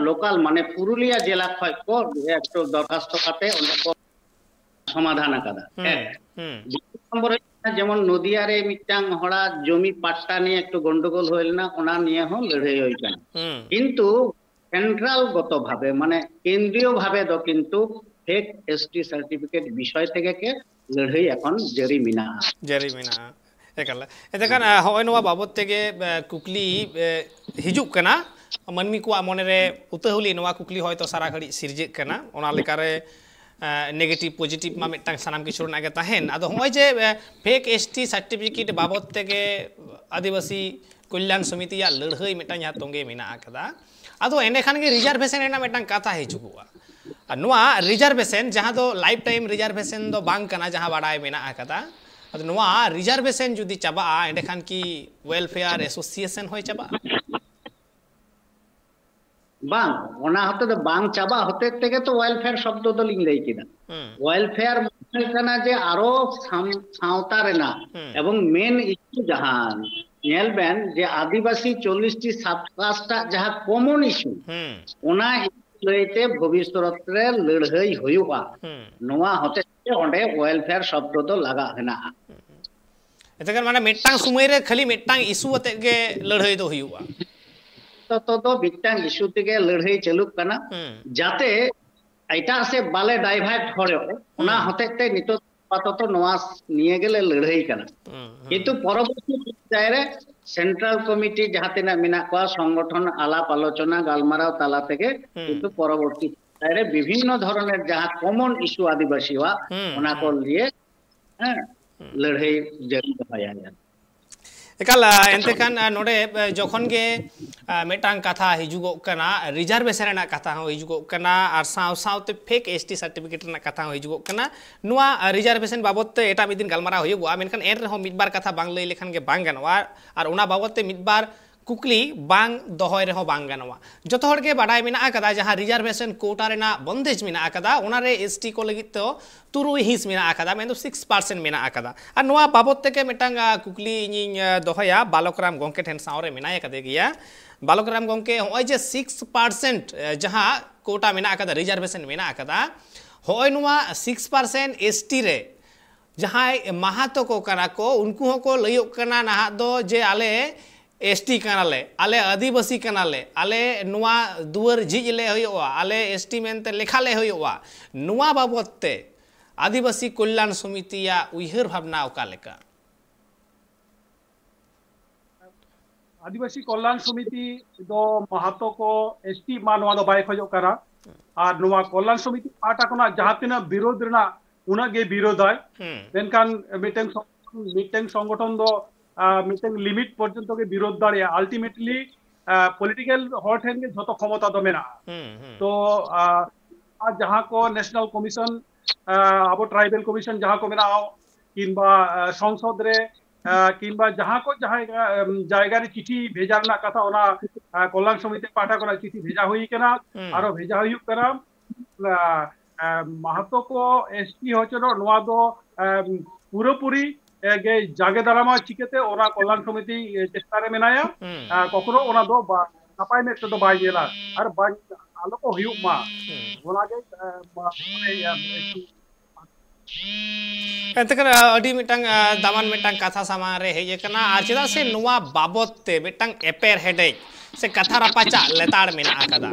local, ᱢᱟᱱᱮ ᱯᱩᱨᱩᱞᱤᱭᱟ ᱡᱮᱞᱟ ᱠᱷᱚᱱ ᱠᱚ ᱮᱠᱴᱩ ᱫᱚᱨᱠᱷᱟᱥᱛᱚ ᱠᱟᱛᱮ ᱚᱸᱰᱮ ᱠᱚ ᱥᱚᱢᱟᱫᱷᱟᱱ ᱟᱠᱟᱫᱟ᱾ ᱦᱩᱸ, ᱮᱠ᱾ ᱦᱩᱸ᱾ ᱫᱩ ᱱᱚᱢᱵᱚᱨ ᱦᱩᱭᱩᱜ ᱠᱟᱱᱟ, ᱡᱮᱢᱚᱱ ᱱᱚᱫᱤᱭᱟ ᱨᱮ ᱢᱤᱫᱴᱟᱝ ᱦᱚᱲᱟᱜ ᱡᱚᱢᱤ ᱯᱟᱴᱴᱟ ᱱᱤᱭᱮ ᱮᱠᱴᱩ ᱜᱚᱱᱰᱚᱜᱳᱞ ᱦᱩᱭ ᱞᱮᱱᱟ, ᱚᱱᱟ ᱱᱤᱭᱮ ᱦᱚᱸ ᱞᱟᱹᱲᱦᱟᱹᱭ ᱦᱩᱭ ᱠᱟᱱᱟ᱾ ᱦᱩᱸ᱾ ᱠᱤᱱᱛᱩ central ᱜᱚᱛᱚ ᱵᱷᱟᱵᱮ, ᱢᱟᱱᱮ ᱠᱮᱱᱫᱨᱤᱭᱚ ᱵᱷᱟᱵᱮ ᱫᱚ ᱠᱤᱱᱛᱩ fake S T certificate ᱵᱤᱥᱚᱭ ᱛᱮᱜᱮ ᱠᱮ ᱞᱟᱹᱲᱦᱟᱹᱭ ᱮᱠᱷᱚᱱ ᱡᱟᱹᱨᱤ ᱢᱮᱱᱟᱜᱼᱟ᱾ ᱡᱟᱹᱨᱤ ᱢᱮᱱᱟᱜᱼᱟ᱾ ᱮᱠᱟᱞ᱾ ᱮᱱᱛᱮ ᱠᱷᱟᱱ, ᱦᱮᱸ᱾ ᱟ, ᱦᱚᱸᱜᱼᱚᱭ ᱱᱚᱣᱟ ᱵᱟᱵᱚᱛ ᱛᱮᱜᱮ, ᱟ, ᱠᱩᱠᱞᱤ, ᱮ, ᱦᱤᱡᱩᱜ ᱠᱟᱱᱟ᱾ ᱢᱟᱹᱱᱢᱤ ᱠᱚᱣᱟᱜ ᱢᱚᱱᱮᱨᱮ ᱩᱛᱟᱹᱦᱩᱞᱤ ᱱᱚᱣᱟ ᱠᱩᱠᱞᱤ ᱦᱚᱭᱛᱳ ᱥᱟᱨᱟ ᱜᱷᱟᱹᱲᱤᱡ ᱥᱤᱨᱡᱟᱹᱜ ᱠᱟᱱᱟ᱾ ᱚᱱᱟ ᱞᱮᱠᱟᱨᱮ ᱱᱮᱜᱮᱴᱤᱵᱷ ᱯᱚᱡᱤᱴᱤᱵᱷ ᱢᱟ ᱢᱤᱫᱴᱟᱝ ᱥᱟᱱᱟᱢ ᱠᱤᱪᱷᱩ ᱨᱮᱱᱟᱜ ᱜᱮ ᱛᱟᱦᱮᱱ᱾ ᱟᱫᱚ ᱦᱚᱸᱜᱼᱚᱭ ᱡᱮ ᱯᱷᱮᱠ ᱮᱥ ᱴᱤ ᱥᱟᱨᱴᱤᱯᱷᱤᱠᱮᱴ ᱵᱟᱵᱚᱫ ᱛᱮᱜᱮ ᱟᱹᱫᱤᱵᱟᱹᱥᱤ ᱠᱚᱞᱭᱟᱱ ᱥᱚᱢᱤᱛᱤᱭᱟᱜ ᱞᱟᱹᱲᱦᱟᱹᱭ ᱢᱤᱫᱴᱟᱝ ᱡᱟᱦᱟᱸ ᱛᱚᱸᱜᱮ ᱢᱮᱱᱟᱜ ᱟᱠᱟᱫᱟ, ᱟᱫᱚ ᱮᱸᱰᱮᱠᱷᱟᱱ ᱜᱮ ᱨᱤᱡᱟᱨᱵᱷᱮᱥᱚᱱ ᱨᱮᱱᱟᱜ ᱢᱤᱫᱴᱟᱝ ᱠᱟᱛᱷᱟ ᱦᱤᱡᱩᱜᱚᱜᱼᱟ᱾ ᱟᱨ ᱱᱚᱣᱟ ᱨᱤᱡᱟᱨᱵᱷᱮᱥᱚᱱ ᱡᱟᱦᱟᱸ ᱫᱚ ᱞᱟᱭᱤᱯᱷ ᱴᱟᱭᱤᱢ ᱨᱤᱡᱟᱨᱵᱷᱮᱥᱚᱱ ᱫᱚ ᱵᱟᱝ ᱠᱟᱱᱟ, ᱡᱟᱦᱟᱸ ᱵᱟᱰᱟᱭ ᱢᱮᱱᱟᱜ ᱟᱠᱟᱫᱟ᱾ ᱟᱫᱚ ᱱᱚᱣᱟ ᱨᱤᱡᱟᱨᱵᱷᱮᱥᱚᱱ ᱡᱩᱫᱤ ᱪᱟᱵᱟᱜᱼᱟ, ᱮᱸᱰᱮᱠᱷᱟᱱ ᱠᱤ ᱣᱮᱞᱯᱷᱮᱭᱟᱨ ᱮᱥᱳᱥᱤᱭᱮᱥᱚᱱ ᱦᱚᱸᱭ ᱪᱟᱵᱟᱜᱼᱟ? ᱵᱟᱝ, ᱚᱱᱟ ᱦᱚᱛᱮ ᱫᱚ ᱵᱟᱝ ᱪᱟᱵᱟ ᱦᱚᱛᱮ ᱛᱮᱜᱮ ᱛᱚ ᱣᱮᱞᱯᱷᱮᱭᱟᱨ ᱥᱚᱵᱫᱚ ᱫᱚᱞᱤᱧ ᱞᱟᱹᱭ ᱠᱮᱫᱟ᱾ ᱦᱩᱸ᱾ ᱣᱮᱞᱯᱷᱮᱭᱟᱨ ᱢᱟᱱᱮ ᱠᱟᱱᱟ ᱡᱮ ᱟᱨᱚ ᱥᱟᱢ-, ᱥᱟᱶᱛᱟ ᱨᱮᱱᱟᱜ ᱦᱩᱸ᱾ ᱮᱵᱚᱝ ᱢᱮᱱ ᱤᱥᱩ ᱡᱟᱦᱟᱸ ᱧᱮᱞ ᱵᱮᱱ ᱡᱮ ᱟᱹᱫᱤᱵᱟᱹᱥᱤ ᱪᱚᱞᱞᱤᱥ ᱴᱤ ᱥᱟᱵ ᱠᱟᱥᱴ ᱟᱜ ᱡᱟᱦᱟᱸ ᱠᱚᱢᱚᱱ ᱤᱥᱩ, ᱦᱩᱸ᱾ ᱚᱱᱟ ᱤᱥᱩ ᱞᱟᱹᱭᱛᱮ ᱵᱷᱚᱵᱤᱥᱥᱚᱛ ᱨᱮ ᱞᱟᱹᱲᱦᱟᱹᱭ ᱦᱩᱭᱩᱜᱼᱟ᱾ ᱦᱩᱸ᱾ ᱱᱚᱣᱟ ᱦᱚᱛᱮ ᱛᱮ ᱚᱸᱰᱮ ᱣᱮᱞᱯᱷᱮᱭᱟᱨ ᱥᱚᱵᱫᱚ ᱫᱚ ᱞᱟᱜᱟᱜ ᱦᱮᱱᱟᱜᱼᱟ᱾ ᱮᱱᱛᱮ ᱠᱷᱟᱱ ᱢᱟᱱᱮ ᱢᱤᱫᱴᱟᱝ ᱥᱚᱢᱚᱭ ᱨᱮ ᱠᱷᱟᱹᱞᱤ ᱢᱤᱫᱴᱟᱝ ᱤᱥᱩ ᱟᱛᱮᱫ ᱜᱮ ᱞᱟᱹᱲᱦᱟᱹᱭ ᱫᱚ ᱦᱩᱭᱩᱜᱼᱟ᱾ ᱛᱚᱛᱚ ᱫᱚ ᱢᱤᱫᱴᱟᱝ ᱤᱥᱩ ᱛᱮᱜᱮ ᱞᱟᱹᱲᱦᱟᱹᱭ ᱪᱟᱹᱞᱩᱜ ᱠᱟᱱᱟ, ᱦᱩᱸ᱾ ᱡᱟᱛᱮ ᱮᱴᱟᱜ ᱥᱮᱫ ᱵᱟᱞᱮ ᱰᱟᱭᱵᱷᱟᱨᱴ ᱦᱚᱲᱚᱜ, ᱚᱱᱟ ᱦᱩᱸ᱾ ᱦᱚᱛᱮᱡ ᱛᱮ ᱱᱤᱛᱚᱜ ᱟᱯᱟᱛᱚᱛᱚ ᱱᱚᱣᱟ ᱱᱤᱭᱟᱹ ᱜᱮᱞᱮ ᱞᱟᱹᱲᱦᱟᱹᱭ ᱠᱟᱱᱟ᱾ ᱦᱩᱸ, ᱦᱩᱸ᱾ ᱠᱤᱱᱛᱩ ᱯᱚᱨᱚᱵᱚᱨᱛᱤ ᱯᱚᱨᱡᱟᱭ ᱨᱮ ᱥᱮᱱᱴᱨᱟᱞ ᱠᱚᱢᱤᱴᱤ ᱡᱟᱦᱟᱸ ᱛᱤᱱᱟᱹᱜ ᱢᱮᱱᱟᱜ ᱠᱚᱣᱟ, ᱥᱚᱝᱜᱚᱴᱷᱚᱱ ᱟᱞᱟᱯ ᱟᱞᱳᱪᱚᱱᱟ ᱜᱟᱞᱢᱟᱨᱟᱣ ᱛᱟᱞᱟ ᱛᱮᱜᱮ ᱦᱩᱸ᱾ ᱠᱤᱱᱛᱩ ᱯᱚᱨᱚᱵᱚᱨᱛᱤ ᱯᱚᱨᱡᱟᱭ ᱨᱮ ᱵᱤᱵᱷᱤᱱᱱᱚ ᱫᱷᱚᱨᱚᱱᱮᱨ ᱡᱟᱦᱟᱸ ᱠᱚᱢᱚᱱ ᱤᱥᱩ ᱟᱹᱫᱤᱵᱟᱹᱥᱤᱣᱟᱜ, ᱦᱩᱸ, ᱚᱱᱟ ᱠᱚ ᱦᱩᱸ᱾ ᱞᱤᱭᱮ, ᱦᱮᱸ, ᱞᱟᱹᱲᱦᱟᱹᱭ ᱡᱟᱹᱨᱩᱲ ᱫᱚᱦᱚᱭᱟ᱾ ᱮᱠᱟᱞ, ᱟ, ᱮᱱᱛᱮ ᱠᱷᱟᱱ, ᱟ, ᱱᱚᱰᱮ, ᱟ, ᱡᱚᱠᱷᱚᱱ ᱜᱮ, ᱟ, ᱢᱤᱫᱴᱟᱝ ᱠᱟᱛᱷᱟ ᱦᱤᱡᱩᱜᱚᱜ ᱠᱟᱱᱟ, ᱨᱤᱡᱟᱨᱵᱷᱮᱥᱚᱱ ᱨᱮᱱᱟᱜ ᱠᱟᱛᱷᱟ ᱦᱚᱸ ᱦᱤᱡᱩᱜᱚᱜ ᱠᱟᱱᱟ, ᱟᱨ ᱥᱟᱶ ᱥᱟᱶᱛᱮ ᱯᱷᱮᱠ ᱮᱥ ᱴᱤ ᱥᱟᱨᱴᱤᱯᱷᱤᱠᱮᱴ ᱨᱮᱱᱟᱜ ᱠᱟᱛᱷᱟ ᱦᱚᱸ ᱦᱤᱡᱩᱜᱚᱜ ᱠᱟᱱᱟ᱾ ᱱᱚᱣᱟ, ᱟ, ᱨᱤᱡᱟᱨᱵᱷᱮᱥᱚᱱ ᱵᱟᱵᱚᱫ ᱛᱮ ᱮᱴᱟᱜ ᱢᱤᱫ ᱫᱤᱱ ᱜᱟᱞᱢᱟᱨᱟᱣ ᱦᱩᱭᱩᱜᱚᱜᱼᱟ, ᱢᱮᱱᱠᱷᱟᱱ ᱮᱱ ᱨᱮᱦᱚᱸ ᱢᱤᱫ ᱵᱟᱨ ᱠᱟᱛᱷᱟ ᱵᱟᱝ ᱞᱟᱹᱭ ᱞᱮᱠᱷᱟᱱ ᱜᱮ ᱵᱟᱝ ᱜᱟᱱᱚᱜᱼᱟ, ᱟᱨ ᱚᱱᱟ ᱵᱟᱵᱚᱫ ᱛᱮ ᱢᱤᱫ ᱵᱟᱨ ᱠᱩᱠᱞᱤ ᱵᱟᱝ ᱫᱚᱦᱚᱭ ᱨᱮᱦᱚᱸ ᱵᱟᱝ ᱜᱟᱱᱚᱜᱼᱟ᱾ ᱡᱚᱛᱚ ᱦᱚᱲ ᱜᱮ ᱵᱟᱰᱟᱭ ᱢᱮᱱᱟᱜ ᱟᱠᱟᱫᱟ, ᱡᱟᱦᱟᱸ ᱨᱤᱡᱟᱨᱵᱷᱮᱥᱚᱱ ᱠᱳᱴᱟ ᱨᱮᱱᱟᱜ ᱵᱚᱱᱫᱮᱡᱽ ᱢᱮᱱᱟᱜ ᱟᱠᱟᱫᱟ, ᱚᱱᱟᱨᱮ ᱮᱥ ᱴᱤ ᱠᱚ ᱞᱟᱹᱜᱤᱫ ᱫᱚ ᱛᱩᱨᱩᱭ ᱦᱤᱸᱥ ᱢᱮᱱᱟᱜ ᱟᱠᱟᱫᱟ, ᱢᱮᱱᱫᱚ ᱥᱤᱠᱥ ᱯᱟᱨᱥᱮᱱᱴ ᱢᱮᱱᱟᱜ ᱟᱠᱟᱫᱟ᱾ ᱟᱨ ᱱᱚᱣᱟ ᱵᱟᱵᱚᱫ ᱛᱮᱜᱮ ᱢᱤᱫᱴᱟᱝ, ᱟ, ᱠᱩᱠᱞᱤ ᱤᱧᱤᱧ, ᱟ, ᱫᱚᱦᱚᱭᱟ, ᱵᱟᱞᱚᱠ ᱨᱟᱢ ᱜᱚᱢᱠᱮ ᱴᱷᱮᱱ ᱥᱟᱶᱨᱮ ᱢᱮᱱᱟᱭ ᱟᱠᱟᱫᱮ ᱜᱮᱭᱟ᱾ ᱵᱟᱞᱚᱠ ᱨᱟᱢ ᱜᱚᱢᱠᱮ, ᱦᱚᱸᱜᱼᱚᱭ ᱡᱮ ᱥᱤᱠᱥ ᱯᱟᱨᱥᱮᱱᱴ ᱡᱟᱦᱟᱸ ᱠᱳᱴᱟ ᱢᱮᱱᱟᱜ ᱟᱠᱟᱫᱟ, ᱨᱤᱡᱟᱨᱵᱷᱮᱥᱚᱱ ᱢᱮᱱᱟᱜ ᱟᱠᱟᱫᱟ, ᱦᱚᱸᱜᱼᱚᱭ ᱱᱚᱣᱟ ᱥᱤᱠᱥ ᱯᱟᱨᱥᱮᱱᱴ ᱮᱥ ᱴᱤ ᱨᱮ ᱡᱟᱦᱟᱸᱭ ᱢᱟᱦᱟᱛᱚ ᱠᱚ ᱠᱟᱱᱟ ᱠᱚ, ᱩᱱᱠᱩ ᱦᱚᱸᱠᱚ ᱞᱟᱹᱭᱚᱜ ᱠᱟᱱᱟ ᱱᱟᱦᱟᱜ ᱫᱚ ᱡᱮ ᱟᱞᱮ ᱮᱥ ᱴᱤ ᱠᱟᱱᱟᱞᱮ, ᱟᱞᱮ ᱟᱹᱫᱤᱵᱟᱹᱥᱤ ᱠᱟᱱᱟᱞᱮ, ᱟᱞᱮ ᱱᱚᱣᱟ ᱫᱩᱣᱟᱹᱨ ᱡᱷᱤᱡ ᱞᱮ ᱦᱩᱭᱩᱜᱼᱟ, ᱟᱞᱮ ᱮᱥ ᱴᱤ ᱢᱮᱱᱛᱮ ᱞᱮᱠᱷᱟ ᱞᱮ ᱦᱩᱭᱩᱜᱼᱟ᱾ ᱱᱚᱣᱟ ᱵᱟᱵᱚᱫ ᱛᱮ ᱟᱹᱫᱤᱵᱟᱹᱥᱤ ᱠᱚᱞᱭᱟᱱ ᱥᱚᱢᱤᱛᱤᱭᱟᱜ ᱩᱭᱦᱟᱹᱨ ᱵᱷᱟᱵᱽᱱᱟ ᱚᱠᱟ ᱞᱮᱠᱟ? ᱟᱹᱫᱤᱵᱟᱹᱥᱤ ᱠᱚᱞᱭᱟᱱ ᱥᱚᱢᱤᱛᱤ ᱫᱚ ᱢᱟᱦᱟᱛᱚ ᱠᱚ, ᱮᱥᱴᱤ ᱢᱟ ᱱᱚᱣᱟ ᱫᱚ ᱵᱟᱭ ᱠᱷᱚᱡᱚᱜ ᱠᱟᱱᱟ᱾ ᱟᱨ ᱱᱚᱣᱟ ᱠᱚᱞᱭᱟᱱ ᱥᱚᱢᱤᱛᱤ ᱯᱟᱦᱴᱟ ᱠᱷᱚᱱᱟᱜ ᱡᱟᱦᱟᱸ ᱛᱤᱱᱟᱹᱜ ᱵᱤᱨᱳᱫᱷ ᱨᱮᱱᱟᱜ, ᱩᱱᱟᱹᱜ ᱜᱮ ᱵᱤᱨᱳᱫᱷᱟᱭ᱾ ᱦᱩᱸ᱾ ᱢᱮᱱᱠᱷᱟᱱ ᱢᱤᱫᱴᱮᱱ ᱥᱚᱝᱜᱚᱴᱷᱚᱱ, ᱢᱤᱫᱴᱮᱱ ᱥᱚᱝᱜᱚᱴᱷᱚᱱ ᱫᱚ, ᱟᱸ, ᱢᱤᱫᱴᱮᱱ ᱞᱤᱢᱤᱴ ᱯᱚᱨᱡᱚᱱᱛᱚ ᱜᱮ ᱵᱤᱨᱳᱫᱷ ᱫᱟᱲᱮᱭᱟᱜᱼᱟ᱾ ᱟᱞᱴᱤᱢᱮᱴᱞᱤ, ᱟᱸ, ᱯᱚᱞᱤᱴᱤᱠᱟᱞ ᱦᱚᱲ ᱴᱷᱮᱱ ᱜᱮ ᱡᱷᱚᱛᱚ ᱠᱷᱚᱢᱚᱛᱟ ᱫᱚ ᱢᱮᱱᱟᱜᱼᱟ᱾ ᱦᱩᱸ, ᱦᱩᱸ᱾ ᱛᱚ, ᱟᱸ, ᱟᱨ ᱡᱟᱦᱟᱸ ᱠᱚ ᱱᱮᱥᱱᱟᱞ ᱠᱚᱢᱤᱥᱚᱱ, ᱟᱸ, ᱟᱵᱚ ᱴᱨᱟᱭᱵᱮᱞ ᱠᱚᱢᱤᱥᱚᱱ ᱡᱟᱦᱟᱸ ᱠᱚ ᱢᱮᱱᱟᱜᱼᱟ, ᱠᱤᱝᱵᱟ, ᱟᱸ, ᱥᱚᱝᱥᱚᱫ ᱨᱮ, ᱟᱸ, ᱠᱤᱝᱵᱟ ᱡᱟᱦᱟᱸ ᱠᱚ ᱡᱟᱦᱟᱸ, ᱟᱸ, ᱡᱟᱭᱜᱟ ᱨᱮ ᱪᱤᱴᱷᱤ ᱵᱷᱮᱡᱟ ᱨᱮᱱᱟᱜ ᱠᱟᱛᱷᱟ, ᱚᱱᱟ, ᱟᱸ, ᱠᱚᱞᱭᱟᱱ ᱥᱚᱢᱤᱛᱤ ᱯᱟᱦᱴᱟ ᱠᱷᱚᱱᱟᱜ ᱪᱤᱴᱷᱤ ᱵᱷᱮᱡᱟ ᱦᱩᱭ ᱠᱟᱱᱟ, ᱦᱩᱸ᱾ ᱟᱨᱚ ᱵᱷᱮᱡᱟ ᱦᱩᱭᱩᱜ ᱠᱟᱱᱟ᱾ ᱟᱸ, ᱟᱸ, ᱢᱟᱦᱟᱛᱚ ᱠᱚ, ᱮᱥᱴᱤ ᱦᱚᱪᱚᱱᱚᱜ, ᱱᱚᱣᱟ ᱫᱚ, ᱟᱸ, ᱯᱩᱨᱟᱹᱯᱩᱨᱤ, ᱮ, ᱜᱮ ᱡᱟᱸᱜᱮ ᱫᱟᱨᱟᱢᱟ ᱪᱤᱠᱟᱹᱛᱮ, ᱚᱱᱟ ᱠᱚᱞᱭᱟᱱ ᱥᱚᱢᱤᱛᱤ, ᱮ, ᱪᱮᱥᱴᱟ ᱨᱮ ᱢᱮᱱᱟᱭᱟ᱾ ᱦᱩᱸ᱾ ᱟᱸ, ᱠᱚᱠᱷᱚᱱᱳ ᱚᱱᱟ ᱫᱚ ᱵᱟ-, ᱱᱟᱯᱟᱭ ᱢᱮᱫ ᱛᱮᱫᱚ ᱵᱟᱭ ᱧᱮᱞᱟ᱾ ᱟᱨ ᱵᱟᱝ, ᱟᱞᱚ ᱠᱚ ᱦᱩᱭᱩᱜ ᱢᱟ᱾ ᱦᱩᱸ᱾ ᱚᱱᱟᱜᱮ, ᱟᱸ, ᱢᱟ-, ᱢᱟᱱᱮ, ᱟᱸ, ᱮᱱᱛᱮ ᱠᱷᱟᱱ, ᱟᱹᱰᱤ ᱢᱤᱫᱴᱟᱝ, ᱟᱸ, ᱫᱟᱢᱟᱱ ᱢᱤᱫᱴᱟᱝ ᱠᱟᱛᱷᱟ ᱥᱟᱢᱟᱝ ᱨᱮ ᱦᱮᱡ ᱟᱠᱟᱱᱟ᱾ ᱟᱨ ᱪᱮᱫᱟᱜ ᱥᱮ ᱱᱚᱣᱟ ᱵᱟᱵᱚᱛ ᱛᱮ ᱢᱤᱫᱴᱟᱝ ᱮᱯᱮᱨ ᱦᱮᱰᱮᱡ ᱥᱮ ᱠᱟᱛᱷᱟ ᱨᱟᱯᱟᱪᱟᱜ ᱞᱮᱛᱟᱲ ᱢᱮᱱᱟᱜ ᱟᱠᱟᱫᱟ᱾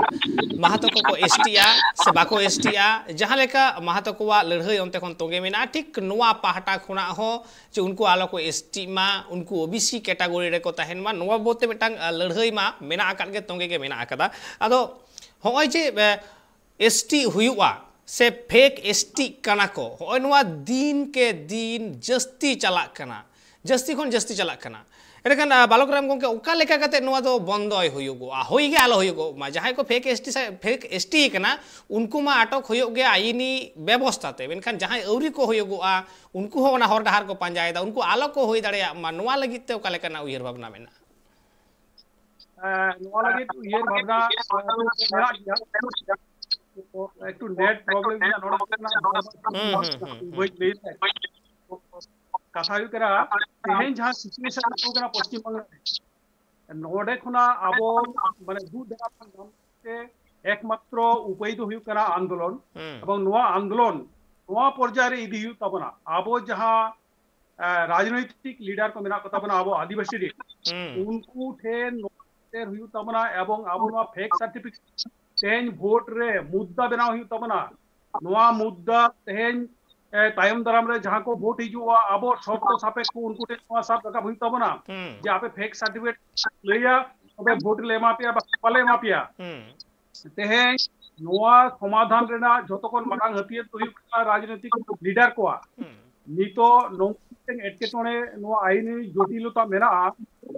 ᱢᱟᱦᱟᱛᱚ ᱠᱚᱠᱚ ᱮᱥᱴᱤᱜᱼᱟ ᱥᱮ ᱵᱟᱠᱚ ᱮᱥᱴᱤᱜᱼᱟ, ᱡᱟᱦᱟᱸ ᱞᱮᱠᱟ ᱢᱟᱦᱟᱛᱚ ᱠᱚᱣᱟᱜ ᱞᱟᱹᱲᱦᱟᱹᱭ ᱚᱱᱛᱮ ᱠᱷᱚᱱ ᱛᱚᱸᱜᱮ ᱢᱮᱱᱟᱜᱼᱟ, ᱴᱷᱤᱠ ᱱᱚᱣᱟ ᱯᱟᱦᱴᱟ ᱠᱷᱚᱱᱟᱜ ᱦᱚᱸ ᱡᱮ ᱩᱱᱠᱩ ᱟᱞᱚ ᱠᱚ ᱮᱥᱴᱤᱜ ᱢᱟ, ᱩᱱᱠᱩ ᱳᱵᱤᱥᱤ ᱠᱮᱴᱟᱜᱚᱨᱤ ᱨᱮᱠᱚ ᱛᱟᱦᱮᱱ ᱢᱟ, ᱱᱚᱣᱟ ᱵᱟᱵᱚᱛ ᱛᱮ ᱢᱤᱫᱴᱟᱝ, ᱟᱸ, ᱞᱟᱹᱲᱦᱟᱹᱭ ᱢᱟ ᱢᱮᱱᱟᱜ ᱟᱠᱟᱫ ᱜᱮ, ᱛᱚᱸᱜᱮ ᱜᱮ ᱢᱮᱱᱟᱜ ᱟᱠᱟᱫᱟ᱾ ᱟᱫᱚ ᱦᱚᱸᱜᱼᱚᱭ ᱡᱮ, ᱮ, ᱮᱥᱴᱤ ᱦᱩᱭᱩᱜᱼᱟ ᱥᱮ ᱯᱷᱮᱠ ᱮᱥᱴᱤᱜ ᱠᱟᱱᱟ ᱠᱚ, ᱦᱚᱸᱜᱼᱚᱭ ᱱᱚᱣᱟ ᱫᱤᱱ ᱠᱮ ᱫᱤᱱ ᱡᱟᱹᱥᱛᱤ ᱪᱟᱞᱟᱜ ᱠᱟᱱᱟ, ᱡᱟᱹᱥᱛᱤ ᱠᱷᱚᱱ ᱡᱟᱹᱥᱛᱤ ᱪᱟᱞᱟᱜ ᱠᱟᱱᱟ᱾ ᱮᱸᱰᱮᱠᱷᱟᱱ, ᱟᱸ, ᱵᱟᱞᱚᱠ ᱨᱟᱢ ᱜᱚᱢᱠᱮ, ᱚᱠᱟ ᱞᱮᱠᱟ ᱠᱟᱛᱮ ᱱᱚᱣᱟ ᱫᱚ ᱵᱚᱱᱫᱚᱭ ᱦᱩᱭᱩᱜᱚᱜᱼᱟ? ᱦᱩᱭ ᱜᱮ ᱟᱞᱚ ᱦᱩᱭᱩᱜᱚᱜ ᱢᱟ᱾ ᱡᱟᱦᱟᱸᱭ ᱠᱚ ᱯᱷᱮᱠ ᱮᱥᱴᱤ ᱥᱟ-, ᱯᱷᱮᱠ ᱮᱥᱴᱤ ᱠᱟᱱᱟ, ᱩᱱᱠᱩ ᱢᱟ ᱟᱴᱚᱠ ᱦᱩᱭᱩᱜ ᱜᱮᱭᱟ ᱟᱭᱤᱱᱤ ᱵᱮᱵᱚᱥᱛᱷᱟ ᱛᱮ, ᱢᱮᱱᱠᱷᱟᱱ ᱡᱟᱦᱟᱸᱭ ᱟᱹᱣᱨᱤ ᱠᱚ ᱦᱩᱭᱩᱜᱚᱜᱼᱟ, ᱩᱱᱠᱩ ᱦᱚᱸ ᱚᱱᱟ ᱦᱚᱨ ᱰᱟᱦᱟᱨ ᱠᱚ ᱯᱟᱸᱡᱟᱭᱮᱫᱟ, ᱩᱱᱠᱩ ᱟᱞᱚ ᱠᱚ ᱦᱩᱭ ᱫᱟᱲᱮᱭᱟᱜ ᱢᱟ, ᱱᱚᱣᱟ ᱞᱟᱹᱜᱤᱫ ᱛᱮ ᱚᱠᱟ ᱞᱮᱠᱟᱱᱟᱜ ᱩᱭᱦᱟᱹᱨ ᱵᱷᱟᱵᱽᱱᱟ ᱢᱮᱱᱟᱜᱼᱟ? ᱮᱸ, ᱱᱚᱣᱟ ᱞᱟᱹᱜᱤᱫ ᱩᱭᱦᱟᱹᱨ ᱵᱷᱟᱵᱽᱱᱟ, ᱮᱸ, ᱢᱮᱱᱟᱜ ᱜᱮᱭᱟ᱾ ᱛᱚ, ᱮᱠᱴᱩ ᱱᱮᱴ ᱯᱨᱚᱵᱞᱮᱢ ᱜᱮᱭᱟ ᱱᱚᱰᱮ᱾ ᱦᱩᱸ, ᱦᱩᱸ, ᱦᱩᱸ, ᱦᱩᱸ᱾ ᱵᱟᱹᱧ ᱞᱟᱹᱭ ᱫᱟᱲᱮᱭᱟᱜ ᱠᱟᱱᱟ᱾ ᱠᱟᱛᱷᱟ ᱦᱩᱭᱩᱜ ᱠᱟᱱᱟ, ᱛᱮᱦᱮᱧ ᱡᱟᱦᱟᱸ ᱥᱤᱪᱩᱭᱮᱥᱚᱱ ᱟᱹᱜᱩ ᱠᱟᱱᱟ ᱯᱚᱥᱪᱤᱢ ᱵᱟᱝᱞᱟ ᱨᱮ, ᱱᱚᱰᱮ ᱠᱷᱚᱱᱟᱜ ᱟᱵᱚ, ᱢᱟᱱᱮ, ᱫᱩᱜ ᱫᱟᱨᱟᱢ ᱧᱟᱢ ᱛᱮ ᱮᱠᱢᱟᱛᱨᱚ ᱩᱯᱟᱹᱭ ᱫᱚ ᱦᱩᱭᱩᱜ ᱠᱟᱱᱟ ᱟᱱᱫᱳᱞᱚᱱ᱾ ᱦᱩᱸ᱾ ᱮᱵᱚᱝ ᱱᱚᱣᱟ ᱟᱱᱫᱳᱞᱚᱱ ᱱᱚᱣᱟ ᱯᱚᱨᱡᱟᱭ ᱨᱮ ᱤᱫᱤ ᱦᱩᱭᱩᱜ ᱛᱟᱵᱚᱱᱟ᱾ ᱟᱵᱚ ᱡᱟᱦᱟᱸ, ᱮ, ᱨᱟᱡᱽᱱᱳᱭᱛᱤᱠ ᱞᱤᱰᱟᱨ ᱠᱚ ᱢᱮᱱᱟᱜ ᱠᱚ ᱛᱟᱵᱚᱱᱟ ᱟᱵᱚ ᱟᱹᱫᱤᱵᱟᱹᱥᱤ ᱨᱮ, ᱦᱩᱸ᱾ ᱩᱱᱠᱩ ᱴᱷᱮᱱ ᱱᱚᱣᱟ ᱥᱮᱴᱮᱨ ᱦᱩᱭᱩᱜ ᱛᱟᱵᱚᱱᱟ ᱮᱵᱚᱝ ᱟᱵᱚ ᱱᱚᱣᱟ ᱯᱷᱮᱠ ᱥᱟᱨᱴᱤᱯᱷᱤᱠᱮᱴ ᱛᱮᱦᱮᱧ ᱵᱷᱳᱴ ᱨᱮ ᱢᱩᱫᱽᱫᱟ ᱵᱮᱱᱟᱣ ᱦᱩᱭᱩᱜ ᱛᱟᱵᱚᱱᱟ᱾ ᱱᱚᱣᱟ ᱢᱩᱫᱽᱫᱟ ᱛᱮᱦᱮᱧ ᱮ, ᱛᱟᱭᱚᱢ ᱫᱟᱨᱟᱢ ᱨᱮ ᱡᱟᱦᱟᱸ ᱠᱚ ᱵᱷᱳᱴ ᱦᱤᱡᱩᱜᱼᱟ, ᱟᱵᱚ ᱥᱚᱨᱛᱚ ᱥᱟᱯᱮᱠᱷᱚ ᱩᱱᱠᱩ ᱴᱷᱮᱱ ᱱᱚᱣᱟ ᱥᱟᱵ ᱨᱟᱠᱟᱵ ᱦᱩᱭᱩᱜ ᱛᱟᱵᱚᱱᱟ᱾ ᱦᱩᱸ᱾ ᱡᱮ ᱟᱯᱮ ᱯᱷᱮᱠ ᱥᱟᱨᱴᱤᱯᱷᱤᱠᱮᱴ ᱞᱟᱹᱭᱟ, ᱛᱚᱵᱮ ᱵᱷᱳᱴ ᱞᱮ ᱮᱢᱟ ᱯᱮᱭᱟ, ᱵᱟᱠᱷᱟᱱ ᱵᱟᱞᱮ ᱮᱢᱟ ᱯᱮᱭᱟ᱾ ᱦᱩᱸ᱾ ᱛᱮᱦᱮᱧ ᱱᱚᱣᱟ ᱥᱚᱢᱟᱫᱷᱟᱱ ᱨᱮᱱᱟᱜ ᱡᱷᱚᱛᱚ ᱠᱷᱚᱱ ᱢᱟᱨᱟᱝ ᱦᱟᱹᱛᱭᱟᱹᱨ ᱫᱚ ᱦᱩᱭᱩᱜ ᱠᱟᱱᱟ ᱨᱟᱡᱽᱱᱳᱭᱛᱤᱠ ᱞᱤᱰᱟᱨ ᱠᱚᱣᱟᱜ᱾ ᱦᱩᱸ᱾ ᱱᱤᱛᱚᱜ ᱱᱚᱝᱠᱟ ᱢᱤᱫᱴᱮᱱ ᱮᱴᱠᱮᱴᱚᱬᱮ, ᱱᱚᱣᱟ ᱟᱭᱤᱱᱤ ᱡᱚᱴᱤᱞᱚᱛᱟ ᱢᱮᱱᱟᱜᱼᱟ᱾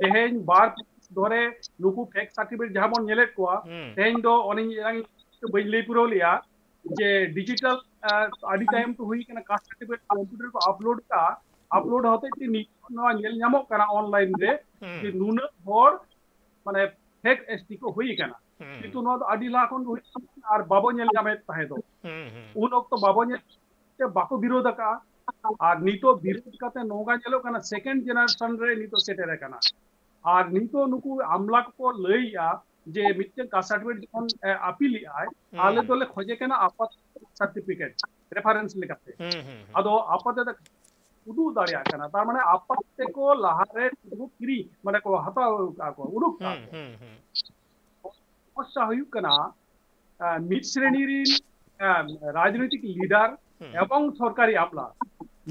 ᱛᱮᱦᱮᱧ ᱵᱟᱨ ᱯᱩᱞᱤᱥ ᱫᱷᱚᱨᱮ ᱱᱩᱠᱩ ᱯᱷᱮᱠ ᱥᱟᱨᱴᱤᱯᱷᱤᱠᱮᱴ ᱡᱟᱦᱟᱸ ᱵᱚᱱ ᱧᱮᱞᱮᱫ ᱠᱚᱣᱟ, ᱦᱩᱸ᱾ ᱛᱮᱦᱮᱧ ᱫᱚ ᱚᱱᱮᱧ ᱮᱱᱟᱝ ᱵᱟᱹᱧ ᱞᱟᱹᱭ ᱯᱩᱨᱟᱹᱣ ᱞᱮᱭᱟ ᱡᱮ ᱰᱤᱡᱤᱴᱟᱞ, ᱟᱹᱰᱤ ᱛᱟᱭᱚᱢ ᱛᱮ ᱦᱩᱭ ᱠᱟᱱᱟ, ᱠᱟᱥᱴ ᱥᱟᱨᱴᱤᱯᱷᱤᱠᱮᱴ ᱠᱚᱢᱯᱤᱭᱩᱴᱟᱨ ᱠᱚ ᱟᱯᱞᱳᱰ ᱮᱫᱟ, ᱟᱯᱞᱳᱰ ᱦᱚᱛᱮᱡ ᱛᱮ ᱱᱤᱛᱚᱜ ᱱᱚᱣᱟ ᱧᱮᱞ ᱧᱟᱢᱚᱜ ᱠᱟᱱᱟ ᱚᱱᱞᱟᱭᱤᱱ ᱨᱮ ᱦᱩᱸ᱾ ᱡᱮ ᱱᱩᱱᱟᱹᱜ ᱦᱚᱲ ᱢᱟᱱᱮ ᱯᱷᱮᱠ ᱮᱥᱴᱤ ᱠᱚ ᱦᱩᱭ ᱠᱟᱱᱟ᱾ ᱦᱩᱸ᱾ ᱠᱤᱱᱛᱩ ᱱᱚᱣᱟ ᱫᱚ ᱟᱹᱰᱤ ᱞᱟᱦᱟ ᱠᱷᱚᱱ ᱜᱮ ᱦᱩᱭ ᱠᱟᱱᱟ ᱟᱨ ᱵᱟᱵᱚ ᱧᱮᱞ ᱧᱟᱢᱮᱫ ᱛᱟᱦᱮᱸ ᱫᱚ᱾ ᱦᱩᱸ, ᱦᱩᱸ᱾ ᱩᱱ ᱚᱠᱛᱚ ᱵᱟᱵᱚ ᱧᱮᱞ ᱛᱮ ᱵᱟᱠᱚ ᱵᱤᱨᱳᱫ ᱟᱠᱟᱫᱼᱟ᱾ ᱟᱨ ᱱᱤᱛᱚᱜ ᱵᱤᱨᱳᱫ ᱠᱟᱛᱮ ᱱᱚᱝᱠᱟ ᱧᱮᱞᱚᱜ ᱠᱟᱱᱟ, ᱥᱮᱠᱮᱱᱰ ᱡᱮᱱᱟᱨᱮᱥᱚᱱ ᱨᱮ ᱱᱤᱛᱚᱜ ᱥᱮᱴᱮᱨ ᱟᱠᱟᱱᱟ᱾ ᱟᱨ ᱱᱤᱛᱚᱜ ᱱᱩᱠᱩ ᱟᱢᱞᱟ ᱠᱚᱠᱚ ᱞᱟᱹᱭᱮᱜᱼᱟ ᱡᱮ ᱢᱤᱫᱴᱮᱱ ᱠᱟᱥᱴ ᱥᱟᱨᱴᱤᱯᱷᱤᱠᱮᱴ ᱡᱚᱠᱷᱚᱱ, ᱮ, ᱟᱯᱤᱞ ᱮᱜᱼᱟᱭ, ᱦᱩᱸ᱾ ᱟᱞᱮ ᱫᱚᱞᱮ ᱠᱷᱚᱡᱮ ᱠᱟᱱᱟ ᱟᱯᱟᱛ ᱥᱟᱨᱴᱤᱯᱷᱤᱠᱮᱴ ᱨᱮᱯᱷᱟᱨᱮᱱᱥ ᱞᱮᱠᱟᱛᱮ᱾ ᱦᱩᱸ, ᱦᱩᱸ, ᱦᱩᱸ᱾ ᱟᱫᱚ ᱟᱯᱟᱛ ᱫᱚ ᱩᱫᱩᱜ ᱫᱟᱲᱮᱭᱟᱜ ᱠᱟᱱᱟ, ᱛᱟᱨ ᱢᱟᱱᱮ ᱟᱯᱟᱛ ᱛᱮᱠᱚ ᱞᱟᱦᱟᱨᱮ ᱠᱚ ᱠᱤᱨᱤᱧ, ᱢᱟᱱᱮ ᱠᱚ ᱦᱟᱛᱟᱣ ᱠᱟᱜᱼᱟ ᱠᱚ, ᱩᱰᱩᱠ ᱠᱟᱜᱼᱟ ᱦᱩᱸ, ᱠᱚ᱾ ᱦᱩᱸ, ᱦᱩᱸ᱾ ᱥᱚᱢᱚᱥᱥᱟ ᱦᱩᱭᱩᱜ ᱠᱟᱱᱟ, ᱟᱸ, ᱢᱤᱫ ᱥᱨᱮᱱᱤ ᱨᱤᱱ, ᱟᱸ, ᱨᱟᱡᱽᱱᱳᱭᱛᱤᱠ ᱞᱤᱰᱟᱨ ᱦᱩᱸ᱾ ᱮᱵᱚᱝ ᱥᱚᱨᱠᱟᱨᱤ ᱟᱢᱞᱟ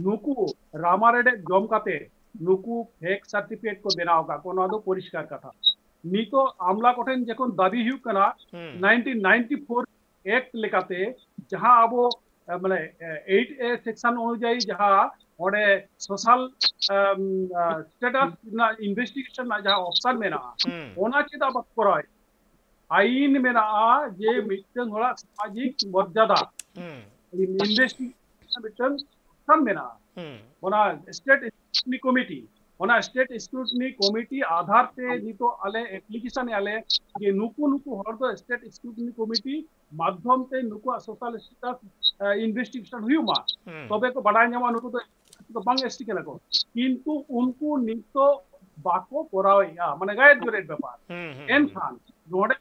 ᱱᱩᱠᱩ ᱨᱟᱢᱟᱨᱮᱰᱮ ᱡᱚᱢ ᱠᱟᱛᱮ ᱱᱩᱠᱩ ᱯᱷᱮᱠ ᱥᱟᱨᱴᱤᱯᱷᱤᱠᱮᱴ ᱠᱚ ᱵᱮᱱᱟᱣ ᱟᱠᱟᱫ ᱠᱚ, ᱱᱚᱣᱟ ᱫᱚ ᱯᱚᱨᱤᱥᱠᱟᱨ ᱠᱟᱛᱷᱟ᱾ ᱱᱤᱛᱚᱜ ᱟᱢᱞᱟ ᱠᱚᱴᱷᱮᱱ ᱡᱚᱠᱷᱚᱱ ᱫᱟᱹᱵᱤ ᱦᱩᱭᱩᱜ ᱠᱟᱱᱟ, ᱦᱩᱸ᱾ ᱱᱟᱭᱤᱱᱴᱤᱱ ᱱᱟᱭᱤᱱᱴᱤ ᱯᱷᱳᱨ ᱮᱠᱴ ᱞᱮᱠᱟᱛᱮ ᱡᱟᱦᱟᱸ ᱟᱵᱚ, ᱮ, ᱢᱟᱱᱮ, ᱮ, ᱮᱭᱤᱴ ᱮ ᱥᱮᱠᱥᱚᱱ ᱚᱱᱩᱡᱟᱭᱤ ᱡᱟᱦᱟᱸ ᱚᱸᱰᱮ ᱥᱳᱥᱟᱞ, ᱮᱢ, ᱟ, ᱥᱴᱮᱴᱟᱥ ᱨᱮᱱᱟᱜ ᱤᱱᱵᱷᱮᱥᱴᱤᱜᱮᱥᱚᱱ ᱨᱮᱱᱟᱜ ᱡᱟᱦᱟᱸ ᱚᱯᱥᱚᱱ ᱢᱮᱱᱟᱜᱼᱟ, ᱦᱩᱸ᱾ ᱚᱱᱟ ᱪᱮᱫᱟᱜ ᱵᱟᱠᱚ ᱠᱚᱨᱟᱣᱮᱫ? ᱟᱭᱤᱱ ᱢᱮᱱᱟᱜᱼᱟ ᱡᱮ ᱢᱤᱫᱴᱟᱝ ᱦᱚᱲᱟᱜ ᱥᱟᱢᱟᱡᱤᱠ ᱢᱚᱨᱡᱟᱫᱟ ᱦᱩᱸ᱾ ᱤᱱᱵᱷᱮᱥᱴᱤᱜᱮᱥᱚᱱ ᱢᱤᱫᱴᱟᱝ ᱚᱯᱥᱚᱱ ᱢᱮᱱᱟᱜᱼᱟ᱾ ᱦᱩᱸ᱾ ᱚᱱᱟ ᱥᱴᱮᱴ ᱥᱠᱨᱩᱴᱤᱱᱤ ᱠᱚᱢᱤᱴᱤ, ᱚᱱᱟ ᱥᱴᱮᱴ ᱥᱠᱨᱩᱴᱤᱱᱤ ᱠᱚᱢᱤᱴᱤ ᱟᱫᱷᱟᱨ ᱛᱮ ᱱᱤᱛᱚᱜ ᱟᱞᱮ ᱮᱯᱞᱤᱠᱮᱥᱚᱱ ᱮᱜᱼᱟ ᱞᱮ ᱡᱮ ᱱᱩᱠᱩ ᱱᱩᱠᱩ ᱦᱚᱲ ᱫᱚ ᱥᱴᱮᱴ ᱥᱠᱨᱩᱴᱤᱱᱤ ᱠᱚᱢᱤᱴᱤ ᱢᱟᱫᱽᱫᱷᱚᱢ ᱛᱮ ᱱᱩᱠᱩᱣᱟᱜ ᱥᱳᱥᱟᱞ ᱥᱴᱮᱴᱟᱥ, ᱮ, ᱤᱱᱵᱷᱮᱥᱴᱤᱜᱮᱥᱚᱱ ᱦᱩᱭᱩᱜ ᱢᱟ, ᱦᱩᱸ᱾ ᱛᱚᱵᱮ ᱠᱚ ᱵᱟᱰᱟᱭ ᱧᱟᱢᱟ ᱱᱩᱠᱩ ᱫᱚ, ᱫᱚ ᱵᱟᱝ ᱮᱥᱴᱤ ᱠᱟᱱᱟ ᱠᱚ᱾ ᱠᱤᱱᱛᱩ ᱩᱱᱠᱩ ᱱᱤᱛᱚᱜ ᱵᱟᱠᱚ ᱠᱚᱨᱟᱣᱮᱫᱼᱟ, ᱢᱟᱱᱮ ᱜᱟᱭᱮᱫ ᱡᱚᱨᱮᱫ ᱵᱮᱯᱟᱨ᱾ ᱦᱩᱸ, ᱦᱩᱸ, ᱦᱩᱸ᱾ ᱮᱱᱠᱷᱟᱱ ᱱᱚᱰᱮ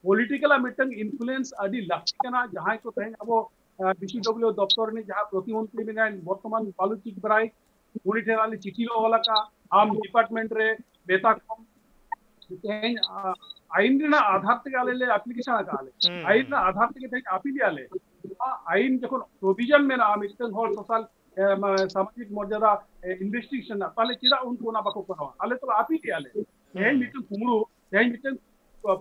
ᱯᱚᱞᱤᱴᱤᱠᱟᱞᱟᱜ ᱢᱤᱫᱴᱟᱝ ᱤᱱᱯᱷᱞᱩᱭᱮᱱᱥ ᱟᱹᱰᱤ ᱞᱟᱹᱠᱛᱤ ᱠᱟᱱᱟ᱾ ᱡᱟᱦᱟᱸᱭ ᱠᱚ ᱛᱮᱦᱮᱧ ᱟᱵᱚ, ᱟᱸ, ᱵᱤ ᱥᱤ ᱰᱚᱵᱞᱤᱭᱩ ᱫᱚᱯᱛᱚᱨ ᱨᱤᱱᱤᱡ ᱡᱟᱦᱟᱸ ᱯᱨᱚᱛᱤᱢᱚᱱᱛᱨᱤ ᱢᱮᱱᱟᱭ ᱵᱚᱨᱛᱚᱢᱟᱱ ᱵᱟᱞᱩ ᱪᱤᱠ ᱵᱨᱟᱭ, ᱩᱱᱤ ᱴᱷᱮᱱ ᱟᱞᱮ ᱪᱤᱴᱷᱤ ᱞᱮ ᱚᱞ ᱟᱠᱟᱫᱼᱟ, ᱟᱢ ᱰᱤᱯᱟᱨᱴᱢᱮᱱᱴ ᱨᱮ ᱢᱮᱛᱟ ᱠᱚᱢ᱾ ᱛᱮᱦᱮᱧ, ᱟ, ᱟᱭᱤᱱ ᱨᱮᱱᱟᱜ ᱟᱫᱷᱟᱨ ᱛᱮᱜᱮ ᱟᱞᱮ ᱞᱮ ᱟᱯᱞᱤᱠᱮᱥᱚᱱ ᱟᱠᱟᱫᱼᱟ ᱞᱮ᱾ ᱦᱩᱸ, ᱟᱭᱤᱱ ᱦᱩᱸ᱾ ᱨᱮᱱᱟᱜ ᱟᱫᱷᱟᱨ ᱛᱮᱜᱮ ᱛᱮᱦᱮᱧ ᱟᱯᱤᱞ ᱮᱜᱼᱟ ᱞᱮ᱾ ᱱᱚᱣᱟ ᱟᱭᱤᱱ ᱡᱚᱠᱷᱚᱱ ᱯᱨᱚᱵᱷᱤᱡᱚᱱ ᱢᱮᱱᱟᱜᱼᱟ ᱢᱤᱫᱴᱟᱝ ᱦᱚᱲ ᱥᱳᱥᱟᱞ ᱥᱟᱢᱟᱡᱤᱠ ᱢᱚᱨᱡᱟᱫᱟ ᱤᱱᱵᱷᱮᱥᱴᱤᱜᱮᱥᱚᱱ ᱨᱮᱱᱟᱜ, ᱛᱟᱦᱚᱞᱮ ᱪᱮᱫᱟᱜ ᱩᱱᱠᱩ ᱚᱱᱟ ᱵᱟᱠᱚ ᱠᱚᱨᱟᱣᱟ? ᱟᱞᱮ ᱛᱚ ᱟᱹᱯᱤᱞ ᱮᱫᱼᱟ ᱞᱮ᱾ ᱛᱮᱦᱮᱧ ᱢᱤᱫᱴᱟᱝ ᱠᱩᱢᱲᱩ, ᱛᱮᱦᱮᱧ ᱢᱤᱫᱴᱟᱝ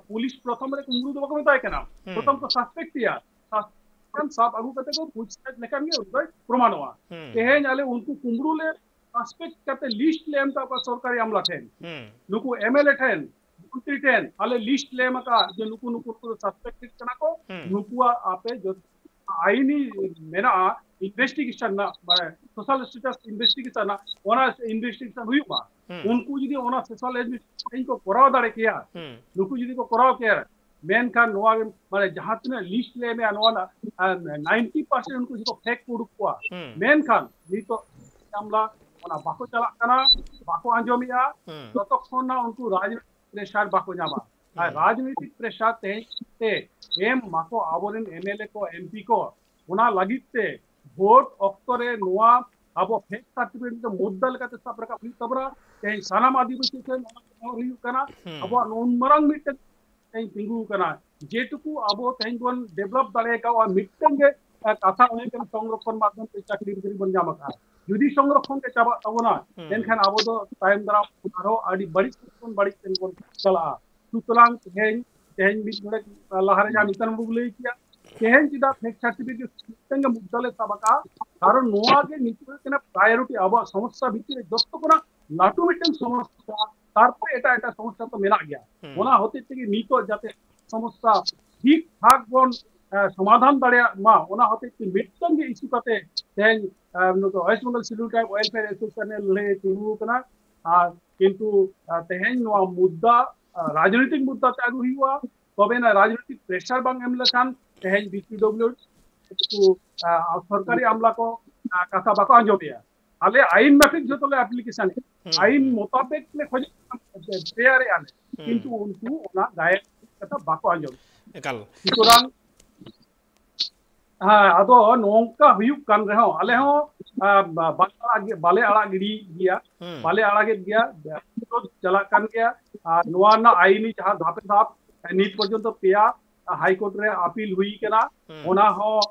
ᱯᱩᱞᱤᱥ ᱯᱨᱚᱛᱷᱚᱢ ᱨᱮ ᱠᱩᱢᱲᱩ ᱫᱚ ᱵᱟᱠᱚ ᱢᱮᱛᱟᱭ ᱠᱟᱱᱟ, ᱯᱨᱚᱛᱷᱚᱢ ᱠᱚ ᱥᱟᱥᱯᱮᱠᱴ ᱮᱭᱟ, ᱥᱟᱥᱯᱮᱠᱴ ᱥᱟᱵ ᱟᱹᱜᱩ ᱠᱟᱛᱮ ᱠᱚ ᱯᱩᱪᱷᱛᱟᱪᱷ ᱞᱮᱠᱷᱟᱱ ᱜᱮ ᱩᱱᱤ ᱫᱚᱭ ᱯᱨᱚᱢᱟᱱᱚᱜᱼᱟ᱾ ᱛᱮᱦᱮᱧ ᱟᱞᱮ ᱩᱱᱠᱩ ᱠᱩᱢᱲᱩ ᱞᱮ ᱥᱟᱥᱯᱮᱠᱴ ᱠᱟᱛᱮ ᱞᱤᱥᱴ ᱞᱮ ᱮᱢ ᱠᱟᱜ ᱠᱚᱣᱟ ᱥᱚᱨᱠᱟᱨᱤ ᱟᱢᱞᱟ ᱴᱷᱮᱱ, ᱱᱩᱠᱩ ᱮᱢᱮᱞᱮ ᱴᱷᱮᱱ, ᱢᱚᱱᱛᱨᱤ ᱴᱷᱮᱱ ᱟᱞᱮ ᱞᱤᱥᱴ ᱞᱮ ᱮᱢ ᱟᱠᱟᱫ ᱡᱮ ᱱᱩᱠᱩ ᱱᱩᱠᱩ ᱱᱩᱠᱩ ᱫᱚ ᱥᱟᱥᱯᱮᱠᱴᱮᱰ ᱠᱟᱱᱟ ᱠᱚ, ᱱᱩᱠᱩᱣᱟᱜ ᱟᱯᱮ ᱡᱚᱛᱚ ᱟᱭᱤᱱᱤ ᱢᱮᱱᱟᱜᱼᱟ ᱤᱱᱵᱷᱮᱥᱴᱤᱜᱮᱥᱚᱱ ᱨᱮᱱᱟᱜ, ᱢᱟᱱᱮ ᱥᱳᱥᱟᱞ ᱥᱴᱮᱴᱟᱥ ᱤᱱᱵᱷᱮᱥᱴᱤᱜᱮᱥᱚᱱ ᱨᱮᱱᱟᱜ, ᱚᱱᱟ ᱤᱱᱵᱷᱮᱥᱴᱤᱜᱮᱥᱚᱱ ᱦᱩᱭᱩᱜ ᱢᱟ᱾ ᱩᱱᱠᱩ ᱡᱩᱫᱤ ᱚᱱᱟ ᱥᱳᱥᱟᱞ ᱤᱱᱵᱷᱮᱥᱴᱤᱜᱮᱥᱚᱱ ᱠᱚ ᱠᱚᱨᱟᱣ ᱫᱟᱲᱮ ᱠᱮᱭᱟ, ᱱᱩᱠᱩ ᱡᱩᱫᱤ ᱠᱚ ᱠᱚᱨᱟᱣ ᱠᱮᱭᱟ, ᱢᱮᱱᱠᱷᱟᱱ ᱱᱚᱣᱟ ᱜᱮ, ᱢᱟᱱᱮ ᱡᱟᱦᱟᱸ ᱛᱤᱱᱟᱹᱜ ᱞᱤᱥᱴ ᱞᱮ ᱮᱢᱮᱜᱼᱟ ᱱᱚᱣᱟ ᱨᱮᱱᱟᱜ ᱱᱟᱭᱤᱱᱴᱤ ᱯᱟᱨᱥᱮᱱᱴ ᱩᱱᱠᱩ ᱡᱚᱛᱚ ᱯᱷᱮᱠ ᱠᱚ ᱩᱰᱩᱠ ᱠᱚᱣᱟ᱾ ᱢᱮᱱᱠᱷᱟᱱ ᱱᱤᱛᱚᱜ ᱟᱢᱞᱟ ᱚᱱᱟ ᱵᱟᱠᱚ ᱪᱟᱞᱟᱜ ᱠᱟᱱᱟ, ᱵᱟᱠᱚ ᱟᱸᱡᱚᱢᱮᱜᱼᱟ, ᱡᱚᱛᱚᱠᱷᱚᱱ ᱱᱟ ᱩᱱᱠᱩ ᱨᱟᱡᱽᱱᱤᱛᱤ ᱯᱨᱮᱥᱟᱨ ᱵᱟᱠᱚ ᱧᱟᱢᱟ᱾ ᱟᱨ ᱨᱟᱡᱽᱱᱤᱛᱤᱠ ᱯᱨᱮᱥᱟᱨ ᱛᱮᱦᱮᱧ ᱛᱮ ᱮᱢ ᱢᱟᱠᱚ ᱟᱵᱚᱨᱮᱱ ᱮᱢᱮᱞᱮ ᱠᱚ, ᱮᱢᱯᱤ ᱠᱚ, ᱚᱱᱟ ᱞᱟᱹᱜᱤᱫ ᱛᱮ ᱵᱷᱳᱴ ᱚᱠᱛᱚ ᱨᱮ ᱱᱚᱣᱟ ᱟᱵᱚ ᱯᱷᱮᱠ ᱥᱟᱨᱴᱤᱯᱷᱤᱠᱮᱴ ᱫᱚ ᱢᱩᱫᱽᱫᱟ ᱞᱮᱠᱟᱛᱮ ᱥᱟᱵ ᱨᱟᱠᱟᱵ ᱦᱩᱭᱩᱜ ᱛᱟᱵᱚᱱᱟ᱾ ᱛᱮᱦᱮᱧ ᱥᱟᱱᱟᱢ ᱟᱹᱫᱤᱵᱟᱹᱥᱤ ᱴᱷᱮᱱ ᱚᱱᱟ ᱱᱮᱦᱚᱨ ᱦᱩᱭᱩᱜ ᱠᱟᱱᱟ, ᱟᱵᱚᱣᱟᱜ ᱱᱩᱱ ᱢᱟᱨᱟᱝ ᱢᱤᱫᱴᱮᱱ ᱛᱮᱦᱮᱧ ᱛᱤᱸᱜᱩ ᱟᱠᱟᱱᱟ, ᱡᱮᱴᱩᱠᱩ ᱟᱵᱚ ᱛᱮᱦᱮᱧ ᱵᱚᱱ ᱰᱮᱵᱷᱞᱚᱯ ᱫᱟᱲᱮ ᱠᱟᱣᱟ ᱢᱤᱫᱴᱮᱱ ᱜᱮ ᱠᱟᱛᱷᱟ ᱦᱩᱭ ᱠᱟᱱᱟ, ᱥᱚᱝᱨᱚᱠᱷᱚᱱ ᱢᱟᱫᱽᱫᱷᱚᱢ ᱛᱮ ᱪᱟᱹᱠᱨᱤ ᱵᱟᱹᱠᱨᱤ ᱵᱚᱱ ᱧᱟᱢ ᱟᱠᱟᱫᱼᱟ᱾ ᱡᱩᱫᱤ ᱥᱚᱝᱨᱚᱠᱷᱚᱱ ᱜᱮ ᱪᱟᱵᱟᱜ ᱛᱟᱵᱚᱱᱟ, ᱮᱱᱠᱷᱟᱱ ᱟᱵᱚ ᱫᱚ ᱛᱟᱭᱚᱢ ᱫᱟᱨᱟᱢ ᱟᱨᱦᱚᱸ ᱟᱹᱰᱤ ᱵᱟᱹᱲᱤᱡ ᱥᱮᱫ ᱵᱚᱱ ᱵᱟᱹᱲᱤᱡ ᱥᱮᱫ ᱵᱚᱱ ᱪᱟᱞᱟᱜᱼᱟ᱾ ᱥᱩᱛᱚᱨᱟᱝ ᱛᱮᱦᱮᱧ, ᱛᱮᱦᱮᱧ ᱢᱤᱫ ᱜᱷᱟᱹᱲᱤᱡ ᱞᱟᱦᱟᱨᱮ ᱡᱟᱦᱟᱸ ᱢᱤᱛᱟᱱ ᱵᱟᱵᱩ ᱞᱟᱹᱭ ᱠᱮᱭᱟ, ᱛᱮᱦᱮᱧ ᱪᱮᱫᱟᱜ ᱯᱷᱮᱠ ᱥᱟᱨᱴᱤᱯᱷᱤᱠᱮᱴ ᱢᱤᱫᱴᱟᱝ ᱜᱮ ᱢᱩᱫᱽᱫᱟ ᱞᱮ ᱥᱟᱵ ᱟᱠᱟᱫᱼᱟ? ᱠᱟᱨᱚᱱ ᱱᱚᱣᱟ ᱜᱮ ᱱᱤᱛᱚᱜ ᱦᱩᱭᱩᱜ ᱠᱟᱱᱟ ᱯᱨᱟᱭᱳᱨᱤᱴᱤ, ᱟᱵᱚᱣᱟᱜ ᱥᱚᱢᱚᱥᱥᱟ ᱵᱷᱤᱛᱤᱨ ᱨᱮ ᱡᱚᱛᱚ ᱠᱷᱚᱱᱟᱜ ᱞᱟᱹᱴᱩ ᱢᱤᱫᱴᱟᱝ ᱥᱚᱢᱚᱥᱥᱟ, ᱛᱟᱨᱯᱚᱨᱮ ᱮᱴᱟᱜ ᱮᱴᱟᱜ ᱥᱚᱢᱚᱥᱥᱟ ᱛᱚ ᱢᱮᱱᱟᱜ ᱜᱮᱭᱟ᱾ ᱚᱱᱟ ᱦᱚᱛᱮᱡ ᱛᱮᱜᱮ ᱱᱤᱛᱚᱜ ᱡᱟᱛᱮ ᱥᱚᱢᱚᱥᱥᱟ ᱴᱷᱤᱠ ᱴᱷᱟᱠ ᱵᱚᱱ ᱥᱚᱢᱟᱫᱷᱟᱱ ᱫᱟᱲᱮᱭᱟᱜ ᱢᱟ, ᱚᱱᱟ ᱦᱚᱛᱮᱡ ᱛᱮ ᱢᱤᱫᱴᱟᱝ ᱜᱮ ᱤᱥᱩ ᱠᱟᱛᱮ ᱛᱮᱦᱮᱧ ᱱᱩᱠᱩ West Bengal schedule tribe welfare association ᱞᱟᱹᱲᱦᱟᱹᱭ ᱛᱤᱸᱜᱩ ᱟᱠᱟᱱᱟ᱾ ᱟᱨ ᱠᱤᱱᱛᱩ ᱛᱮᱦᱮᱧ ᱱᱚᱣᱟ ᱢᱩᱫᱽᱫᱟ ᱨᱟᱡᱽᱱᱳᱭᱛᱤᱠ ᱢᱩᱫᱽᱫᱟ ᱛᱮ ᱟᱹᱜᱩ ᱦᱩᱭᱩᱜᱼᱟ, ᱛᱚᱵᱮ ᱮᱱᱟ ᱨᱟᱡᱽᱱᱳᱭᱛᱤᱠ ᱯᱨᱮᱥᱟᱨ ᱵᱟᱝ ᱮᱢ ᱞᱮᱠᱷᱟᱱ ᱛᱮᱦᱮᱧ ᱵᱤ ᱥᱤ ᱰᱚᱵᱞᱤᱭᱩ ᱥᱚᱨᱠᱟᱨᱤ ᱟᱢᱞᱟ ᱠᱚ ᱠᱟᱛᱷᱟ ᱵᱟᱠᱚ ᱟᱸᱡᱚᱢᱮᱜᱼᱟ᱾ ᱟᱞᱮ ᱟᱭᱤᱱ ᱢᱟᱯᱷᱤᱠ ᱡᱷᱚᱛᱚ ᱞᱮ ᱟᱯᱞᱤᱠᱮᱥᱚᱱ, ᱟᱭᱤᱱ ᱢᱚᱛᱟᱵᱮᱠ ᱞᱮ ᱠᱷᱚᱡᱚᱜ ᱠᱟᱱᱟ, ᱛᱮᱭᱟᱨᱮᱜᱼᱟ ᱞᱮ, ᱠᱤᱱᱛᱩ ᱩᱱᱠᱩ ᱚᱱᱟ ᱜᱟᱭᱮᱱ ᱠᱟᱛᱷᱟ ᱵᱟᱠᱚ ᱟᱸᱡᱚᱢ᱾ ᱮᱠᱟᱞ᱾ ᱥᱩᱛᱚᱨᱟᱝ ᱦᱮᱸ, ᱟᱫᱚ ᱱᱚᱝᱠᱟ ᱦᱩᱭᱩᱜ ᱠᱟᱱ ᱨᱮᱦᱚᱸ ᱟᱞᱮ ᱦᱚᱸ ᱵᱟᱞᱮ ᱟᱲᱟᱜ, ᱵᱟᱞᱮ ᱟᱲᱟᱜ ᱜᱤᱰᱤ ᱜᱮᱭᱟ, ᱵᱟᱞᱮ ᱟᱲᱟᱜᱮᱫ ᱜᱮᱭᱟ, ᱵᱤᱨᱳᱫᱷ ᱪᱟᱞᱟᱜ ᱠᱟᱱ ᱜᱮᱭᱟ᱾ ᱟᱨ ᱱᱚᱣᱟ ᱨᱮᱱᱟᱜ ᱟᱭᱤᱱᱤ ᱡᱟᱦᱟᱸ ᱫᱷᱟᱯᱮ ᱫᱷᱟᱯ ᱱᱤᱛ ᱯᱚᱨᱡᱚᱱᱛᱚ ᱯᱮᱭᱟ ᱦᱟᱭ ᱠᱳᱨᱴ ᱨᱮ ᱟᱯᱤᱞ ᱦᱩᱭ ᱠᱟᱱᱟ, ᱦᱩᱸ᱾ ᱚᱱᱟ ᱦᱚᱸ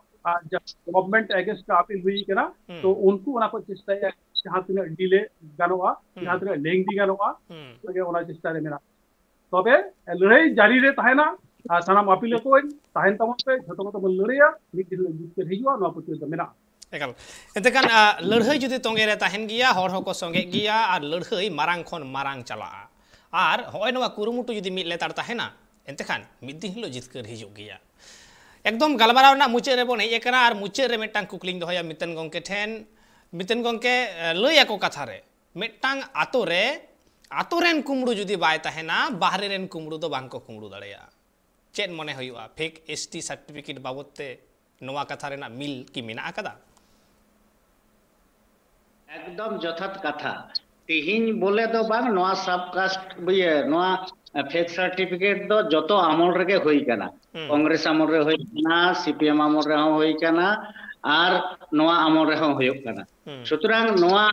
ᱜᱚᱵᱷᱢᱮᱱᱴ ᱮᱜᱮᱱᱥᱴ ᱨᱮ ᱟᱯᱤᱞ ᱦᱩᱭ ᱠᱟᱱᱟ᱾ ᱦᱩᱸ᱾ ᱛᱚ ᱩᱱᱠᱩ ᱚᱱᱟ ᱠᱚ ᱪᱮᱥᱴᱟᱭᱟ, ᱡᱟᱦᱟᱸ ᱛᱤᱱᱟᱹᱜ ᱰᱤᱞᱮ ᱜᱟᱱᱚᱜᱼᱟ, ᱦᱩᱸ᱾ ᱡᱟᱦᱟᱸ ᱛᱤᱱᱟᱹᱜ ᱞᱮᱝᱫᱤ ᱜᱟᱱᱚᱜᱼᱟ, ᱦᱩᱸ᱾ ᱚᱱᱟ ᱪᱮᱥᱴᱟ ᱨᱮ ᱢᱮᱱᱟᱜᱼᱟ᱾ ᱛᱚᱵᱮ ᱞᱟᱹᱲᱦᱟᱹᱭ ᱡᱟᱹᱨᱤ ᱨᱮ ᱛᱟᱦᱮᱱᱟ᱾ ᱟᱨ ᱥᱟᱱᱟᱢ ᱟᱯᱤᱞ ᱠᱚ ᱛᱟᱦᱮᱱ ᱛᱟᱵᱚᱱ ᱯᱮ, ᱡᱷᱚᱛᱚ ᱠᱚᱛᱮ ᱵᱚᱱ ᱞᱟᱹᱲᱦᱟᱹᱭᱟ, ᱢᱤᱫ ᱫᱤᱱ ᱦᱤᱞᱳᱜ ᱡᱤᱛᱠᱟᱹᱨ ᱦᱤᱡᱩᱜᱼᱟ, ᱱᱚᱣᱟ ᱯᱟᱹᱛᱭᱟᱹᱣ ᱫᱚ ᱢᱮᱱᱟᱜᱼᱟ᱾ ᱮᱠᱟᱞ᱾ ᱮᱱᱛᱮ ᱠᱷᱟᱱ, ᱟ, ᱞᱟᱹᱲᱦᱟᱹᱭ ᱡᱩᱫᱤ ᱛᱚᱸᱜᱮ ᱨᱮ ᱛᱟᱦᱮᱱ ᱜᱮᱭᱟ, ᱦᱚᱲ ᱦᱚᱸᱠᱚ ᱥᱚᱸᱜᱮᱜ ᱜᱮᱭᱟ, ᱟᱨ ᱞᱟᱹᱲᱦᱟᱹᱭ ᱢᱟᱨᱟᱝ ᱠᱷᱚᱱ ᱢᱟᱨᱟᱝ ᱪᱟᱞᱟᱜᱼᱟ᱾ ᱟᱨ ᱦᱚᱸᱜᱼᱚᱭ ᱱᱚᱣᱟ ᱠᱩᱨᱩᱢᱩᱴᱩ ᱡᱩᱫᱤ ᱢᱤᱫ ᱞᱮᱛᱟᱲ ᱛᱟᱦᱮᱱᱟ, ᱮᱱᱛᱮ ᱠᱷᱟᱱ ᱢᱤᱫ ᱫᱤᱱ ᱦᱤᱞᱳᱜ ᱡᱤᱛᱠᱟᱹᱨ ᱦᱤᱡᱩᱜ ᱜᱮᱭᱟ᱾ ᱮᱠᱫᱚᱢ ᱜᱟᱞᱢᱟᱨᱟᱣ ᱨᱮᱱᱟᱜ ᱢᱩᱪᱟᱹᱫ ᱨᱮᱵᱚᱱ ᱦᱮᱡ ᱟᱠᱟᱱᱟ, ᱟᱨ ᱢᱩᱪᱟᱹᱫ ᱨᱮ ᱢᱤᱫᱴᱟᱝ ᱠᱩᱠᱞᱤᱧ ᱫᱚᱦᱚᱭᱟ ᱢᱤᱛᱟᱹᱱ ᱜᱚᱢᱠᱮ ᱴᱷᱮᱱ᱾ ᱢᱤᱛᱟᱹᱱ ᱜᱚᱢᱠᱮ, ᱮ, ᱞᱟᱹᱭ ᱟᱠᱚ ᱠᱟᱛᱷᱟ ᱨᱮ, ᱢᱤᱫᱴᱟᱝ ᱟᱛᱳ ᱨᱮ ᱟᱛᱳ ᱨᱮᱱ ᱠᱩᱢᱵᱽᱲᱩ ᱡᱩᱫᱤ ᱵᱟᱭ ᱛᱟᱦᱮᱱᱟ, ᱵᱟᱦᱨᱮ ᱨᱮᱱ ᱠᱩᱢᱵᱽᱲᱩ ᱫᱚ ᱵᱟᱝ ᱠᱚ ᱠᱩᱢᱵᱽᱲᱩ ᱫᱟᱲᱮᱭᱟᱜᱼᱟ᱾ ᱪᱮᱫ ᱢᱚᱱᱮ ᱦᱩᱭᱩᱜᱼᱟ, ᱯᱷᱮᱠ ᱮᱥ ᱴᱤ ᱥᱟᱨᱴᱤᱯᱷᱤᱠᱮᱴ ᱵᱟᱵᱚᱫ ᱛᱮ ᱱᱚᱣᱟ ᱠᱟᱛᱷᱟ ᱨᱮᱱᱟᱜ ᱢᱤᱞ ᱠᱤ ᱢᱮᱱᱟᱜ ᱟᱠᱟᱫᱟ? ᱮᱠᱫᱚᱢ ᱡᱚᱛᱷᱟᱛ ᱠᱟᱛᱷᱟ᱾ ᱛᱤᱦᱤᱧ ᱵᱚᱞᱮ ᱫᱚ ᱵᱟᱝ, ᱱᱚᱣᱟ ᱥᱟᱵᱠᱟᱥᱴ, ᱤᱭᱟᱹ, ᱱᱚᱣᱟ ᱯᱷᱮᱠ ᱥᱟᱨᱴᱤᱯᱷᱤᱠᱮᱴ ᱫᱚ ᱡᱚᱛᱚ ᱟᱢᱚᱞ ᱨᱮᱜᱮ ᱦᱩᱭ ᱠᱟᱱᱟ᱾ ᱦᱩᱸ᱾ ᱠᱚᱝᱜᱨᱮᱥ ᱟᱢᱚᱞ ᱨᱮ ᱦᱩᱭ ᱠᱟᱱᱟ, ᱥᱤ ᱯᱤ ᱮᱢ ᱟᱢᱚᱞ ᱨᱮᱦᱚᱸ ᱦᱩᱭ ᱠᱟᱱᱟ, ᱟᱨ ᱱᱚᱣᱟ ᱟᱢᱚᱞ ᱨᱮᱦᱚᱸ ᱦᱩᱭᱩᱜ ᱠᱟᱱᱟ᱾ ᱦᱩᱸ᱾ ᱥᱩᱛᱚᱨᱟᱝ ᱱᱚᱣᱟ,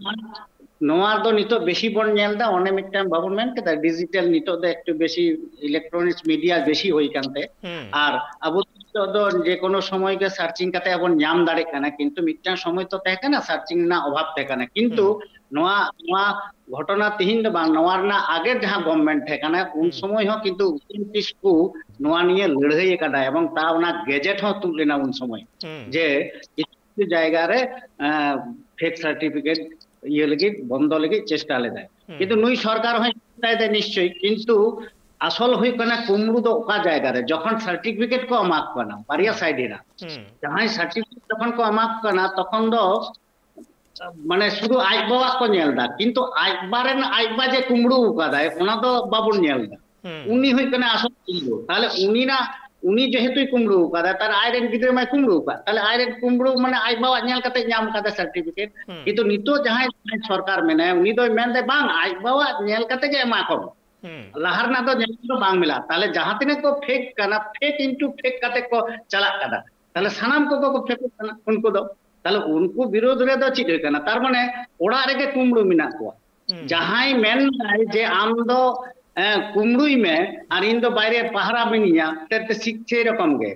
ᱱᱚᱣᱟ ᱫᱚ ᱱᱤᱛᱚᱜ ᱵᱮᱥᱤ ᱵᱚᱱ ᱧᱮᱞ ᱮᱫᱟ, ᱚᱱᱮ ᱢᱤᱫᱴᱟᱝ ᱵᱟᱵᱚᱱ ᱢᱮᱱ ᱠᱮᱫᱟ, ᱰᱤᱡᱤᱴᱟᱞ, ᱱᱤᱛᱚᱜ ᱫᱚ ᱮᱠᱴᱩ ᱵᱮᱥᱤ ᱤᱞᱮᱠᱴᱨᱚᱱᱤᱠᱥ ᱢᱤᱰᱤᱭᱟ ᱵᱮᱥᱤ ᱦᱩᱭ ᱠᱟᱱᱛᱮ, ᱦᱩᱸ᱾ ᱟᱨ ᱟᱵᱚ ᱱᱤᱛᱚᱜ ᱫᱚ ᱡᱮ ᱠᱳᱱᱳ ᱥᱚᱢᱚᱭ ᱜᱮ ᱥᱟᱨᱪᱤᱝ ᱠᱟᱛᱮ ᱵᱚᱱ ᱧᱟᱢ ᱫᱟᱲᱮᱭᱟᱜ ᱠᱟᱱᱟ, ᱠᱤᱱᱛᱩ ᱢᱤᱫᱴᱟᱝ ᱥᱚᱢᱚᱭ ᱛᱚ ᱛᱟᱦᱮᱸ ᱠᱟᱱᱟ, ᱥᱟᱨᱪᱤᱝ ᱨᱮᱱᱟᱜ ᱚᱵᱷᱟᱵ ᱛᱟᱦᱮᱸ ᱠᱟᱱᱟ, ᱠᱤᱱᱛᱩ ᱦᱩᱸ᱾ ᱱᱚᱣᱟ, ᱱᱚᱣᱟ ᱜᱷᱚᱴᱚᱱᱟ ᱛᱤᱦᱤᱧ ᱫᱚ ᱵᱟᱝ, ᱱᱚᱣᱟ ᱨᱮᱱᱟᱜ ᱟᱜᱮ ᱡᱟᱦᱟᱸ ᱜᱚᱵᱷᱢᱮᱱᱴ ᱛᱟᱦᱮᱸ ᱠᱟᱱᱟ, ᱩᱱ ᱦᱩᱸ᱾ ᱥᱚᱢᱚᱭ ᱦᱚᱸ ᱠᱤᱱᱛᱩ ᱩᱠᱤᱞ ᱠᱤᱥᱠᱩ ᱱᱚᱣᱟ ᱱᱤᱭᱮ ᱞᱟᱹᱲᱦᱟᱹᱭ ᱟᱠᱟᱫᱟᱭ, ᱮᱵᱚᱝ ᱛᱟ ᱚᱱᱟ ᱜᱮᱡᱮᱴ ᱦᱚᱸ ᱛᱩᱫ ᱞᱮᱱᱟ ᱩᱱ ᱥᱚᱢᱚᱭ, ᱦᱩᱸ᱾ ᱡᱮ ᱠᱤᱪᱷᱩ ᱡᱟᱭᱜᱟ ᱨᱮ, ᱮᱸ, ᱯᱷᱮᱠ ᱥᱟᱨᱴᱤᱯᱷᱤᱠᱮᱴ ᱤᱭᱟᱹ ᱞᱟᱹᱜᱤᱫ, ᱵᱚᱱᱫᱚ ᱞᱟᱹᱜᱤᱫ ᱪᱮᱥᱴᱟ ᱞᱮᱫᱟᱭ᱾ ᱦᱩᱸ᱾ ᱠᱤᱱᱛᱩ ᱱᱩᱭ ᱥᱚᱨᱠᱟᱨ ᱦᱚᱸᱭ ᱪᱮᱥᱴᱟᱭᱮᱫᱟᱭ ᱱᱤᱥᱪᱚᱭ, ᱠᱤᱱᱛᱩ ᱟᱥᱚᱞ ᱦᱩᱭᱩᱜ ᱠᱟᱱᱟ ᱠᱩᱢᱵᱽᱲᱩ ᱫᱚ ᱚᱠᱟ ᱡᱟᱭᱜᱟ ᱨᱮ, ᱡᱚᱠᱷᱚᱱ ᱥᱟᱨᱴᱤᱯᱷᱤᱠᱮᱴ ᱠᱚ ᱮᱢᱟ ᱠᱚ ᱠᱟᱱᱟ ᱵᱟᱨᱭᱟ ᱦᱩᱸ᱾ ᱥᱟᱭᱤᱰ ᱨᱮᱱᱟᱜ, ᱦᱩᱸ᱾ ᱡᱟᱦᱟᱸᱭ ᱥᱟᱨᱴᱤᱯᱷᱤᱠᱮᱴ ᱡᱚᱠᱷᱚᱱ ᱠᱚ ᱮᱢᱟ ᱠᱚ ᱠᱟᱱᱟ, ᱛᱚᱠᱷᱚᱱ ᱫᱚ ᱢᱟᱱᱮ ᱥᱩᱫᱷᱩ ᱟᱡ ᱵᱟᱵᱟᱣᱟᱜ ᱠᱚ ᱧᱮᱞ ᱮᱫᱟ, ᱠᱤᱱᱛᱩ ᱟᱡ ᱵᱟ ᱨᱮᱱ, ᱟᱡ ᱵᱟ ᱡᱮ ᱠᱩᱢᱵᱽᱲᱩ ᱟᱠᱟᱫᱟᱭ, ᱚᱱᱟ ᱫᱚ ᱵᱟᱵᱚᱱ ᱧᱮᱞ ᱮᱫᱟ᱾ ᱦᱩᱸ᱾ ᱩᱱᱤ ᱦᱩᱭᱩᱜ ᱠᱟᱱᱟ ᱟᱥᱚᱞ ᱠᱩᱢᱵᱽᱲᱩ᱾ ᱛᱟᱦᱞᱮ ᱩᱱᱤᱱᱟᱜ, ᱩᱱᱤ ᱡᱮᱦᱮᱛᱩᱭ ᱠᱩᱢᱵᱽᱲᱩ ᱟᱠᱟᱫᱟ, ᱛᱟᱦᱞᱮ ᱟᱡ ᱨᱮᱱ ᱜᱤᱫᱽᱨᱟᱹ ᱢᱟᱭ ᱠᱩᱢᱵᱽᱲᱩ ᱟᱠᱟᱫ, ᱛᱟᱦᱞᱮ ᱟᱡ ᱨᱮᱱ ᱠᱩᱢᱵᱽᱲᱩ ᱢᱟᱱᱮ ᱟᱡ ᱵᱟᱵᱟᱣᱟᱜ ᱧᱮᱞ ᱠᱟᱛᱮ ᱧᱟᱢ ᱟᱠᱟᱫᱟ ᱥᱟᱨᱴᱤᱯᱷᱤᱠᱮᱴ᱾ ᱦᱩᱸ᱾ ᱠᱤᱱᱛᱩ ᱱᱤᱛᱚᱜ ᱡᱟᱦᱟᱸᱭ ᱥᱚᱨᱠᱟᱨ ᱢᱮᱱᱟᱭᱟ, ᱩᱱᱤ ᱫᱚᱭ ᱢᱮᱱᱫᱟ ᱵᱟᱝ, ᱟᱡ ᱵᱟᱵᱟᱣᱟᱜ ᱧᱮᱞ ᱠᱟᱛᱮ ᱜᱮ ᱮᱢᱟ ᱠᱚ᱾ ᱦᱩᱸ᱾ ᱞᱟᱦᱟ ᱨᱮᱱᱟᱜ ᱫᱚ ᱧᱮᱞ ᱫᱚ ᱵᱟᱝ ᱢᱮᱱᱟᱜᱼᱟ᱾ ᱛᱟᱦᱞᱮ ᱡᱟᱦᱟᱸ ᱛᱤᱱᱟᱹᱜ ᱠᱚ ᱯᱷᱮᱠ ᱠᱟᱱᱟ, ᱯᱷᱮᱠ ᱤᱱᱴᱩ ᱯᱷᱮᱠ ᱠᱟᱛᱮ ᱠᱚ ᱪᱟᱞᱟᱜ ᱠᱟᱱᱟ᱾ ᱛᱟᱦᱞᱮ ᱥᱟᱱᱟᱢ ᱠᱚᱜᱮ ᱠᱚ ᱯᱷᱮᱠᱚᱜ ᱠᱟᱱᱟ ᱩᱱᱠᱩ ᱫᱚ᱾ ᱛᱟᱦᱞᱮ ᱩᱱᱠᱩ ᱵᱤᱨᱳᱫᱷ ᱨᱮᱫᱚ ᱪᱮᱫ ᱦᱩᱭᱩᱜ ᱠᱟᱱᱟ? ᱛᱟᱨ ᱢᱟᱱᱮ ᱚᱲᱟᱜ ᱨᱮᱜᱮ ᱠᱩᱢᱵᱽᱲᱩ ᱢᱮᱱᱟᱜ ᱠᱚᱣᱟ᱾ ᱦᱩᱸ᱾ ᱡᱟᱦᱟᱸᱭ ᱢᱮᱱ ᱫᱟᱭ ᱡᱮ ᱟᱢ ᱫᱚ ᱦᱮᱸ, ᱠᱩᱢᱲᱩᱭ ᱢᱮ, ᱟᱨ ᱤᱧ ᱫᱚ ᱵᱟᱭᱨᱮ ᱯᱟᱦᱨᱟ ᱢᱤᱱᱟᱹᱧᱟ, ᱛᱮ ᱛᱮ ᱥᱤᱠ-, ᱥᱮᱭ ᱨᱚᱠᱚᱢ ᱜᱮ᱾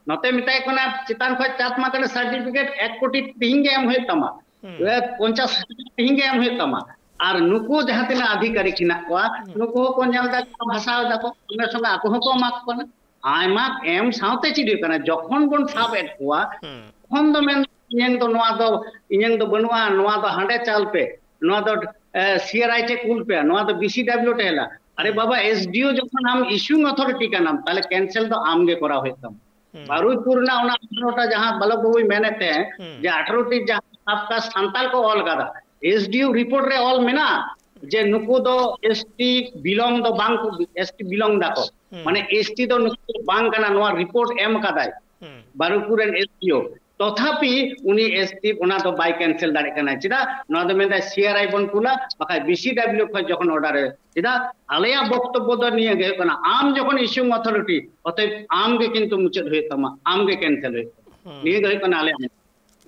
ᱱᱚᱛᱮ ᱢᱮᱛᱟᱭ ᱠᱟᱱᱟ, ᱪᱮᱛᱟᱱ ᱠᱷᱚᱱ ᱪᱟᱥ ᱢᱟ ᱠᱟᱱᱟ, certificate ᱮᱠ ᱠᱳᱴᱤ ᱛᱤᱦᱤᱧ ᱜᱮ ᱮᱢ ᱦᱩᱭᱩᱜ ᱛᱟᱢᱟ, ᱦᱩᱸ᱾ ᱮ, ᱯᱚᱧᱪᱟᱥ ᱦᱟᱡᱟᱨ ᱛᱤᱦᱤᱧ ᱜᱮ ᱮᱢ ᱦᱩᱭᱩᱜ ᱛᱟᱢᱟ᱾ ᱟᱨ ᱱᱩᱠᱩ ᱡᱟᱦᱟᱸ ᱛᱤᱱᱟᱹᱜ ᱟᱫᱷᱤᱠᱟᱨᱤᱠ ᱦᱮᱱᱟᱜ ᱠᱚᱣᱟ, ᱦᱩᱸ᱾ ᱱᱩᱠᱩ ᱦᱚᱸᱠᱚ ᱧᱮᱞ ᱮᱫᱟ, ᱵᱷᱟᱥᱟᱣ ᱮᱫᱟ ᱠᱚ, ᱚᱱᱟ ᱥᱚᱸᱜᱮ ᱟᱠᱚ ᱦᱚᱸᱠᱚ ᱮᱢᱟ ᱠᱚ ᱠᱟᱱᱟ᱾ ᱟᱭᱢᱟ ᱮᱢ ᱥᱟᱶᱛᱮ ᱪᱮᱫ ᱦᱩᱭᱩᱜ ᱠᱟᱱᱟ, ᱡᱚᱠᱷᱚᱱ ᱵᱚᱱ ᱥᱟᱵ ᱮᱫ ᱠᱚᱣᱟ, ᱦᱩᱸ᱾ ᱛᱚᱠᱷᱚᱱ ᱫᱚ ᱢᱮᱱ, "ᱤᱧᱟᱹᱝ ᱫᱚ ᱱᱚᱣᱟ ᱫᱚ, ᱤᱧᱟᱹᱝ ᱫᱚ ᱵᱟᱹᱱᱩᱜᱼᱟ, ᱱᱚᱣᱟ ᱫᱚ ᱦᱟᱸᱰᱮ ᱪᱟᱞ ᱯᱮ, ᱱᱚᱣᱟ ᱫᱚ, ᱮ, ᱥᱤ ᱟᱨ ᱟᱭ ᱴᱷᱮᱱ ᱠᱩᱞ ᱯᱮ, ᱱᱚᱣᱟ ᱫᱚ ᱵᱤ ᱥᱤ ᱰᱟᱵᱞᱤᱭᱩ ᱴᱷᱮᱱ ᱦᱮᱞᱟ᱾" ᱟᱨᱮ ᱦᱩᱸ᱾ ᱵᱟᱵᱟ, ᱮᱥ ᱰᱤ ᱳ ᱡᱚᱠᱷᱚᱱ ᱟᱢ issuing authority ᱠᱟᱱᱟᱢ, ᱛᱟᱦᱞᱮ cancel ᱫᱚ ᱟᱢ ᱜᱮ ᱠᱚᱨᱟᱣ ᱦᱩᱭᱩᱜ ᱛᱟᱢᱟ᱾ ᱦᱩᱸ᱾ ᱵᱟᱨᱩᱭᱯᱩᱨ ᱨᱮᱱᱟᱜ ᱚᱱᱟ ᱟᱴᱷᱟᱨᱚ ᱴᱟ ᱡᱟᱦᱟᱸ ᱵᱟᱞᱚᱠ ᱵᱟᱹᱵᱩᱭ ᱢᱮᱱᱮᱫ ᱛᱟᱦᱮᱸ, ᱦᱩᱸ᱾ ᱡᱮ ᱟᱴᱷᱟᱨᱚ ᱴᱤ ᱡᱟᱦᱟᱸ ᱥᱟᱵ ᱠᱟᱥᱴ ᱥᱟᱱᱛᱟᱲ ᱠᱚ ᱚᱞ ᱠᱟᱫᱟ, ᱮᱥ ᱰᱤ ᱳ report ᱨᱮ ᱚᱞ ᱢᱮᱱᱟᱜᱼᱟ ᱡᱮ ᱱᱩᱠᱩ ᱫᱚ ᱮᱥ ᱴᱤ belong ᱫᱚ ᱵᱟᱝ ᱠᱚ, ᱮᱥ ᱴᱤ belong ᱫᱟᱠᱚ, ᱦᱩᱸ᱾ ᱢᱟᱱᱮ ᱮᱥ ᱴᱤ ᱫᱚ ᱱᱩᱠᱩ ᱫᱚ ᱵᱟᱝ ᱠᱟᱱᱟ, ᱱᱚᱣᱟ report ᱮᱢ ᱠᱟᱫᱟᱭ ᱦᱩᱸ᱾ ᱵᱟᱨᱩᱭᱯᱩᱨ ᱨᱮᱱ ᱮᱥ ᱰᱤ ᱳ᱾ ᱛᱚᱛᱷᱟᱯᱤ ᱩᱱᱤ ᱮᱥ ᱴᱤ ᱚᱱᱟ ᱫᱚ ᱵᱟᱭ cancel ᱫᱟᱲᱮᱭᱟᱜ ᱠᱟᱱᱟ᱾ ᱪᱮᱫᱟᱜ? ᱱᱚᱣᱟ ᱫᱚ ᱢᱮᱱᱫᱟᱭ ᱥᱤ ᱟᱨ ᱟᱭ ᱵᱚᱱ ᱠᱩᱞᱟ, ᱵᱟᱠᱷᱟᱡ ᱵᱤ ᱥᱤ ᱰᱟᱵᱞᱤᱭᱩ ᱠᱷᱚᱱ ᱡᱚᱠᱷᱚᱱ order ᱮ, ᱪᱮᱫᱟᱜ? ᱟᱞᱮᱭᱟᱜ ᱵᱚᱠᱛᱚᱵᱵᱚ ᱫᱚ ᱱᱤᱭᱟᱹ ᱜᱮ ᱦᱩᱭᱩᱜ ᱠᱟᱱᱟ, ᱟᱢ ᱡᱚᱠᱷᱚᱱ issuing authority, ᱚᱛᱚᱮᱵ ᱟᱢ ᱜᱮ ᱠᱤᱱᱛᱩ ᱢᱩᱪᱟᱹᱫ ᱦᱩᱭᱩᱜ ᱛᱟᱢᱟ, ᱟᱢ ᱜᱮ cancel ᱦᱩᱭᱩᱜ ᱛᱟᱢᱟ᱾ ᱦᱩᱸ᱾ ᱱᱤᱭᱟᱹ ᱜᱮ ᱦᱩᱭᱩᱜ ᱠᱟᱱᱟ ᱟᱞᱮᱭᱟᱜ᱾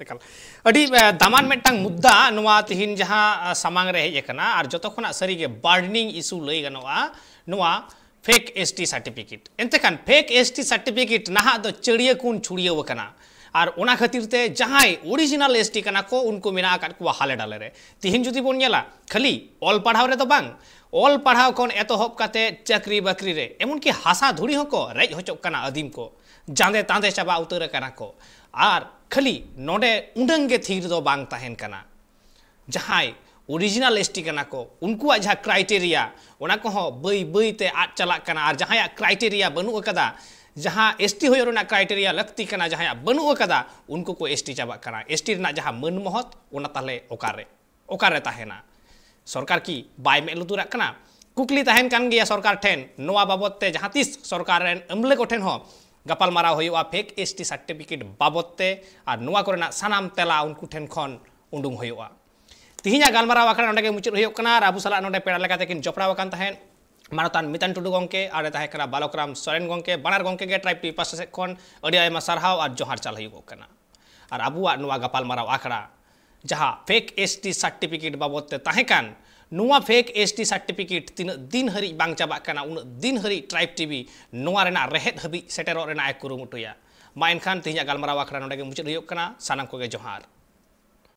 ᱮᱠᱟᱞ᱾ ᱟᱹᱰᱤ, ᱮ, ᱫᱟᱢᱟᱱ ᱢᱤᱫᱴᱟᱝ ᱢᱩᱫᱽᱫᱟ ᱱᱚᱣᱟ ᱛᱤᱦᱤᱧ ᱡᱟᱦᱟᱸ, ᱟ, ᱥᱟᱢᱟᱝ ᱨᱮ ᱦᱮᱡ ᱟᱠᱟᱱᱟ, ᱟᱨ ᱡᱚᱛᱚ ᱠᱷᱚᱱᱟᱜ ᱥᱟᱹᱨᱤᱜᱮ burning issue ᱞᱟᱹᱭ ᱜᱟᱱᱚᱜᱼᱟ, ᱱᱚᱣᱟ fake S T certificate᱾ ᱮᱱᱛᱮ ᱠᱷᱟᱱ fake S T certificate ᱱᱟᱦᱟᱜ ᱫᱚ ᱪᱟᱹᱲᱤᱭᱟᱹ ᱠᱩᱱ ᱪᱷᱩᱲᱭᱟᱹᱣ ᱟᱠᱟᱱᱟ, ᱟᱨ ᱚᱱᱟ ᱠᱷᱟᱹᱛᱤᱨ ᱛᱮ ᱡᱟᱦᱟᱸᱭ original S T ᱠᱟᱱᱟ ᱠᱚ, ᱩᱱᱠᱩ ᱢᱮᱱᱟᱜ ᱟᱠᱟᱫ ᱠᱚᱣᱟ ᱦᱟᱞᱮ ᱰᱟᱞᱮ ᱨᱮ᱾ ᱛᱤᱦᱤᱧ ᱡᱩᱫᱤ ᱵᱚᱱ ᱧᱮᱞᱟ, ᱠᱷᱟᱹᱞᱤ ᱚᱞ ᱯᱟᱲᱦᱟᱣ ᱨᱮᱫᱚ ᱵᱟᱝ, ᱚᱞ ᱯᱟᱲᱦᱟᱣ ᱠᱷᱚᱱ ᱮᱛᱚᱦᱚᱵ ᱠᱟᱛᱮ ᱪᱟᱹᱠᱨᱤ ᱵᱟᱹᱠᱨᱤ ᱨᱮ, ᱮᱢᱚᱱᱠᱤ ᱦᱟᱥᱟ ᱫᱷᱩᱲᱤ ᱦᱚᱸᱠᱚ ᱨᱮᱡ ᱦᱚᱪᱚᱜ ᱠᱟᱱᱟ ᱟᱹᱫᱤᱢ ᱠᱚ, ᱡᱟᱸᱫᱮ ᱛᱟᱸᱫᱮ ᱪᱟᱵᱟ ᱩᱛᱟᱹᱨ ᱟᱠᱟᱱᱟ ᱠᱚ᱾ ᱟᱨ ᱠᱷᱟᱹᱞᱤ ᱱᱚᱰᱮ ᱩᱰᱟᱹᱝ ᱜᱮ ᱛᱷᱤᱨ ᱫᱚ ᱵᱟᱝ ᱛᱟᱦᱮᱱ ᱠᱟᱱᱟ᱾ ᱡᱟᱦᱟᱸᱭ original S T ᱠᱟᱱᱟ ᱠᱚ, ᱩᱱᱠᱩᱣᱟᱜ ᱡᱟᱦᱟᱸ criteria, ᱚᱱᱟ ᱠᱚᱦᱚᱸ ᱵᱟᱹᱭ ᱵᱟᱹᱭ ᱛᱮ ᱟᱫ ᱪᱟᱞᱟᱜ ᱠᱟᱱᱟ᱾ ᱟᱨ ᱡᱟᱦᱟᱸᱭᱟᱜ criteria ᱵᱟᱹᱱᱩᱜ ᱟᱠᱟᱫᱟ, ᱡᱟᱦᱟᱸ S T ᱦᱩᱭᱩᱜ ᱨᱮᱱᱟᱜ criteria ᱞᱟᱹᱠᱛᱤ ᱠᱟᱱᱟ, ᱡᱟᱦᱟᱸᱭᱟᱜ ᱵᱟᱹᱱᱩᱜ ᱟᱠᱟᱫᱟ, ᱩᱱᱠᱩ ᱠᱚ S T ᱪᱟᱵᱟᱜ ᱠᱟᱱᱟ᱾ S T ᱨᱮᱱᱟᱜ ᱡᱟᱦᱟᱸ ᱢᱟᱹᱱ ᱢᱚᱦᱚᱛ, ᱚᱱᱟ ᱛᱟᱦᱞᱮ ᱚᱠᱟᱨᱮ, ᱚᱠᱟᱨᱮ ᱛᱟᱦᱮᱱᱟ? ᱥᱚᱨᱠᱟᱨ ᱠᱤ ᱵᱟᱭ ᱢᱮᱫ ᱞᱩᱛᱩᱨᱟᱜ ᱠᱟᱱᱟ? ᱠᱩᱠᱞᱤ ᱛᱟᱦᱮᱱ ᱠᱟᱱ ᱜᱮᱭᱟ ᱥᱚᱨᱠᱟᱨ ᱴᱷᱮᱱ᱾ ᱱᱚᱣᱟ ᱵᱟᱵᱚᱛ ᱛᱮ ᱡᱟᱦᱟᱸ ᱛᱤᱥ ᱥᱚᱨᱠᱟᱨ ᱨᱮᱱ ᱟᱹᱢᱞᱟᱹ ᱠᱚᱴᱷᱮᱱ ᱦᱚᱸ ᱜᱟᱯᱟᱞᱢᱟᱨᱟᱣ ᱦᱩᱭᱩᱜᱼᱟ fake S T certificate ᱵᱟᱵᱚᱛ ᱛᱮ, ᱟᱨ ᱱᱚᱣᱟ ᱠᱚᱨᱮᱱᱟᱜ ᱥᱟᱱᱟᱢ ᱛᱮᱞᱟ ᱩᱱᱠᱩ ᱴᱷᱮᱱ ᱠᱷᱚᱱ ᱩᱰᱩᱝ ᱦᱩᱭᱩᱜᱼᱟ᱾ ᱛᱤᱦᱤᱧᱟᱜ ᱜᱟᱞᱢᱟᱨᱟᱣ ᱟᱠᱷᱲᱟ ᱱᱚᱰᱮ ᱜᱮ ᱢᱩᱪᱟᱹᱫ ᱦᱩᱭᱩᱜ ᱠᱟᱱᱟ, ᱟᱨ ᱟᱵᱚ ᱥᱟᱞᱟᱜ ᱱᱚᱰᱮ ᱯᱮᱲᱟ ᱞᱮᱠᱟᱛᱮ ᱠᱤᱱ ᱡᱚᱯᱲᱟᱣ ᱟᱠᱟᱱ ᱛᱟᱦᱮᱸᱫ ᱢᱟᱱᱚᱛᱟᱱ ᱢᱤᱛᱟᱱ ᱴᱩᱰᱩ ᱜᱚᱢᱠᱮ, ᱟᱨ ᱛᱟᱦᱮᱸ ᱠᱟᱱᱟ ᱵᱟᱞᱚᱠ ᱨᱟᱢ ᱥᱚᱨᱮᱱ ᱜᱚᱢᱠᱮ᱾ ᱵᱟᱱᱟᱨ ᱜᱚᱢᱠᱮ ᱜᱮ Tribe TV ᱯᱟᱥᱴᱟ ᱥᱮᱫ ᱠᱷᱚᱱ ᱟᱹᱰᱤ ᱟᱭᱢᱟ ᱥᱟᱨᱦᱟᱣ ᱟᱨ ᱡᱚᱦᱟᱨ ᱪᱟᱞ ᱦᱩᱭᱩᱜᱚᱜ ᱠᱟᱱᱟ᱾ ᱟᱨ ᱟᱵᱚᱣᱟᱜ ᱱᱚᱣᱟ ᱜᱟᱯᱟᱞᱢᱟᱨᱟᱣ ᱟᱠᱷᱲᱟ ᱡᱟᱦᱟᱸ ᱯᱷᱮᱠ ᱮᱥ ᱴᱤ ᱥᱟᱨᱴᱤᱯᱷᱤᱠᱮᱴ ᱵᱟᱵᱚᱫ ᱛᱮ ᱛᱟᱦᱮᱸ ᱠᱟᱱ, ᱱᱚᱣᱟ ᱯᱷᱮᱠ ᱮᱥ ᱴᱤ ᱥᱟᱨᱴᱤᱯᱷᱤᱠᱮᱴ ᱛᱤᱱᱟᱹᱜ ᱫᱤᱱ ᱦᱟᱹᱨᱤᱡ ᱵᱟᱝ ᱪᱟᱵᱟᱜ ᱠᱟᱱᱟ, ᱩᱱᱟᱹᱜ ᱫᱤᱱ ᱦᱟᱹᱨᱤᱡ ᱴᱨᱟᱭᱤᱵᱽ ᱴᱤᱵᱷᱤ ᱱᱚᱣᱟ ᱨᱮᱱᱟᱜ ᱨᱮᱦᱮᱫ ᱦᱟᱹᱵᱤᱡ ᱥᱮᱴᱮᱨᱚᱜ ᱨᱮᱱᱟᱜ ᱮ ᱠᱩᱨᱩᱢᱩᱴᱩᱭᱟ᱾ ᱢᱟ ᱮᱱᱠᱷᱟᱱ ᱛᱮᱦᱮᱧᱟᱜ ᱜᱟᱞᱢᱟᱨᱟᱣ ᱟᱠᱷᱲᱟ ᱱᱚᱰᱮ ᱜᱮ ᱢᱩᱪᱟᱹᱫ ᱦᱩᱭᱩᱜ ᱠᱟᱱᱟ᱾ ᱥᱟᱱᱟᱢ ᱠᱚᱜᱮ ᱡᱚᱦᱟᱨ᱾